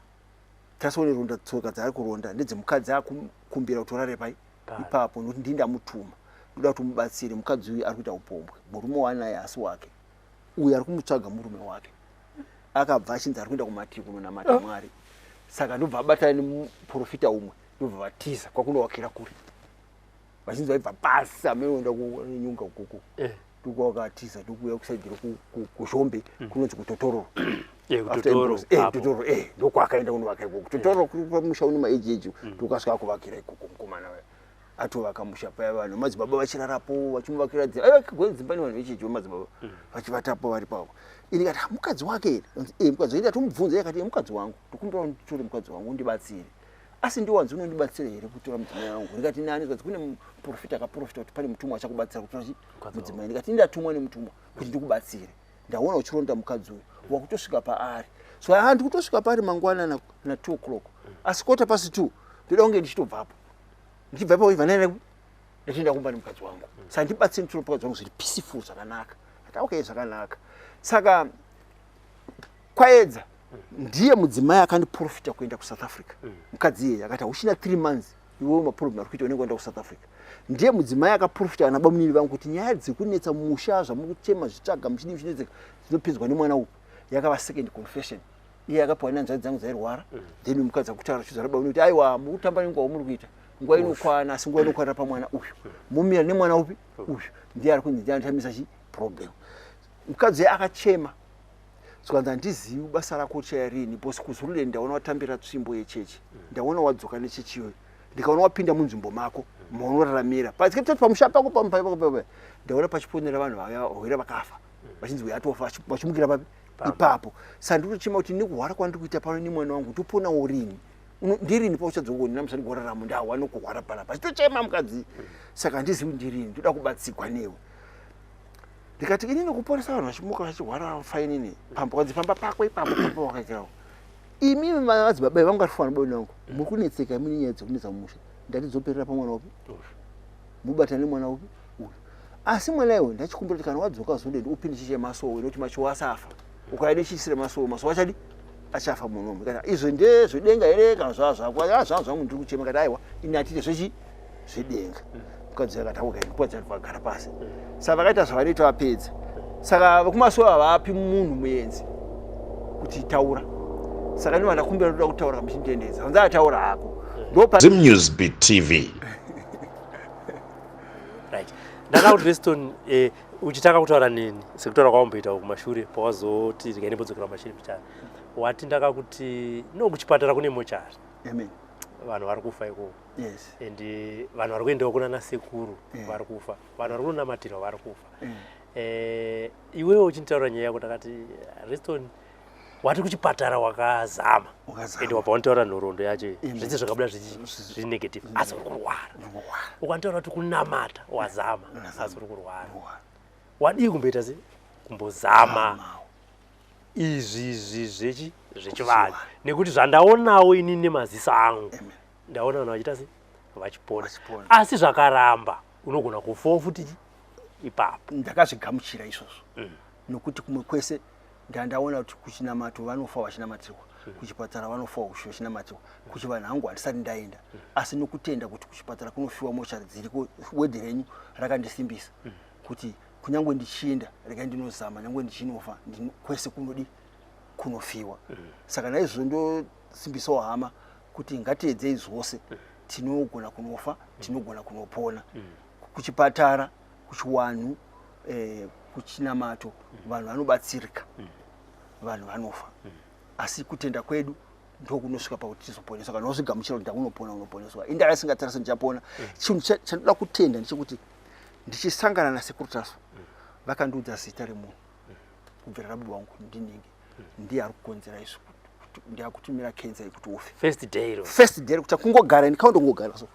tasoone ronda tsoka dzaari kuronda ndedzemukadzi akukumbira kuti urare pai?" Pano. "Ipapo, nokuti ndii ndamutuma, ndoda kuti umubatsire. Mukadzi uyu ari kuita upombwe, murume waanaye asi wake uyu ari kumutsvaga murume wake, akabva achinzi ari kuenda kumativi kunonamata Mwari." Saka ndobva abatana nemuprofita umwe, ndobva vatiza kwakunowakira kure, vachinzi vaibva pasi amenoenda kunyunga ukoko. Ndokwakatiza, ndokuuya kusaidhiro kuZhombe kunonzi kuTotororo. After Kutotoro. Ambrose, Apo. Totoro, ndokwakaenda kunovaka ikoko Totoro, pamusha une maejeji, ndokasvika kuvakira ikoko. Mukomana uya atovaka musha paya, vanhu madzibaba vachirarapo, vachimuvakira dzimba, aivakigwa dzimba nevanhu vechechi vemadzibaba, vachivatapo vari pavo. Ini ndikati, "Ah, mukadzi wake here?" Anzi, "Mukadzi wake." Ndatomubvunza iye, akati, "Mukadzi wangu, ndikumbira nditore mukadzi wangu, undibatsire." "Asi ndiwanzi unondibatsira here kutora mudzimai wangu?" Ndikati, "Nani?" Zikati, "Kune muprofita akaprofita kuti pane mutumwa achakubatsira kutora chi mudzimai." Ndikati, "Ndatumwa nemutumwa kuti ndikubatsire. Ndaona uchironda mukadzi uyu, wakutosvika paari." So ha, ndikutosvika paari mangwana na 2 o'clock, asi 2:15 ndoda kunge ndichitobvapo. Ndichibva ipapo ibva ndaenda ndachienda kumba nemukadzi wangu, saka ndibatsire nditore mukadzi wangu zviri peaceful, zvakanaka. Ati, "Okay, zvakanaka." Saka kwaedza, ndiye mudzimai akandiprofita kuenda kuSouth Africa. Mukadzi iyeye akati, "Hauchina 3 months iwewe, maproblem ari kuita, unenge waenda kuSouth Africa." Ndiye mudzimai akaprofita vana bamunini vangu kuti nyaya dziri kunetsa mumusha, zvamukuchema zvitsvaga muchidii muchinetseka, dzinopinzwa nemwana upi. Yakava second confession iye akapiwa nehanzvadzi dzangu dzairwara. Then mukadzi akutaura chizvara bamunini kuti, "Aiwa, muri kutamba nenguva muri kuita, nguva inokwana, asi nguva inokwanira pamwana uyu. Mumira nemwana upi? Uyu ndiye ari kunzi ndiye anotamisa chi problem." Mukadzi uye akachema, zvikanzi, "Handizivi basa rako chaya rini, because kuZululand ndaona watambira tsvimbo yechechi, ndaona wadzoka nechechi iyoyo, ndikaona wapinda munzvimbo mako maunoraramira pasikatati pamusha pako pamupaipakopa, ndaona pachiponera vanhu vahwere vakafa, vachinzi uyu atofa, vachimukira papi? Ipapo. Saka ndikutochema kuti nekuhwara kwandiri kuita pano nemwana wangu, toponawo rini? Ndirini pauchadzoka kundinamisa ndigorarama? Ndawa nokuhwara panapa." Achitochema mukadzi. "Saka handizivi ndirini, ndoda kubatsigwa newe." Ndikati, "Inini kuporesa vanhu vachimuka vachirwara fainini pamba?" Kwanzi, "Pamba pako ipapo, pamba wakaitirawo. Imi madzibaba vangu ari boni vangu, muri kunetseka imi nenyaya dzekunetsa mumusha. Ndati dzoperera pamwana upi? Mubatane nemwana upi? Uyu." Asi mwana iwe, ndachikumbira kuti kana wadzoka zodedi upinde chechi yemasowe, nekuti machowa asafa. Ukauya nechisire masowe, masowe achadi achafa munomu. Kana izvo ndezvedenga here kana zvava zvako? Ah, zvava zvangu, ndiri kuchema. Kati aiwa, ini atiite zvechi zvedenga. Mukadzi akati okay, mukadzi vagara pasi. Saka vakaita zvavanoita, vapedza. Saka vekumasowe havapi munhu muenzi kuti taura. Saka ndova ndakumbira, ndoda kutaura muchindendedza. Vanzi ataura hako. Ndopa Zim News Beat TV. Right, ndada kuti Reston, uchitanga kutaura neni sekutaura kwawamboita kumashure, pawazoti regai ndimbodzokera kumashure mbichana, wati ndakakuti no, kuchipatara kune mochari. Amen. Vanhu vari kufa ikoko. Yes. And vanhu vari kuendawo kuna nasekuru vari kufa, vanhu vari kunonamatirwa vari kufa. Iwewe uchinditaura nyaya yako, ndakati Reston, wati kuchipatara wakazama. Wakazama. And wabva wanitaura nhoroondo yacho. Amen. Zvese zvakabuda zviri negative, asi uri kurwara. Ndikurwara. Ukanitaura kuti kunamata wazama, Wazama. asi uri kurwara. Ndikurwara. Wadii kumboita se kumbozama Zamawo. Izvi izvi zvechivanhu, nekuti zvandaonawo inini nemaziso angu, Amen. ndaona vanhu vachiita se vachipona. Vachipona. Asi zvakaramba, unogona kufawo futi ipapo. Ndakazvigamuchira izvozvo, nokuti kumwe kwese ndandaona kuti kuchinamato vanofa vachinamatirwa, kuchipatara vanofa vachinamatirwa, kuchivanhu hangu handisati ndaenda. Asi nokutenda kuti kuchipatara kunofiwa, mochari dziriko, wedhi renyu rakandisimbisa kuti kunyange ndichienda, regai ndinozama, nyange ndichinofa, kwese kunodi kunofiwa. Saka naizvozvo ndosimbisawo hama kuti ngatiedzei zvose. Tinogona kunofa, tinogona kunopona. Kuchipatara, kuchiwanhu, kuchinamato, vanhu vanobatsirika, vanhu vanofa. Asi kutenda kwedu ndokunosvika pakuti tizoponeswa. Kana wazvigamuchira kuti ndakunopona, unoponeswa. Indava isingatarisi ndichapona. Chinhu chandoda kutenda ndechekuti ndichisangana nasekuru Tasvu, vakandiudza zita remunhu kubvira rababa wangu, ndinenge ndiye ari kukonzera izvi, ndiye akutumira kenza yekuti ufe. First day iro? First day, kuti kungogara, ndikaundongogara so,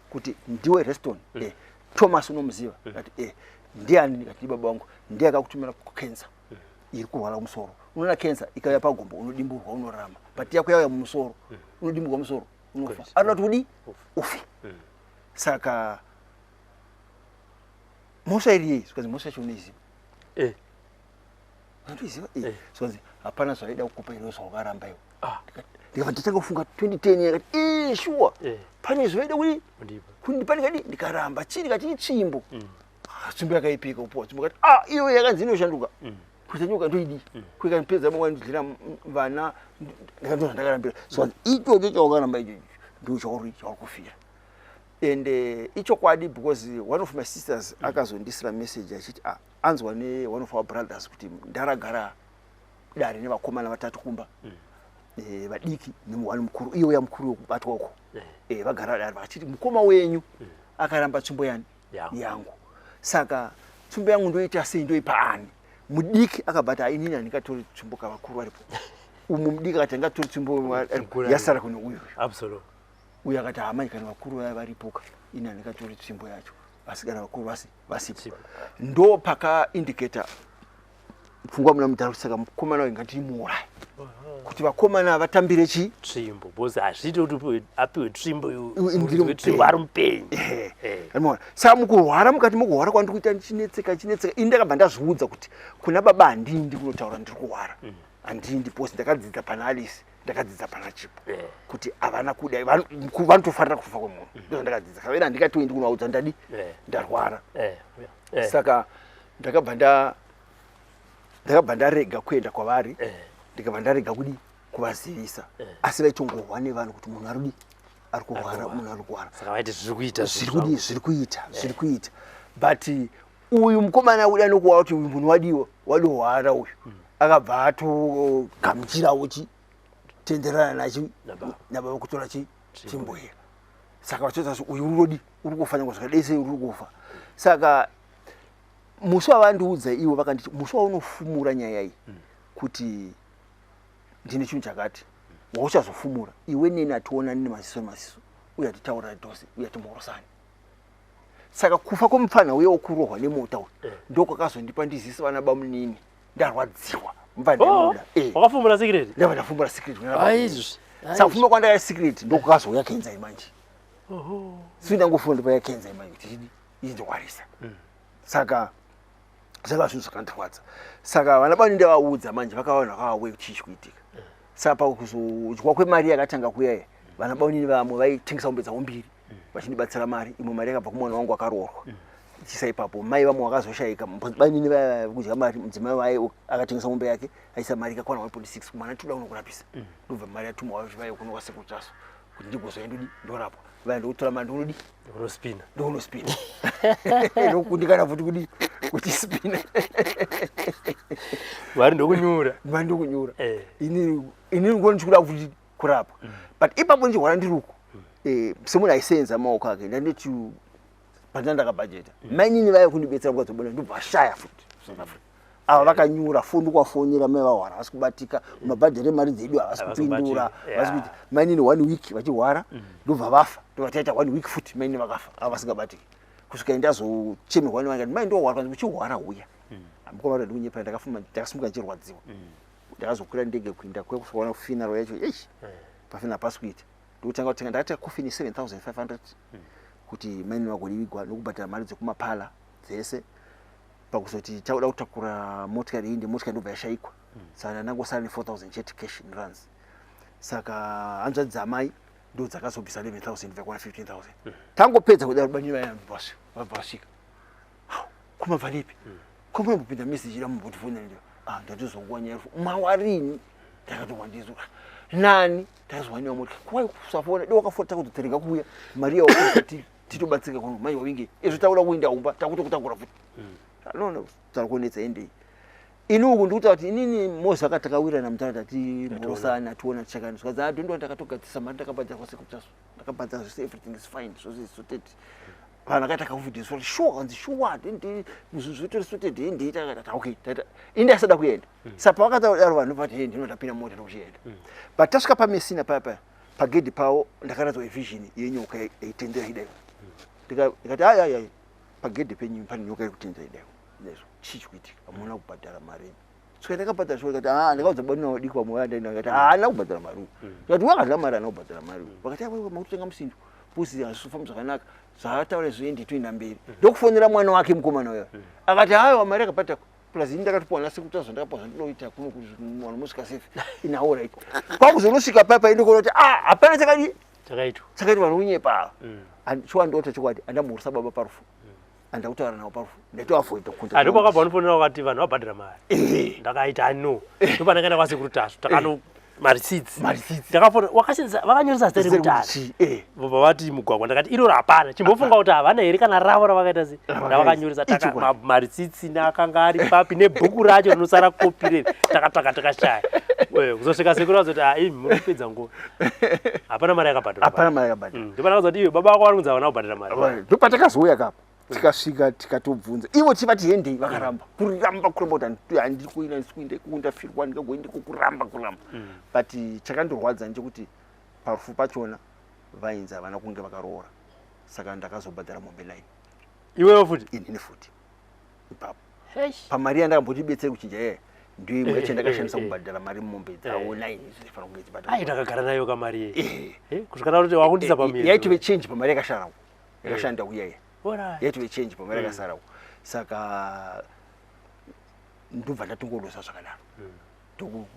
kuti ndiwe Reston, Thomas unomuziva? Ndati ndiani? Ndikati baba vangu ndiye akakutumira kukenza iri kurwara musoro. Unoona kenza ikauya pagombo, unodimburwa, unorarama, but yako yauya mumusoro, unodimburwa musoro, unofa. Anoda kuti udi ufe. Saka mhosva iri yei? Zvikanzi mhosva yacho unoiziva. Andoiziva. Zvikanzi hapana zvaida kukupa iro zvawakaramba iwe. Ndikabva ndatanga kufunga 2010, yakati shuwa, pane zvaida kuti Kundipa. Kundipa. Ndikadi ndikaramba chii? Ndikati itsvimbo. Ah, tsvimbo yakaipika kupuwa tsvimbo. Kati ah, iyo yakanzi inoshanduka kuita nyoka, ndoidi kuikanipedza mangwana ndidyira vana. Ndikandozva ndakarambira. So ichocho chawakaramba ichocho ndo chauri kufira. And ichokwadi, because one of my sisters akazondisira message achiti ah, anzwa ne one of our brothers kuti ndaragara dare nevakomana vatatu kumba, vadiki nemuwani mukuru, iye uya mukuru wekubatwa uko. Vagara dare vachiti mukoma wenyu akaramba tsvimbo yani? Yangu. Yangu. Saka tsvimbo yangu ndoita sei? Ndoipa ani? Mudiki akabva ati ainini handingatori tsvimbo kavakuru varipo. Umu mudiki akati handingatori tsvimbo. Mukuru. Yasara kune uyu. Absolutely. Uyu akati hamai, kana vakuru vaya varipoka, ini handingatori tsvimbo yacho, asi kana vakuru vasipo. Sipo. Ndo pakaindicata pfungwa muna mudhara kuti saka mukomana uyu ngatimuuraye kuti vakomana vatambire chi Tsvimbo, because hazviiti kuti apiwe tsvimbo Ndiri muridzi wetsvimbo ari mupenyu. Anoona. Saka mukurwara, mukati mokurwara kwandiri kuita, ndichinetseka, ndichinetseka, ini ndakabva ndazviudza kuti kuna baba handindi kunotaura ndiri kurwara, handindi, because ndakadzidza pana Alice, ndakadzidza pana Chipo kuti havana kuda, vanotofarira kufa kwemunhu. Ndozvandakadzidza. Saka ina handingatoendi kunovaudza ndadi ndarwara. Saka ndakabva ndarega kuenda kwavari. Ndikabva ndarega kudi kuvazivisa, asi vaitongohwa nevanhu kuti munhu arudi ari kurwara, munhu ari kurwara. Saka vaiti zviri kuita. Zviri kudii? Zviri kuita, zviri kuita. But uyu mukomana uda nokuwa kuti uyu munhu wadiwa wadorwara uyu, akabva atogamuchirawo chitenderana nachi Nababa. Nababa kutora chi tsvimbo iya. Saka vachitoita kuti uyu urodi uri kufa, nyangwe zvakadai sei uri kufa. Saka musi wavandiudza ivo, vakanditi musi waunofumura nyaya iyi kuti ndine chinhu chakati, wauchazofumura iwe neni hationani nemaziso nemaziso, uye hatitaurani tose, uye hatimhorosani. Saka kufa kwemupfanha uye wokurohwa nemota uyu ndokwakazondipa ndizise vana bamunini ndarwadziwa mupfanha. Oh, ndamuda. Wakafumura secret? Ndabva ndafumura secret kuna bamunini. Aizvi. Saka kufuma kwandaya secret ndokukazouya kenza imanje. Si ndangofunda ndopaya kenza imanje kuti chidi ichindokwarisa. Saka zvaiva zvinhu zvakandirwadza. Saka vana bani ndavaudza manje, vakava vanhu vakavawe kuti chii chikuitika. Saka pakuzodyiwa kwemari yakatanga kuya, vana baunini vamwe vaitengesa mombe dzavo mbiri vachindibatsira mari. Imwe mari yakabva kumwana wangu akaroorwa ichisa ipapo. Mai vamwe vakazoshayika, bainini vaya kudya mari, mudzimai waye akatengesa mombe yake aisa mari ikakwana 1.6 kumwana toda kunokurapisa. Ndobva mari yatumwa vaye kuno kwaSekuru Tasvu kuti ndigozoya ndodi ndorapwa. Vaya ndokutora mari ndonodi unospina. Ndokunospina, ndokundikana futi kudi kuti spina. Vari ndokunyura. Mari ndokunyura. Inini ngoni ndichikuda kuti kurapwa, but ipapo ndichirwara ndiri uku, semunhu aisenza maoko ake, ndanditi pandina ndakabhajeta mainini vaya kundibetsera mukadzobona, ndobva vashaya futi South Africa. Ava vakanyura foni, kwafonera mai vahwara havasi kubatika, mabhadhare mari dzedu havasi Havasi kupindura. kubatika, Havasi kuita. Mainini one week vachihwara ndobva vafa. Ndobva taita one week futi mainini vakafa, ava vasingabatiki, kusvika ndazochemerwa nevangati mai ndohwara, kanzi uchihwara uya mukoma ndikunyepa. Ndakafuma ndakasimuka ndichirwadziwa, ndakazokwira ndege kuinda kwekusvikaona funeral yacho. Eish, pafuneral pasi kuita ndokutanga kutenga, ndakatenga coffin 7500 kuti mainini vagorivigwa, nokubhadhara mari dzekumapala dzese. Pakuzoti tauda kutakura motikari iyi, ndemotikari ndobva yashayikwa. Saka ndangosara ne4000 chete cash in rands. Saka hanzvadzi dzamai ndo dzakazobvisa 11,000, bva 15,000. Tangopedza kudaro, bani vaya vabva vasvika. Kumabva nepi? Komunombopinda meseji ira mumbotifonera. Ndio ah, ndatizokuwa nyaya mawarini, ndakatokwa ndizo nani ndakazowaniwa motikari kwai kusafona de wakafona takuzotereka kuuya mari yawo titobatsirika kuno. Mai wavinge izvo takuda kuinda umba takutokutakura futi anoona tari kuonetsa endei. Ini uku ndikutaura kuti inini mozi akatakawirana mutara, tati mhorosana, tiona tichakani. Zvikanzi adondiwa, ndakatogadzisa mari, ndakabhadhara kwaSekuru Tasvu, ndakabhadhara zvese, everything is fine, zvose is sorted. Vanhu vakaita confidence kuti sure, kanzi sure, zvinhu zvitori sorted. Hende takati okay, taita ini ndasada kuenda. Saka pavakataura vanhu vati hey, ndino ndapinda mota ndokuchienda. But tasvika paMesina paya paya pagedhi pavo, ndakaradzwa vision yenyoka yaitendera idai. Ndikati ai ai ai, pagedhi penyu pane nyoka iri kutendera idai nezvo, chii chikuitika? Hamuna kubhadhara mari. Saka ndakabhadhara sure. Ndikati ah, ndakaudza bani vadiki vamwe vaya, ndakati haana kubhadhara mari. Ndikati wakadya mari, haana kubhadhara mari. Vakati aiwa, makutotenga musindo pusi, hazvisofamba zvakanaka zvaataura izvo, toenda mberi. Ndokufonera mwana wake mukomana uyo, akati haiwa, mari yakabhadhara, plus ini ndakatopiwa naSekuru Tasvu, ndakapiwa zvandinoita kuno vanhu mosvika safe inawo right. Kwakuzonosvika paya ndikuona kuti ah, hapana chakadi chakaitwa. Chakaitwa nokunyepa ava. Chiwa ndota chokwadi, andamhurisa baba parufu, andakutaura navo parufu, ndaitoavoida. Ndipo pakabva unofonera wakati vanhu vabhadhara mari, ndakaita no, ndopandakaenda kwaSekuru Tasvu, takano marisitsi. Marisitsi. Ndakafona wakashandisa, vakanyoresa zita reMutare, vobva vati mugwagwa. Ndakati iroro hapana, chimbofunga kuti havana here kana ravo ravakaita se ravakanyoresa. Taka marisitsi nakanga ari papi nebhuku racho rinosara kopi reri, takatsvaka takashaya. Kuzosvika sekuru vazoti ah, imi muri kupedza nguva, hapana mari yakabhadharwa. Hapana mari yakabhadharwa. Ndopana kazoti iwe baba vako vari kunzi havana kubhadhara mari. Ndopatakazouya kapa, tikasvika tikatobvunza ivo, tichivati hendei, vakaramba, kuramba, kuramba kuti handiri kuenda, handisi kuenda ikoko, ndafirwa, ndingagoenda ikoko, kuramba, kuramba. But chakandorwadza ndechekuti parufu pachona vainzi havana kunge vakaroora, saka ndakazobhadhara mombe 9. Iwewo futi? Inini futi ipapo, pamari yandakamboti betsere kuchinja yeye, ndiyo imwe yacho ndakashandisa kubhadhara mari mombe dzavo 9 dzaifanira kunge dzibhadhara. Ai, ndakagara nayo kamari ye kusvika kuti wakundisa pamiri. Yaitove change pamari yakasharawo, yakashanda uyaya, yaitove change pamari yakasarawo. Saka ndobva ndatongodosa zvakadaro.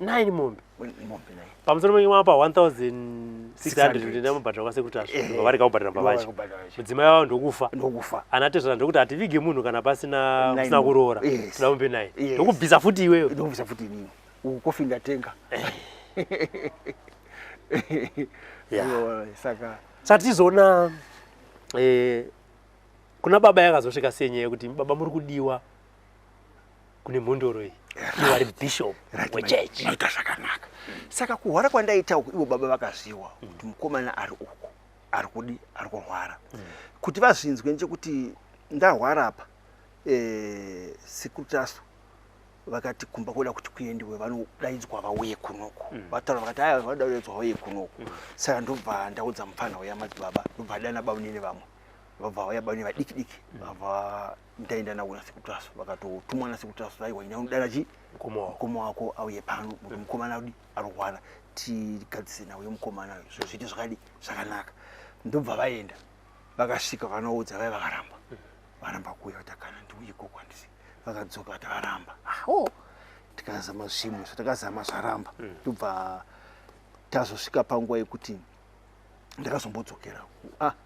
Nine mombe. Mombe nine. Pamusoro penyu mapa 1600 ndamubhadhara kwaSekuru Tasvu, varega kubhadhara pavacho, mudzimai wavo ndokufa. Ndokufa. Ana tezvara ndokuti hativige munhu kana pasina kusina kuroora, toda mombe 9. Ndokubvisa futi iweyo. Ndokubvisa futi inini, uku kofi ndatenga. Saka Saka tichizoona kuna baba yakazosvika senyaya yekuti baba muri kudiwa kune mhondoro iyi, ivo ari bishop wechechi. Maita zvakanaka. Saka kuhwara kwandaita uku, ivo baba vakazviwa kuti mukomana ari uku ari kudi ari kurwara. Kuti vazvinzwe ndechekuti ndarwara apa, Sekuru Tasvu vakati kumba kuda kuti kuendiwe, vanodaidzwa vauye kunoku. Vataura vakati aya vanoda kudaidzwa vauye kunoku. Saka ndobva ndaudza mupfana uya madzibaba, ndobva adana baunini vamwe, vabva vauya baunini vadiki diki, vabva ndaenda navo naSekuru Tasvu. Vakatotumwa naSekuru Tasvu, aiwa, ina unodana chi mukoma wako auye pano kuti mukomana udi arwara, tigadzise nawo yemukomana uyu, zvinhu zviite zvakadi zvakanaka. Ndobva vaenda, vakasvika, vanoudza vaya, vakaramba. Varamba kuuya kuti akana ndiuye ikoko handisi. Vakadzoka vati varamba. Ah, oh. Tikazama zvimwe zvatakazama zvaramba. Ndobva tazosvika panguva yekuti ndakazombodzokera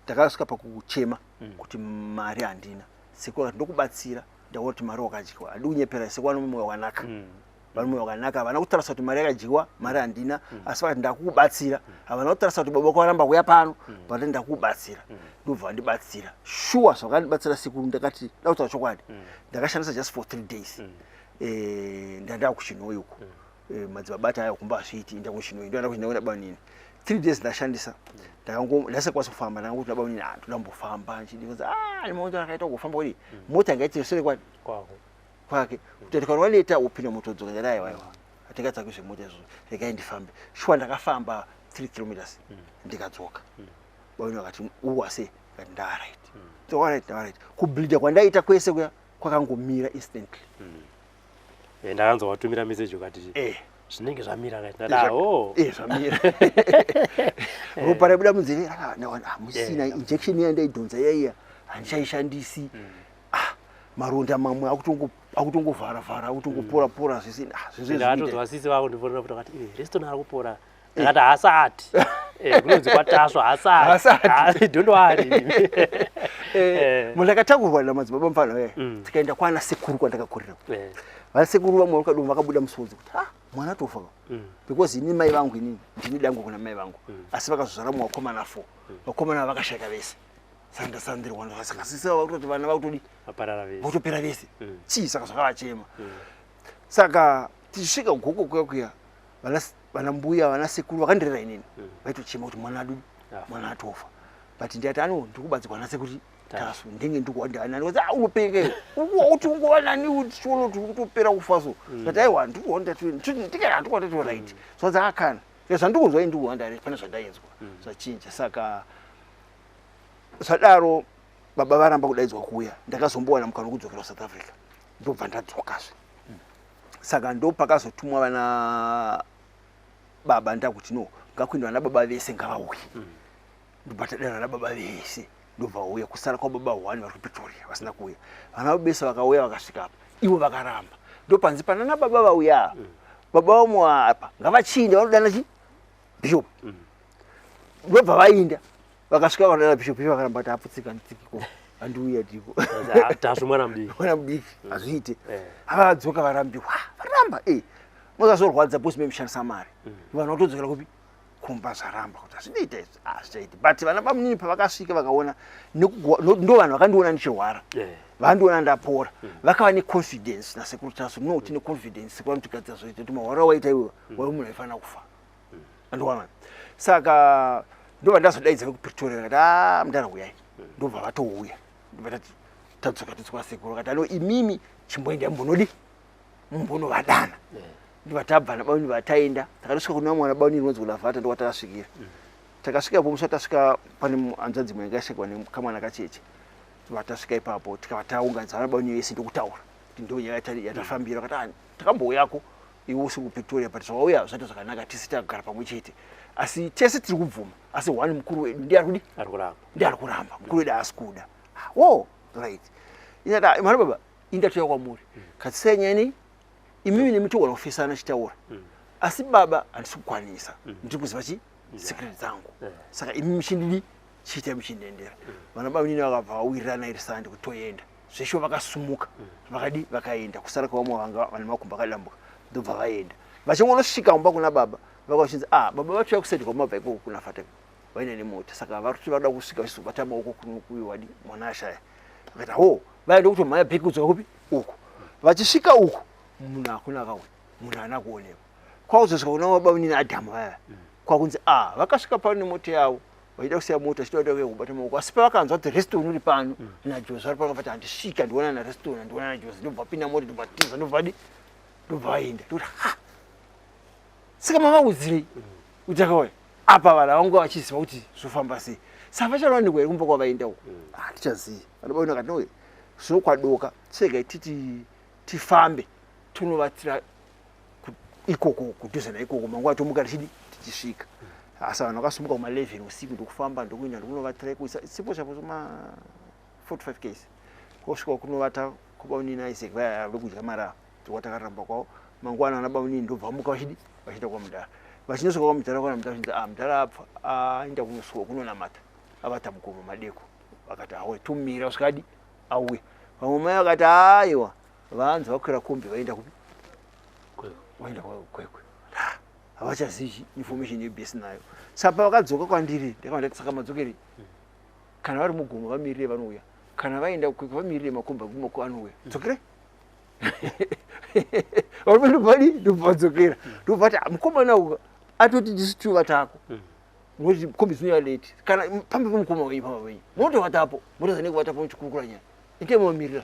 ndakasvika pakuchema kuti mari handina. Sekuru akati ndokubatsira, ndaona kuti mari wakadyiwa. Handidi kunyepera, sekuru vane mwoyo wakanaka. Vane mwoyo wakanaka, havana kutarisa kuti mari yakadyiwa, mari handina, asi vakati ndakukubatsira. Havana kutarisa kuti baba vako varamba kuuya pano, but ndakukubatsira. Ndobva vandibatsira. Sure, zvakandibatsira sekuru, ndakati da kutaura chokwadi. Ndakashandisa just for 3 days. Ndanda kuChinhoyi uko. Madzibaba ati aya kumba hazviiti, enda kuChinhoyi. Ndoenda kuChinhoyi nabanini. 3 days ndashandisa. Ndakango ndasakwanisa kufamba, ndakangoti nabanini ah ndoda kumbofamba nchidi kunzi ah nemoto akaita kufamba kudi. Mota ngaiti sere kwani kwako kwake. Kuti kana waneta upinda moto dzoka ndati aiwa aiwa. Hatingatsvaki zvemota izvozvo. Regai ndifambe. Sure ndakafamba 3 kilometers ndikadzoka. Baba vakati uwa sei? Ndikati ndaa right. So all right, all right. Kubleeda kwandaita kwese kuya kwakangomira instantly. Ndakanzwa watumira message ukati zvinenge zvamira kati ndada oh. Zvamira. Ropa raibuda munzeve rakawana musina injection iya ndaidhonza iya iya handichaishandisi. Maronda mamwe akutongovhara vhara, akutongopora pora zvese. Zvese Ndakatozwa sisi vako ndifonera kuti vakati Reston ari kupora. Ndakati haasati. Kunonzi kwaTaswa haasati. Haasati. Don't worry. Munhu ndakatakurwa namadzibaba mufana tikaenda kwana sekuru kwandakakurira. Vana sekuru vamwe vakadoma vakabuda musodzi kuti ah mwana tofa. Because ini mai vangu inini ndini dango kuna mai vangu. Asi vakazozvara mumwe vakomana 4. Vakomana vakashayika vese. Saka ndasandirwa saka sisi vakutoti vana vakutodi Vaparara vese. Votopera vese. Chii saka zvakavachema. Saka tichisvika goko kuya kuya vana mbuya vana sekuru vakandirera inini vaitochema kuti mwana adu mwana atofa. But ndikati ano ndikubatsirwa nasekuru Tasu ndinge ndikuwanda nani ah unopenga iwe. Uti ungova nani uchiona kuti ukutopera kufa so. But aiwa ndikuwanda ndikati handikuwanda to right. So dzakakana. Zvandikunzwa ini ndikuwanda pane zvandainzwa zvachinja. Saka zvadaro baba varamba kudaidzwa kuuya, ndakazombowana mukana wekudzokera kuSouth Africa, ndobva ndadzokazve. Saka ndo pakazotumwa vana baba, ndakuti no ngakuenda vana baba vese ngavauye. Ndobva tadana vana baba vese, ndobva vauya, kusara kwababa one vari kuPretoria vasina kuuya. Vana baba vese vakauya, vakasvika apa ivo vakaramba. Ndopanzi panana baba vauya, baba vamwe apa ngavachinda vanodana chi bishop. Ndobva vainda, vakasvika vanodana bishop, bishop vakaramba kuti apfutsika nditsikiko handiuya tiko. Tasvu mwana mudiki. Mwana mudiki hazviite. Avadzoka varambiwa, varamba mukazorwadza bosi memushandisa mari. Vanhu vatodzokera kupi kumba, zvaramba kuti hazvinoita izvi, hazvichaiti. But vana bamunini pavakasvika vakaona ndo vanhu vakandiona ndichirwara, vandiona ndapora, vakava neconfidence nasekuru Tasu. No tine confidence sekuru vanotigadzira zvoita kuti mahwara waita iwewe waive munhu aifanira kufa, andiwana. Saka ndobva ndazodaidza vekuPretoria, vakati a mudara uyai, ndobva vatouya. Ndobva tati tadzoka todzoka sekuru vakati ano imimi chimboendai mumbonodi mumbonovadana. Ndobva tabva nabauni vataenda, takatosvika kuna mwana bauni rinonzi kuLavhata, ndokwatakasvikira. Takasvika ipo musi tasvika pane hanzvadzi imwe yanga yashayikwa nekamwana kacheche. Tobva tasvika ipapo tikabva taunganidza vana bauni vese ndokutaura kuti ndo nyaya yatafambira. Vakati ah takambouyako iwe usi kuPretoria, but zvawauya zvaita zvakanaka, tese takagara pamwe chete, asi tese tiri kubvuma, asi one mukuru wedu ndiye ari kudi Ari kuramba. Ndiye ari kuramba, mukuru wedu haasi kuda. Wo right, inata mwana baba indatoya kwamuri katisai nyaya imimi nemitogona kufesana chitaura, asi baba handisi kukwanisa, ndiri kuziva chi secret dzangu. Saka imi muchindidi chiitai muchindendera. Vana bamunini vakabva vawirirana iri sande kuti toenda zvesho, vakasumuka vakadi vakaenda, kusara kwavamwe vanga vane makumbo akadambuka. Ndobva vaenda, vachingonosvika kumba kuna baba vaka vachinzi ah baba vatouya kuside kwamabva ikoko kuna Fateka vaine nemota, saka vari kuti vada kusvika vachizobata maoko kuno wadi mwana ashaya. Vakati ho vaenda kutomhanya bheki kudzoka kupi uku. Vachisvika uku munhu hakuna akauya, munhu haana kuonekwa. Kwakuzosvika kuna baba nini Adhamu vaya kwakunzi a vakasvika pano nemota yavo vachida kusiya mota vachida kuda kubata maoko, asi pavakanzwa kuti Reston uri pano naJosi vari pano, vakati handisvika ndionana naReston, handionana naJosi. Ndobva pinda mota, ndobva tiza, ndobva di ndobva vaenda. Ndoti ha saka mavaudzirei kuti akauya apa? Vanhu vangu vachiziva kuti zvofamba sei, saka vachanowanikwa here kumba kwavaenda uko? Hatichazivi. Vanobaona kati no zvino kwadoka, chiregai titi tifambe tonovatira ikoko kudhuze naikoko, manguva tomuka tichidi tichisvika. Asi vanhu vakasumuka kuma 11 usiku ndokufamba ndokuenda ndokunovatira iko sipo chapo ma 45 ks. Kosvika kunovata kwabamunini Isaac vaya vekudya mari ava, ndokwa kwavo. Mangwana ana bamunini ndobva vamuka vachidi vachienda kwamudhara. Vachinosvika kwamudhara, kwana mudhara chinzi, "Ah, mudhara apfa, aenda kunosuwa kunonamata, avata mugomo madeko." Vakati, "Awe, tumira usvikadi auya." Vamwe mai vakati, "Aiwa, vanzi vakwira kombi vaenda kupi?" Vaenda Kwekwe. Havachazivi information yebhesi nayo. Saka pavakadzoka kwandiri, ndakava ndati, "Saka madzokeri? Kana vari mugomo vamirire, vanouya. Kana vaenda Kwekwe vamirire, makombi akumako anouya. Dzokerai." Varume ndobvadi ndobva vadzokera, ndobva vati, "Mukomana uka atoti ndisu tivatako, nokuti kombi dzinouya late. Kana pambe pemukoma wenyu, pamba penyu munotovatapo, motoza nekuvatapo muchikurukura nyaya, ite muvamirira."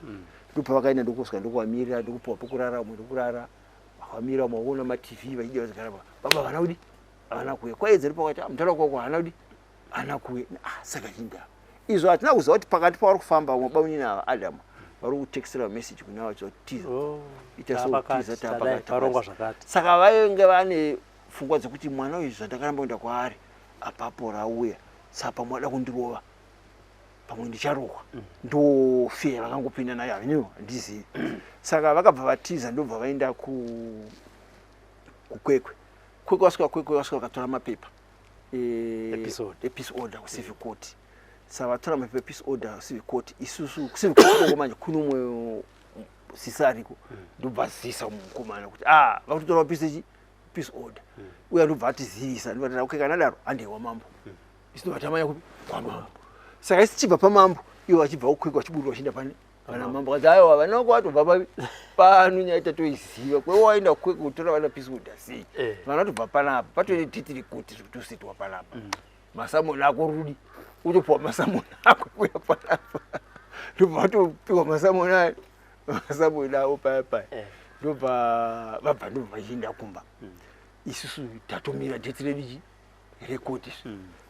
Ndobva vakaenda, ndokusvika ndokuvamirira, ndokupiwa pokurara, umwe ndokurara. Vakamira maona maTV vachidya, vachigara. Baba havana kudi, havana kuuya. Kwaedza pakati mutaura kwako, haana kudi, haana kuuya. Ah, saka chinda izvo hatina kuziva kuti pakati pavari kufamba, vamwe bamunini ava Adamu vari kutekisira message kuna vacho, tiza. Oh, ita so, tapakati, tiza, tadai, tapakati. parongwa zvakati. Saka vainge vane pfungwa dzekuti mwana uyu, zvandakaramba kuenda kwaari, apapo rauya, saka pamwe ada kundirova, pamwe ndicharohwa. Ndofeya vakangopinda nayo, haniniwo handizivi. Saka vakabva vatiza, ndobva vaenda kuKwekwe. Kwekwe vasvika, Kwekwe vasvika, vakatora mapepa Epeace order. Epeace order kucivil court. Saka vatora mapepa epeace order kucivil court, isusu kucivil court ikoko manje kune umwe sisi ariko, ndobva zisa mukomana kuti, "Ah, vakutotora peace chi peace order." Uya ndobva atizivisa, ndobva tati, "Okay, kana daro handei wamambo." Isu ndobva tamanya kupi? Kwamambo. Saka isi tichibva pamambo, ivo vachibva kuKwekwe, vachiburuka vachienda pane pana mambo. Kanzi, "Aiwa, vana vako vatobva papi pano, nyaya tatoiziva. Kwewe waenda kuKwekwe kutora vana peace order sei? Vana vatobva panapa, patone dhiti rekuti rikutosetwa panapa. Masamoni ako rudi utopiwa masamoni ako kuya panapa." Ndobva vatopiwa masamoni ayo, masamoni avo paya paya. Ndobva vabva, ndobva vachienda kumba. Isusu tatomira dheti redu chi rekoti.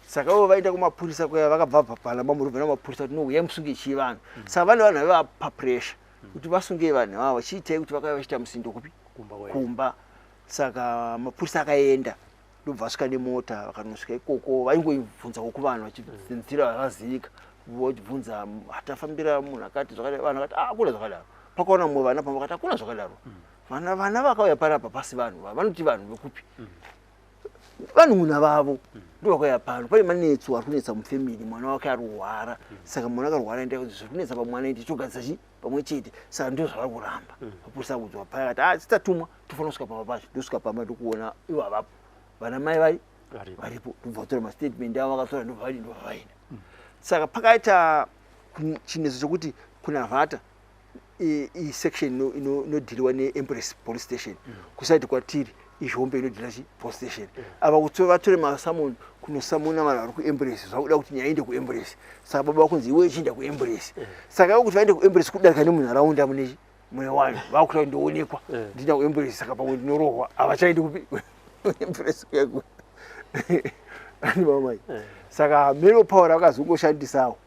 Saka ivo vaenda kumapurisa kuya, vakabva bva pana mambo, ndobva namapurisa kuti, "No, uyai musunge chii vanhu." Saka vane vanhu vaivapa pressure kuti vasunge vanhu ivavo, chiitai kuti vakauya vachiita musindo kupi? Kumba kwedu. Kumba. Saka mapurisa akaenda, ndobva vasvika nemota, vakanosvika ikoko, vaingoibvunzawo kuvanhu vachinzira vavazivika, vachibvunza, "Hatafambira munhu akati zvakadai." Vanhu vakati, "Ah, hakuna zvakadaro." Pakaona mumwe vana pamwe, vakati, "Hakuna zvakadaro. Vana vakauya panapa pasi vanhu vanoti vanhu vekupi? Vanhu vavo ndo vakauya pano. Pane manetso ari kunetsa mufamily, mwana wake ari kurwara. Saka mwana akarwara, enda zviri kunetsa pamwana, indi togadzisa chi pamwe chete." Saka ndo zvavari kuramba. Mapurisa akudzwa paya, akati, "Ah, titatumwa, tofanira kusvika pamba pacho." Ndosvika pamba, ndokuona ivo havapo, vana mai vari Varipo. Varipo. Ndobva vatora mastatement avo, vakatora, ndobva vadi, ndobva vaenda. Saka pakaita chinetso chokuti kunavhata isection inodhiliwa neEmpress Police Station, kuside kwatiri iZhombe inodhila chi police station. Ava kuti vatore masamoni kunosamona vanhu vari kuEmpress, zvakuda kuti nyaya iende kuEmpress. Saka baba vakunzi, "Iwe chienda kuEmpress." Saka ivo kuti vaende kuEmpress, kudarika nemunharaunda mune mune vanhu vakuda kuti ndoonekwa ndina kuEmpress, saka pamwe ndinorohwa, havachaendi kupi? Empress kuya kuya ani mamai. Saka mero power vakazongoshandisawo,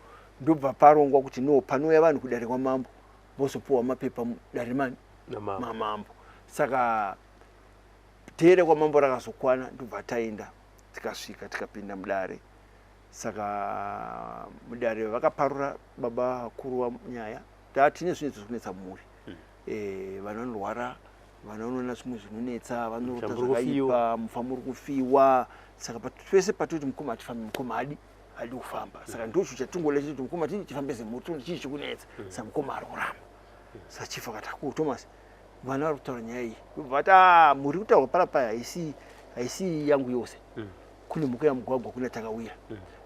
ndobva parongwa kuti, no, panouya vanhu kudare kwamambo, vozopuwa mapepa dare mani? Namambo. Mamambo. Saka tere kwamambo rakazokwana, ndobva taenda, tikasvika, tikapinda mudare. Saka mudare vakaparura baba vakuru vanyaya, tine zvinetso zvinetsa mumhuri. Vanhu vanorwara, vana vanoona zvimwe zvinonetsa, vanorota Muri kufiwa. zvakaipa, mufa muri kufiwa. Saka pese patoti mukoma atifambi, mukoma adi kufamba. Saka ndocho chatingoda chiti mukoma tidi tifambe semhuri, tione chii chikunetsa. Saka mukoma ari kuramba. Saka chief akati, "Ako Thomas, vana vari kutaura nyaya iyi." Vati, "Ah, mhuri kutaurwa panapa haisi yangu yose. Kune mhuka yamugwagwa, kuna Takawira.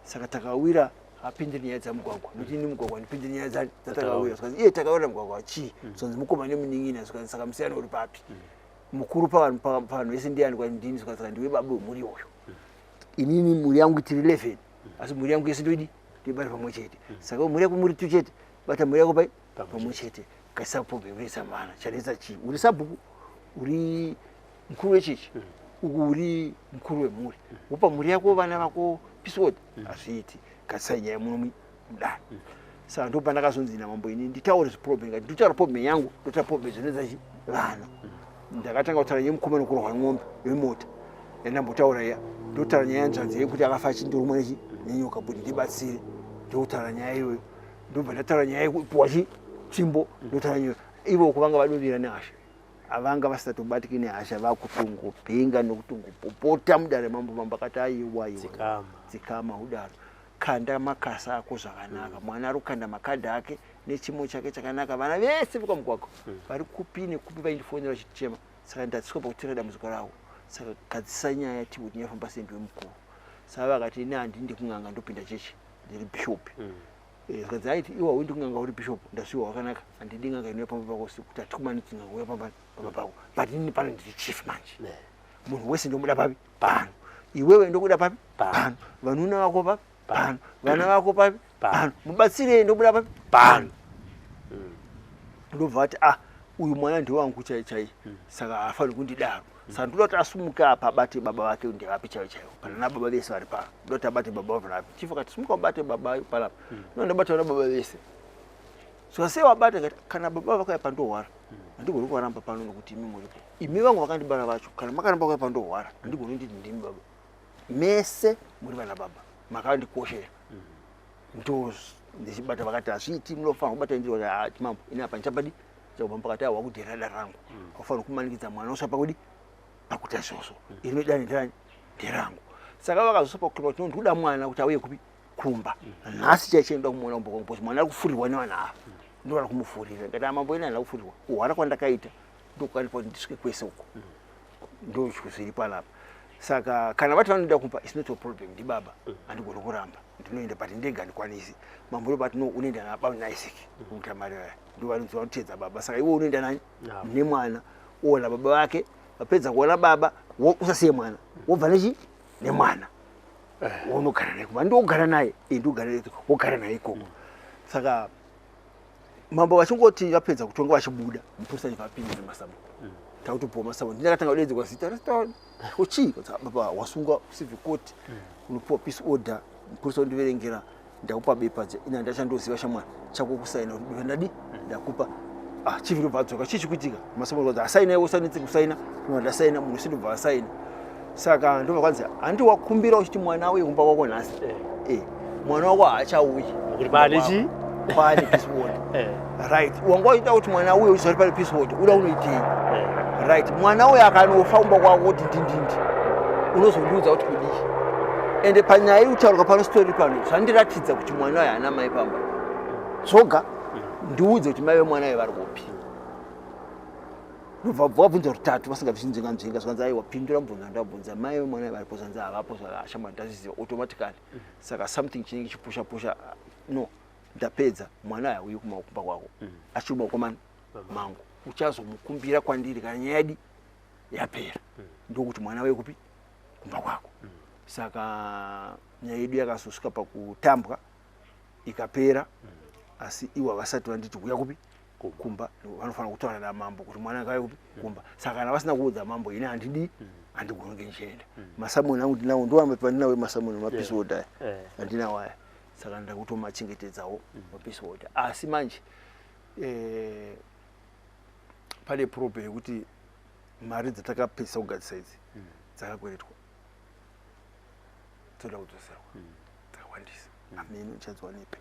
Saka Takawira hapindiri nyaya dzamugwagwa, nokuti ini mugwagwa ndipindiri nyaya dzaTakawira." Zvikanzi, "Iye Takawira mugwagwa chii?" Zvanzi, "Mukoma nemunin'ina." Zvikanzi, "Saka musiyano uri papi? Mukuru pavanhu vese ndiani?" Kwani, "Ndini." Zvikanzi, "Saka ndiwe baba wemhuri iyoyo. Inini mhuri yangu tiri 11, asi mhuri yangu yese ndoidi ndoibata pamwe chete. Saka mhuri yako muri two chete, bata mhuri yako pai pamwe chete. Kaisa problem inetsa vana, chanetsa chii? Uri sabhuku, uri mukuru wechechi, uku uri mukuru wemhuri, wopa mhuri yako, vana vako peace order, hazviiti. Gadzirisai nyaya muno mudare." Saka ndo pandakazonzi namambo ini nditaure zviproblem, ngati ndotaura problem yangu, ndotaura problem dzinetsa chi vana. Ndakatanga kutaura nyaya yemukoma nokurohwa ng'ombe yemota yandambotaura iya, ndotaura nyaya yanzvadzi yekuti akafa achindorumwa nechi nenyoka, kuti ndibatsire. Ndokutaura nyaya iyoyo, ndobva ndataura nyaya yekupiwa chi Tsvimbo ndotaura nyaya. Ivo kuvanga vadovira nehasha, avanga vasisatobatiki nehasha, vakutongopenga nekutongopopota mudare mambo. Mambo akati, "Aiwa iwe, Dzikama. dzikama udaro, kanda makasa ako zvakanaka." Mwana ari kukanda makadhi ake nechimo chake chakanaka. Vana vese vekwamugwagwa vari kupi nekupi vaindifonera vachichema. Saka ndatsika pakutenga dambudziko ravo. Saka gadzisa nyaya, tikuti nyafamba sendiwe mukuru. Saka vakati, "Ini handindi kun'anga, ndopinda chechi, ndiri bhishopi." Zvikanzi, "Aiti iwe hauendi kun'anga, uri bishop." Ndasiwa wakanaka, handidi n'anga inouya pamba pako, sekuti hatikumanidzi n'anga uya pamba pako. But inini pano ndiri chief manje. Munhu wese ndomuda papi? Pano. Iwewe ndokuda papi? Pano. Vanuna vako papi? Pano. Vana vako papi? Pano. Mubatsirei ndokuda papi? Pano. Ndobva vati, "Ah, uyu mwana ndewangu chai chai, saka haafaniri kundidaro. Saka ndoda kuti asumuke apa, abate baba vake. Ndevapi chaivo chaivo pana baba vese vari pano? Ndoda kuti abate baba vavo vapi?" Chief akati, "Sumuka ubate baba panapa." No, ndabata vana baba vese. Saka sei wabata? Ngati kana baba vakauya pandohwara, handigoni kuvaramba pano nokuti imi muripo, imi vangu vakandibara vacho. Kana makaramba kuuya pandohwara, handigoni nditi ndimi baba. Mese muri vana baba, makandikoshera." Ndo ndichibata. Vakati, "Hazviiti, munofanira kubata." Ndiri kuti, "Mambo, ini apa ndichabadi chakubva." Pakati awa kudhera dare rangu, haufaniri kumanikidza mwana usva pakudi pakuita izvozvo. Iri dare nderani? Nderangu. Saka vakazosopa kuklima kuti ndikuda mwana kuti auye kupi? Kumba nhasi chaicho. Ndoda kumuona kumba kwangu because mwana ari kufurirwa nevana ava, ndoda kumufurira. Ngati, "Mambo, ini handina kufurirwa. Kuhwara kwandakaita ndokukandipa kuti ndisvike kwese uko, ndo zviri panapa. Saka kana vati vanoda kumba, it's not a problem, ndibaba, handigoni kuramba, ndinoenda, but ndega handikwanisi." Mambo ndobati, "No, unoenda nababa naIsaac kuMutamari vaya, ndo vanonzi vanoteedza baba. Saka iwe unoenda nani?" Nemwana oona baba vake. Vapedza kuona baba, usasiye mwana, wobva nechi nemwana, wonogara naye kumba. Ndogara naye, ndogara naye, wogara naye ikoko. Saka mambo vachingoti vapedza kutonga, vachibuda, mupurisa achibva apinda nemasambo. Takutopuwa masambo. Ndinakatanga kudaidzirwa zita rasita uchii, "Baba wasungwa civil court, unopuwa peace order." Mupurisa undiverengera, "Ndakupa bepa." Ina ndachandoziva shamwari chako kusaina kuti bepa ndadi ndakupa. Ah, chief ndobva adzoka, "Chii chikuitika?" Masambo asaina, iwe usanetse kusaina. Ndobva ndasaina, munhu sindobva asaina. Saka ndobva kwanzi, "Handi wakumbira uchiti mwana auye kumba kwako nhasi?" "Mwana wako haachauyi." Kuti pane chii? Pane peace order. Right, wanga waita kuti mwana uye uchizoti pane peace order, uda unoitei? Right, mwana uyo akanofa kumba kwako kuti ndindindi, unozondiudza kuti kudii? Ende panyaya iri kutaurwa pano, story pano, zvandiratidza kuti mwana uyo haana mai pamba. Zvoga ndiudze kuti mai vemwana uyo vari kupi. Ndobva wabvunza rutatu vasingabvinzenga nzvenga. Zvanzi, "Aiwa, pindura mubvunzo wandabvunza. Mai vemwana uyo varipo?" Zvanzi, "Havapo." Saka ndazviziva automatically. Saka something chinenge chipusha pusha. No, ndapedza. Mwana uyo auyi kumba kwako, achiri mumaoko mangu. Uchazomukumbira kwandiri kana nyaya yadi yapera, ndokuti mwana auye kupi? Kumba kwako. Saka nyaya yedu yakazosvika pakutambwa ikapera, asi ivo havasati vanditi kuya kupi? Kumba. Vanofanira kutaura namambo kuti mwana akauya kupi? Kumba. Saka kana vasina kuudza mambo, ini handidi, handigoni kunge ndichienda. Masamoni angu ndinawo, ndoamapepa ndinawo emasamoni, mapeace order handinawo aya. Saka ndakutomachengetedzawo mapeace order. Asi manje pane problem yekuti mari dzatakapedzisa kugadzisa idzi dzakakweretwa, dzoda kudzoserwa, dzakawandisa, hameno ndichadziwanepi.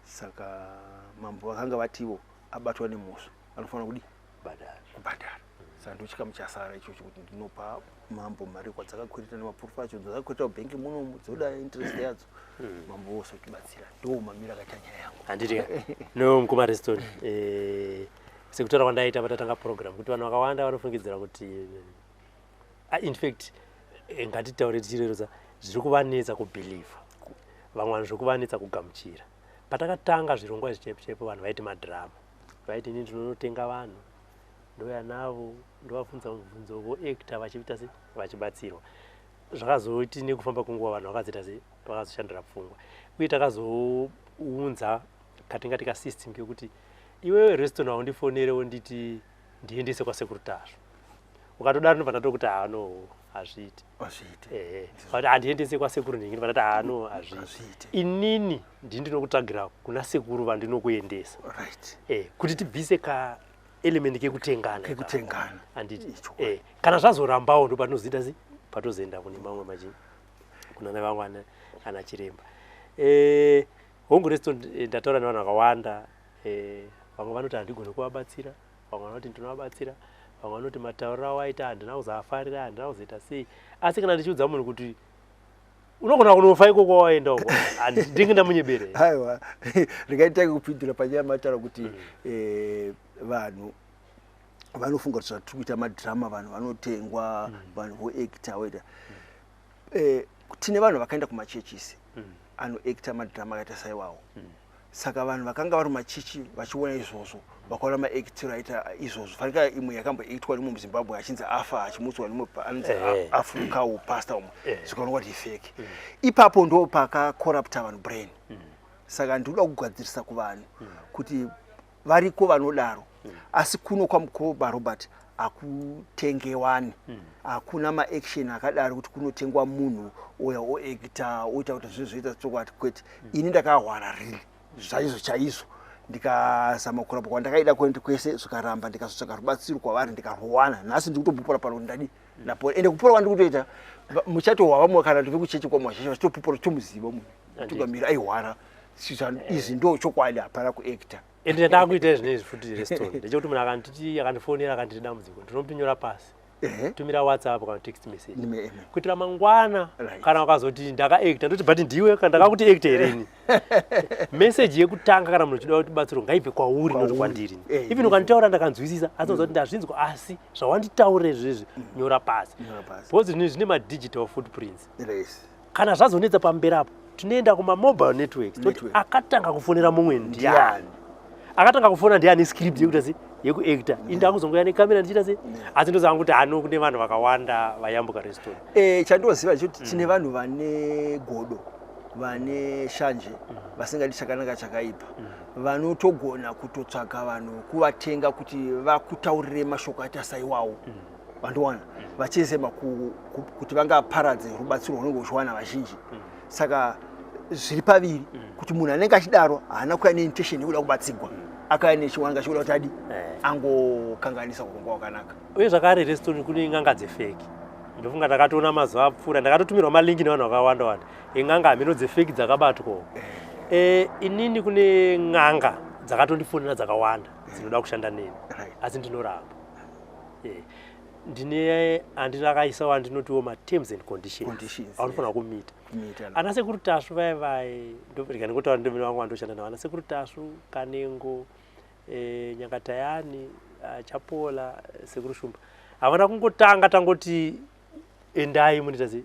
Saka mambo vakanga vativo abatwa nemhosva anofanira kudi kubhadhara. Saka ndo chikamu chasara ichocho kuti ndinopa mambo mari kwadzakakwereta nemaproof acho dzakakwereta kubhengi munomu, dzoda interest yadzo. Mambo vose kutibatsira. Ndo mamiro akaita nyaya yangu. Handiti no, mukoma Reston, sekutaura kwandaita patatanga program kuti vanhu vakawanda vanofungidzira kuti in fact, ngatitaure tichirerutsa, zviri kuvanetsa kubhilivha, vamwe vanhu zviri kuvanetsa kugamuchira. Patakatanga zvirongwa izvi chaipo chaipo, vanhu vaiti madhirama, vaiti ini ndinonotenga vanhu, ndouya navo, ndovabvunza mubvunzo, voacta vachiita se vachibatsirwa. Zvakazoti nekufamba kwenguva vanhu vakazoita se vakazoshandura pfungwa, uye takazounza katingati kasystem kekuti iwewe Reston haundifonere wonditi ndiendese kwasekuru Tasvu. Ukatodaro ndobva ndatokuti, "Ha, no, hazviiti." Hazviiti. Ehe, but handiendese kwasekuru nhingi, ndobva ndati, "Ha, no, hazviiti." Hazviiti. Inini ndini ndinokutsvagira kuna sekuru vandinokuendesa. Kuti tibvise ka element kekutengana. Kekutengana. Handiti? Icho. Kana zvazorambawo, ndo patinozoita se patozoenda kune mamwe machi kuna vamwe ana chiremba. Hongu Reston, ndataura nevanhu vakawanda. Vamwe vanoti handigoni kuvabatsira, vamwe vanoti ndinovabatsira, vamwe vanoti matauriro awaita handina kuzoafarira, handina kuzoita sei. Asi kana ndichiudza munhu kuti unogona kunofa ikoko wawaenda uko, handinge ndamunyebere. Aiwa, regai nditange kupindura panyaya mataura kuti vanhu vanofunga kuti zvatiri kuita madhirama, vanhu vanotengwa, vanhu voacta voita. Tine vanhu vakaenda kumachechisi anoacta madhirama akaita saiwawo. Saka vanhu vakanga vari mumachechi vachiona izvozvo, vakaona maactiro aita izvozvo, fanika imwe yakamboactwa nemumwe muZimbabwe achinzi afa, achimutswa nemumwe anonzi Africawo pastor umwe, zvikaonekwa kuti ifake. Ipapo ndo pakacorrupta vanhu brain. Saka ndinoda kugadzirisa kuvanhu kuti variko vanodaro, asi kuno kwaMukoba Robert hakutengewani, hakuna maaction akadaro kuti kunotengwa munhu oya oacta oita kuti zvinhu zvoita chokwadi. Kwete, ini ndakahwara really zvaizvo chaizvo, ndikazama kurapwa kwandakaida kuenda kwese, zvikaramba. Ndikazotsvaka rubatsiro kwavari, ndikarwana. Nhasi ndiri kutopupura pano kuti ndadi ndapora, ende kupora kwandiri kutoita muchatohwa vamwe kana tove kuchechi kwamwazhesha vachitopupura, tomuziva munhu tukamira aihwara. Izvi ndo chokwadi, hapana kuacta. Ende chandaakuita zvinezvi futi, Reston, ndechekuti munhu akanditi, akandifonera, akanditi dambudziko, ndinomuti pasi, tumira WhatsApp kana text message, kuitira mangwana kana ukazoti ndakaacta, ndoti but ndiwe kana ndakakuti acta here ini? Meseji yekutanga kana munhu uchida kuti batsiro ngaibve kwauri, noti kwandiri. Even ukanditaura ndakanzwisisa, asi unoziva kuti ndazvinzwa, asi zvawanditaurira izvezvi, nyora pasi, because zvinhu zvine madigital footprints. Kana zvazonetsa pamberi apo, tinoenda kumamobile networks, toti akatanga kufonera mumwe ndiani, akatanga kufona ndiani, script yekuita se yekuacta. Ini ndakuzongoya nekamera ndichiita se, asi ndozanga kuti hano kune vanhu vakawanda vayambuka, Reston. Chandinoziva ndechekuti tine vanhu vane godo, vane shanje, vasingadi chakanaka chakaipa, vanotogona kutotsvaga vanhu kuvatenga kuti vakutaurire mashoko aita saiwawo vandowana, vachizema kuti vangaparadze rubatsiro rwunenge ruchiwana vazhinji. Saka zviri paviri, kuti munhu anenge achidaro haana kuya neintention yekuda kubatsigwa, akauya nechiwanga chekuda kuti adi angokanganisa urongwa hwakanaka. Uye zvakare, Reston, kune n'anga dzefake. Ndofunga ndakatoona mazuva apfuura, ndakatotumirwa malinki nevanhu vakawanda wanda en'anga hameno dzefake dzakabatwawo. Inini kune n'anga dzakatondifonera dzakawanda dzinoda kushanda neni, asi ndinoramba. Ndine andinakaisawo andinotiwo materms and conditions Conditions, aunofanira kumita. Kumita. Ana sekuru Tasvu vai vai, rega ndingotaura ndovene vangu vandoshanda navo, ana sekuru Tasvu, Kanengo, Nyangatayani, Chapola, sekuru Shumba, havana kungotanga tangoti endai munoita sei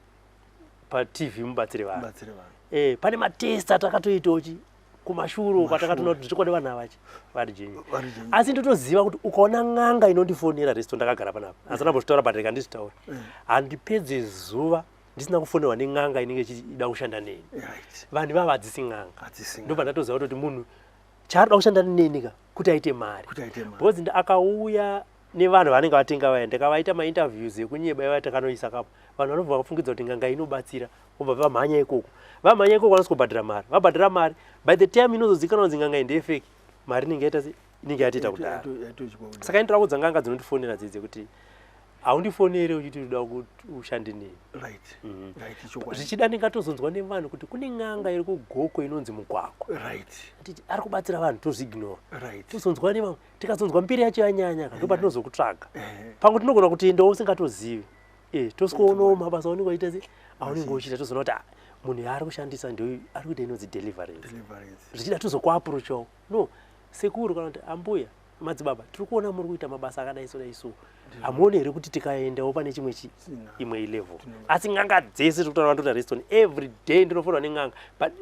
paTV mubatsire vanhu. Batsire vanhu. Pane matest atakatoitawo chi kumashure uko atakatoona kuti zvichokwadi vanhu ava chi vari genuine. Vari genuine. Asi ndotoziva kuti ukaona n'anga inondifonera, Resto, ndakagara panapa, asi ndambozvitaura, but rega ndizvitaura, handipedze zuva ndisina kufonerwa nen'anga inenge ichida kushanda neni. Vanhu ivava hadzisi n'anga. Hadzisi n'anga. Ndobva ndatoziva kuti munhu chaanoda kushanda neni ka kuti aite mari. Kuti aite mari. Because akauya nevanhu vanenge vatenga vaya, ndakavaita mainterviews ekunyeba ivaya, takanoisa kapo, vanhu vanobva vafungidza kuti n'anga inobatsira, vobva vamhanya ikoko. Vamhanya ikoko, vanosvika kubhadhara mari, vabhadhara mari, by the time inozozikanwa kunzi n'anga iyi ndeyefake, mari inenge yaita se inenge yatoita kudhara. Yatochikwa kudhara. Saka inotora kudza n'anga dzinondifonera dzidzi kuti haundifonere uchiti unoda kuti ushande neni. Right, ichokwadi. Zvichida ndingatozonzwa nevanhu kuti kune n'anga iri kuGokwe inonzi Mugwagwa, titi ari kubatsira vanhu, tozviignora. Tozonzwa nevamwe, tikazonzwa mbiri yacho yanyanya ka, ndopatinozokutsvaga. Pamwe tinogona kutoendawo usingatozivi. Tosvikoonawo mabasa aunenge uchiita se aunenge uchiita, tozoona kuti ah, munhu yaari kushandisa ndio ari kuita inonzi deliverance. Deliverance. Zvichida tozokuapproachawo, no sekuru kana kuti ambuya, madzibaba, tiri kuona muri kuita mabasa akadai so dai so, hamuoni here kuti tikaendawo pane chimwe chi imwe ilevel? Asi n'anga dzese tiri kutaura vandota, Reston, every day ndinofonwa nen'anga, but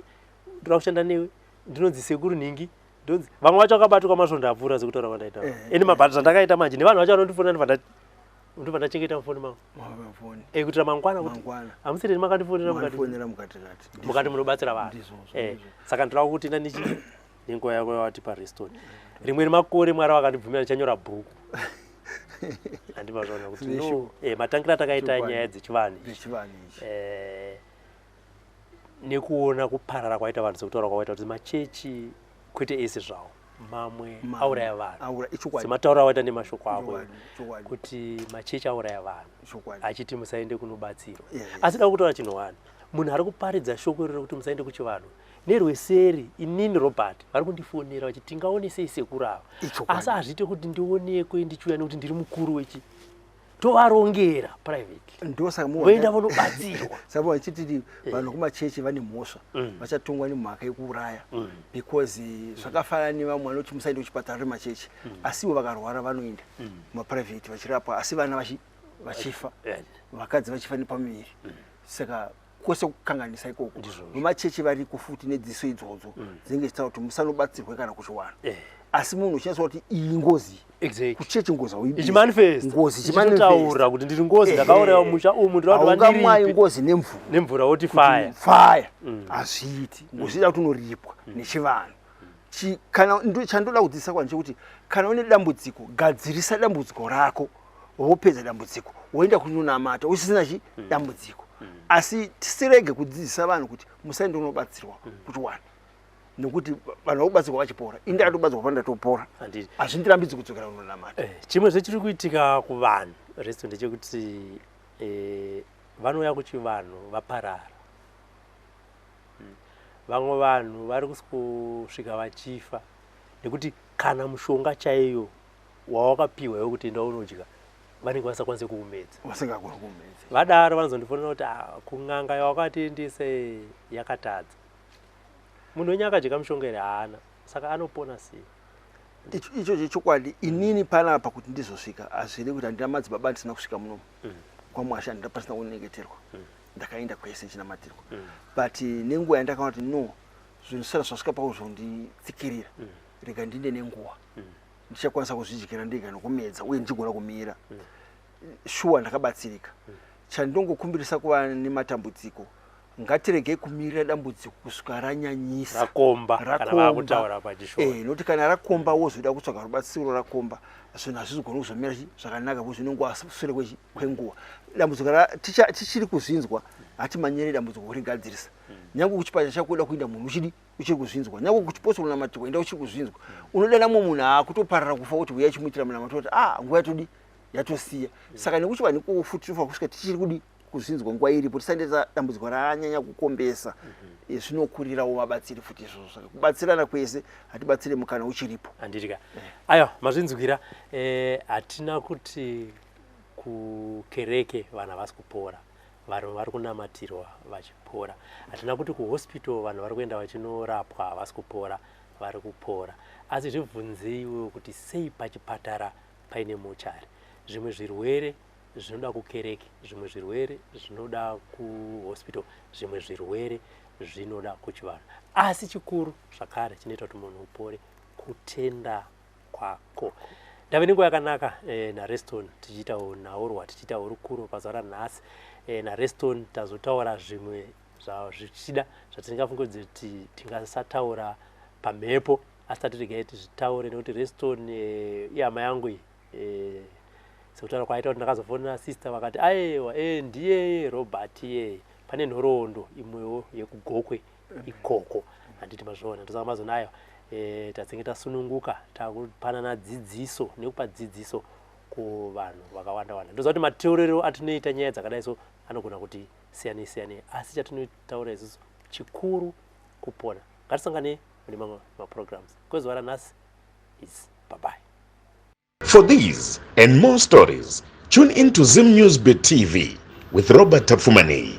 ndoda kushanda newe, ndinonzi sekuru nhingi, ndonzi vamwe vacho vakabatwa masvondo apfuura sekutaura kwandaita. Ende mabhati zvandakaita manje nevanhu vacho vanondifonera, ndobva ndachengeta mufoni mangu. Mafoni. Kuitira mangwana kuti Mangwana. hamusireni makandifonera mukati Mafonera mukatikati. Mukati munobatsira vanhu. Ndizvozvo, ndizvo. Saka ndinoda kutenda nichi nenguva yako yawatipa, Reston. Rimwe remakore Mwari vakandibvumira ndichanyora bhuku, handimazvaona kuti no matangira atakaita nyaya dzechivanhu ichi. Dzechivanhu ichi. Nekuona kuparara kwaita vanhu, sekutaura kwawaita kuti machechi kwete ese zvawo, mamwe Mamwe. auraya vanhu. Ichokwadi. Sematauro awaita nemashoko ako Chokwadi, chokwadi. kuti machechi auraya vanhu achiti musaende kunobatsirwa. Asi da kutaura chinhu wani, munhu ari kuparidza shoko iroro kuti musaende kuchivanhu. Nerweseri inini Robert vari kundifonera vachiti tingaone sei sekuru ava. Ichokwadi. Asi hazviite kuti ndionekwe ndichiuya nekuti ndiri mukuru wechi tovarongera privately. Ndosaka Voenda vonobatsirwa. Saka vachiti vanhu kumachechi vane mhosva vachatongwa nemhaka yekuuraya because zvakafanana nevamwe vanoti musaende kuchipatara remachechi asi ivo vakarwara vanoenda kumaprivate vachirapwa asi vana vachifa vakadzi vachifa nepamuviri. Saka kwese kukanganisa ikoko vemachechi variko futi nedziso idzodzo dzinenge dzichitaura kuti musanobatsirwe kana kuchiwana asi munhu uchinyatswa kuti iyi ngozi kuchechi ngozi hauimanifest ngozi ichitotaura kuti ndiri ngozi ndakauraya musha umu ndinoda ngozi nemvura nemvura woti fire fire hazviiti ngozi ida kuti unoripwa nechivanhu. Kana chandoda kudzidzisa kwanhu chekuti kana une dambudziko gadzirisa dambudziko rako wopedza dambudziko woenda kunonamata usisina chi dambudziko. Asi tisirege kudzidzisa vanhu kuti musaende unobatsirwa kuti wana nekuti vanhu vakubatsirwa vachipora ini ndakatobatsirwa pandatopora hazvindirambidzi kudzokera kunonamata. Chimwe zvechiri kuitika kuvanhu resto ndechekuti vanouya kuchivanhu vaparara. Vamwe vanhu vari kusvika vachifa nekuti kana mushonga chaiyo wawakapiwa iwe kuti enda unodya vanenge vasakwanise kuumedza. Vasingagoni kuumedza. Vadaro vanozondifonera kuti kun'anga yawakatiendesa yakatadza. Munhu wenyu akadya mushonga here? Haana. Saka anopona sei? Icho chechokwadi inini panapa kuti ndizosvika hazviri kuti handina madzibaba ndisina kusvika munomu kwaMwasha handina pasina kunyengeterwa. Ndakaenda kwese chinamatirwa but nenguva yandakaona kuti no zvinhu zvisati zvasvika pakuzonditsikirira rega ndinde nenguva ndichakwanisa kuzvidyira ndega nokumedza uye ndichigona kumira shuwa ndakabatsirika. Chandinongokumbirisa kuva nematambudziko ngatiregei kumirira dambudziko kusvika ranyanyisa rakomba kana vakutaura pachishona. Nokuti kana rakomba wozoda kutsvaga rubatsiro rakomba zvinhu hazvizogoni kuzomira zvakanaka because unenge wasure kwenguva. Dambudziko tichiri kuzvinzwa hatimanyire dambudziko kurigadzirisa. Nyange kuchipatara chako uda kuenda munhu uchidi uchiri kuzvinzwa nyange kuchiposto kunamatirwa enda uchiri kuzvinzwa unodana mumwe munhu aakutoparara kufa kuti uya chimuitira munamato kuti nguva yatodi yatosiya. Saka nekuti vanhu ikoko futi tinofanira kusvika tichiri kudi kuzvinzwa nguva iripo tisaendesa dambudziko ranyanya kukombesa. Zvinokurirawo vabatsiri futi izvozvo. Saka kubatsirana kwese hatibatsire mukana uchiripo. Handitika aiwa mazvinzwira. Hatina kuti kukereke vanhu havasi kupora, vanhu vari kunamatirwa vachipora. Hatina kuti kuhospital vanhu vari kuenda vachinorapwa havasi kupora, vari kupora. Asi zvibvunzeiwo kuti sei pachipatara paine mochari. Zvimwe zvirwere zvinoda kukereke, zvimwe zvirwere zvinoda kuhospital, zvimwe zvirwere zvinoda kuchivanhu. Asi chikuru zvakare chinoita kuti munhu upore kutenda kwako. Ndave nenguva yakanaka naReston tichiita nhaurwa, tichiita hurukuro pazuva ranhasi. NaReston tazotaura zvimwe zvichida zvatingafunga kuti tingasataura pamhepo, asi tati regai tizvitaure nekuti Reston ihama yangu iyi. Sekutaura kwaita kuti ndakazofonera sister vakati aiwa ndiye Robert iyeye. Pane nhoroondo imwewo yekuGokwe ikoko handiti mazviona. Ndosaka mazona ayo tatsinge tasununguka takupanana dzidziso nekupa dzidziso kuvanhu vakawanda wanda. Ndoziva kuti mateurero atinoita nyaya dzakadai so anogona kuti siyanei siyanei, asi chatinotaura isusu chikuru kupona. Ngatisangane mune mamwe maprograms kwezuva ranhasi is bye bye. For these and more stories, tune in to Zim News Bit TV with Robert Tapfumaneyi.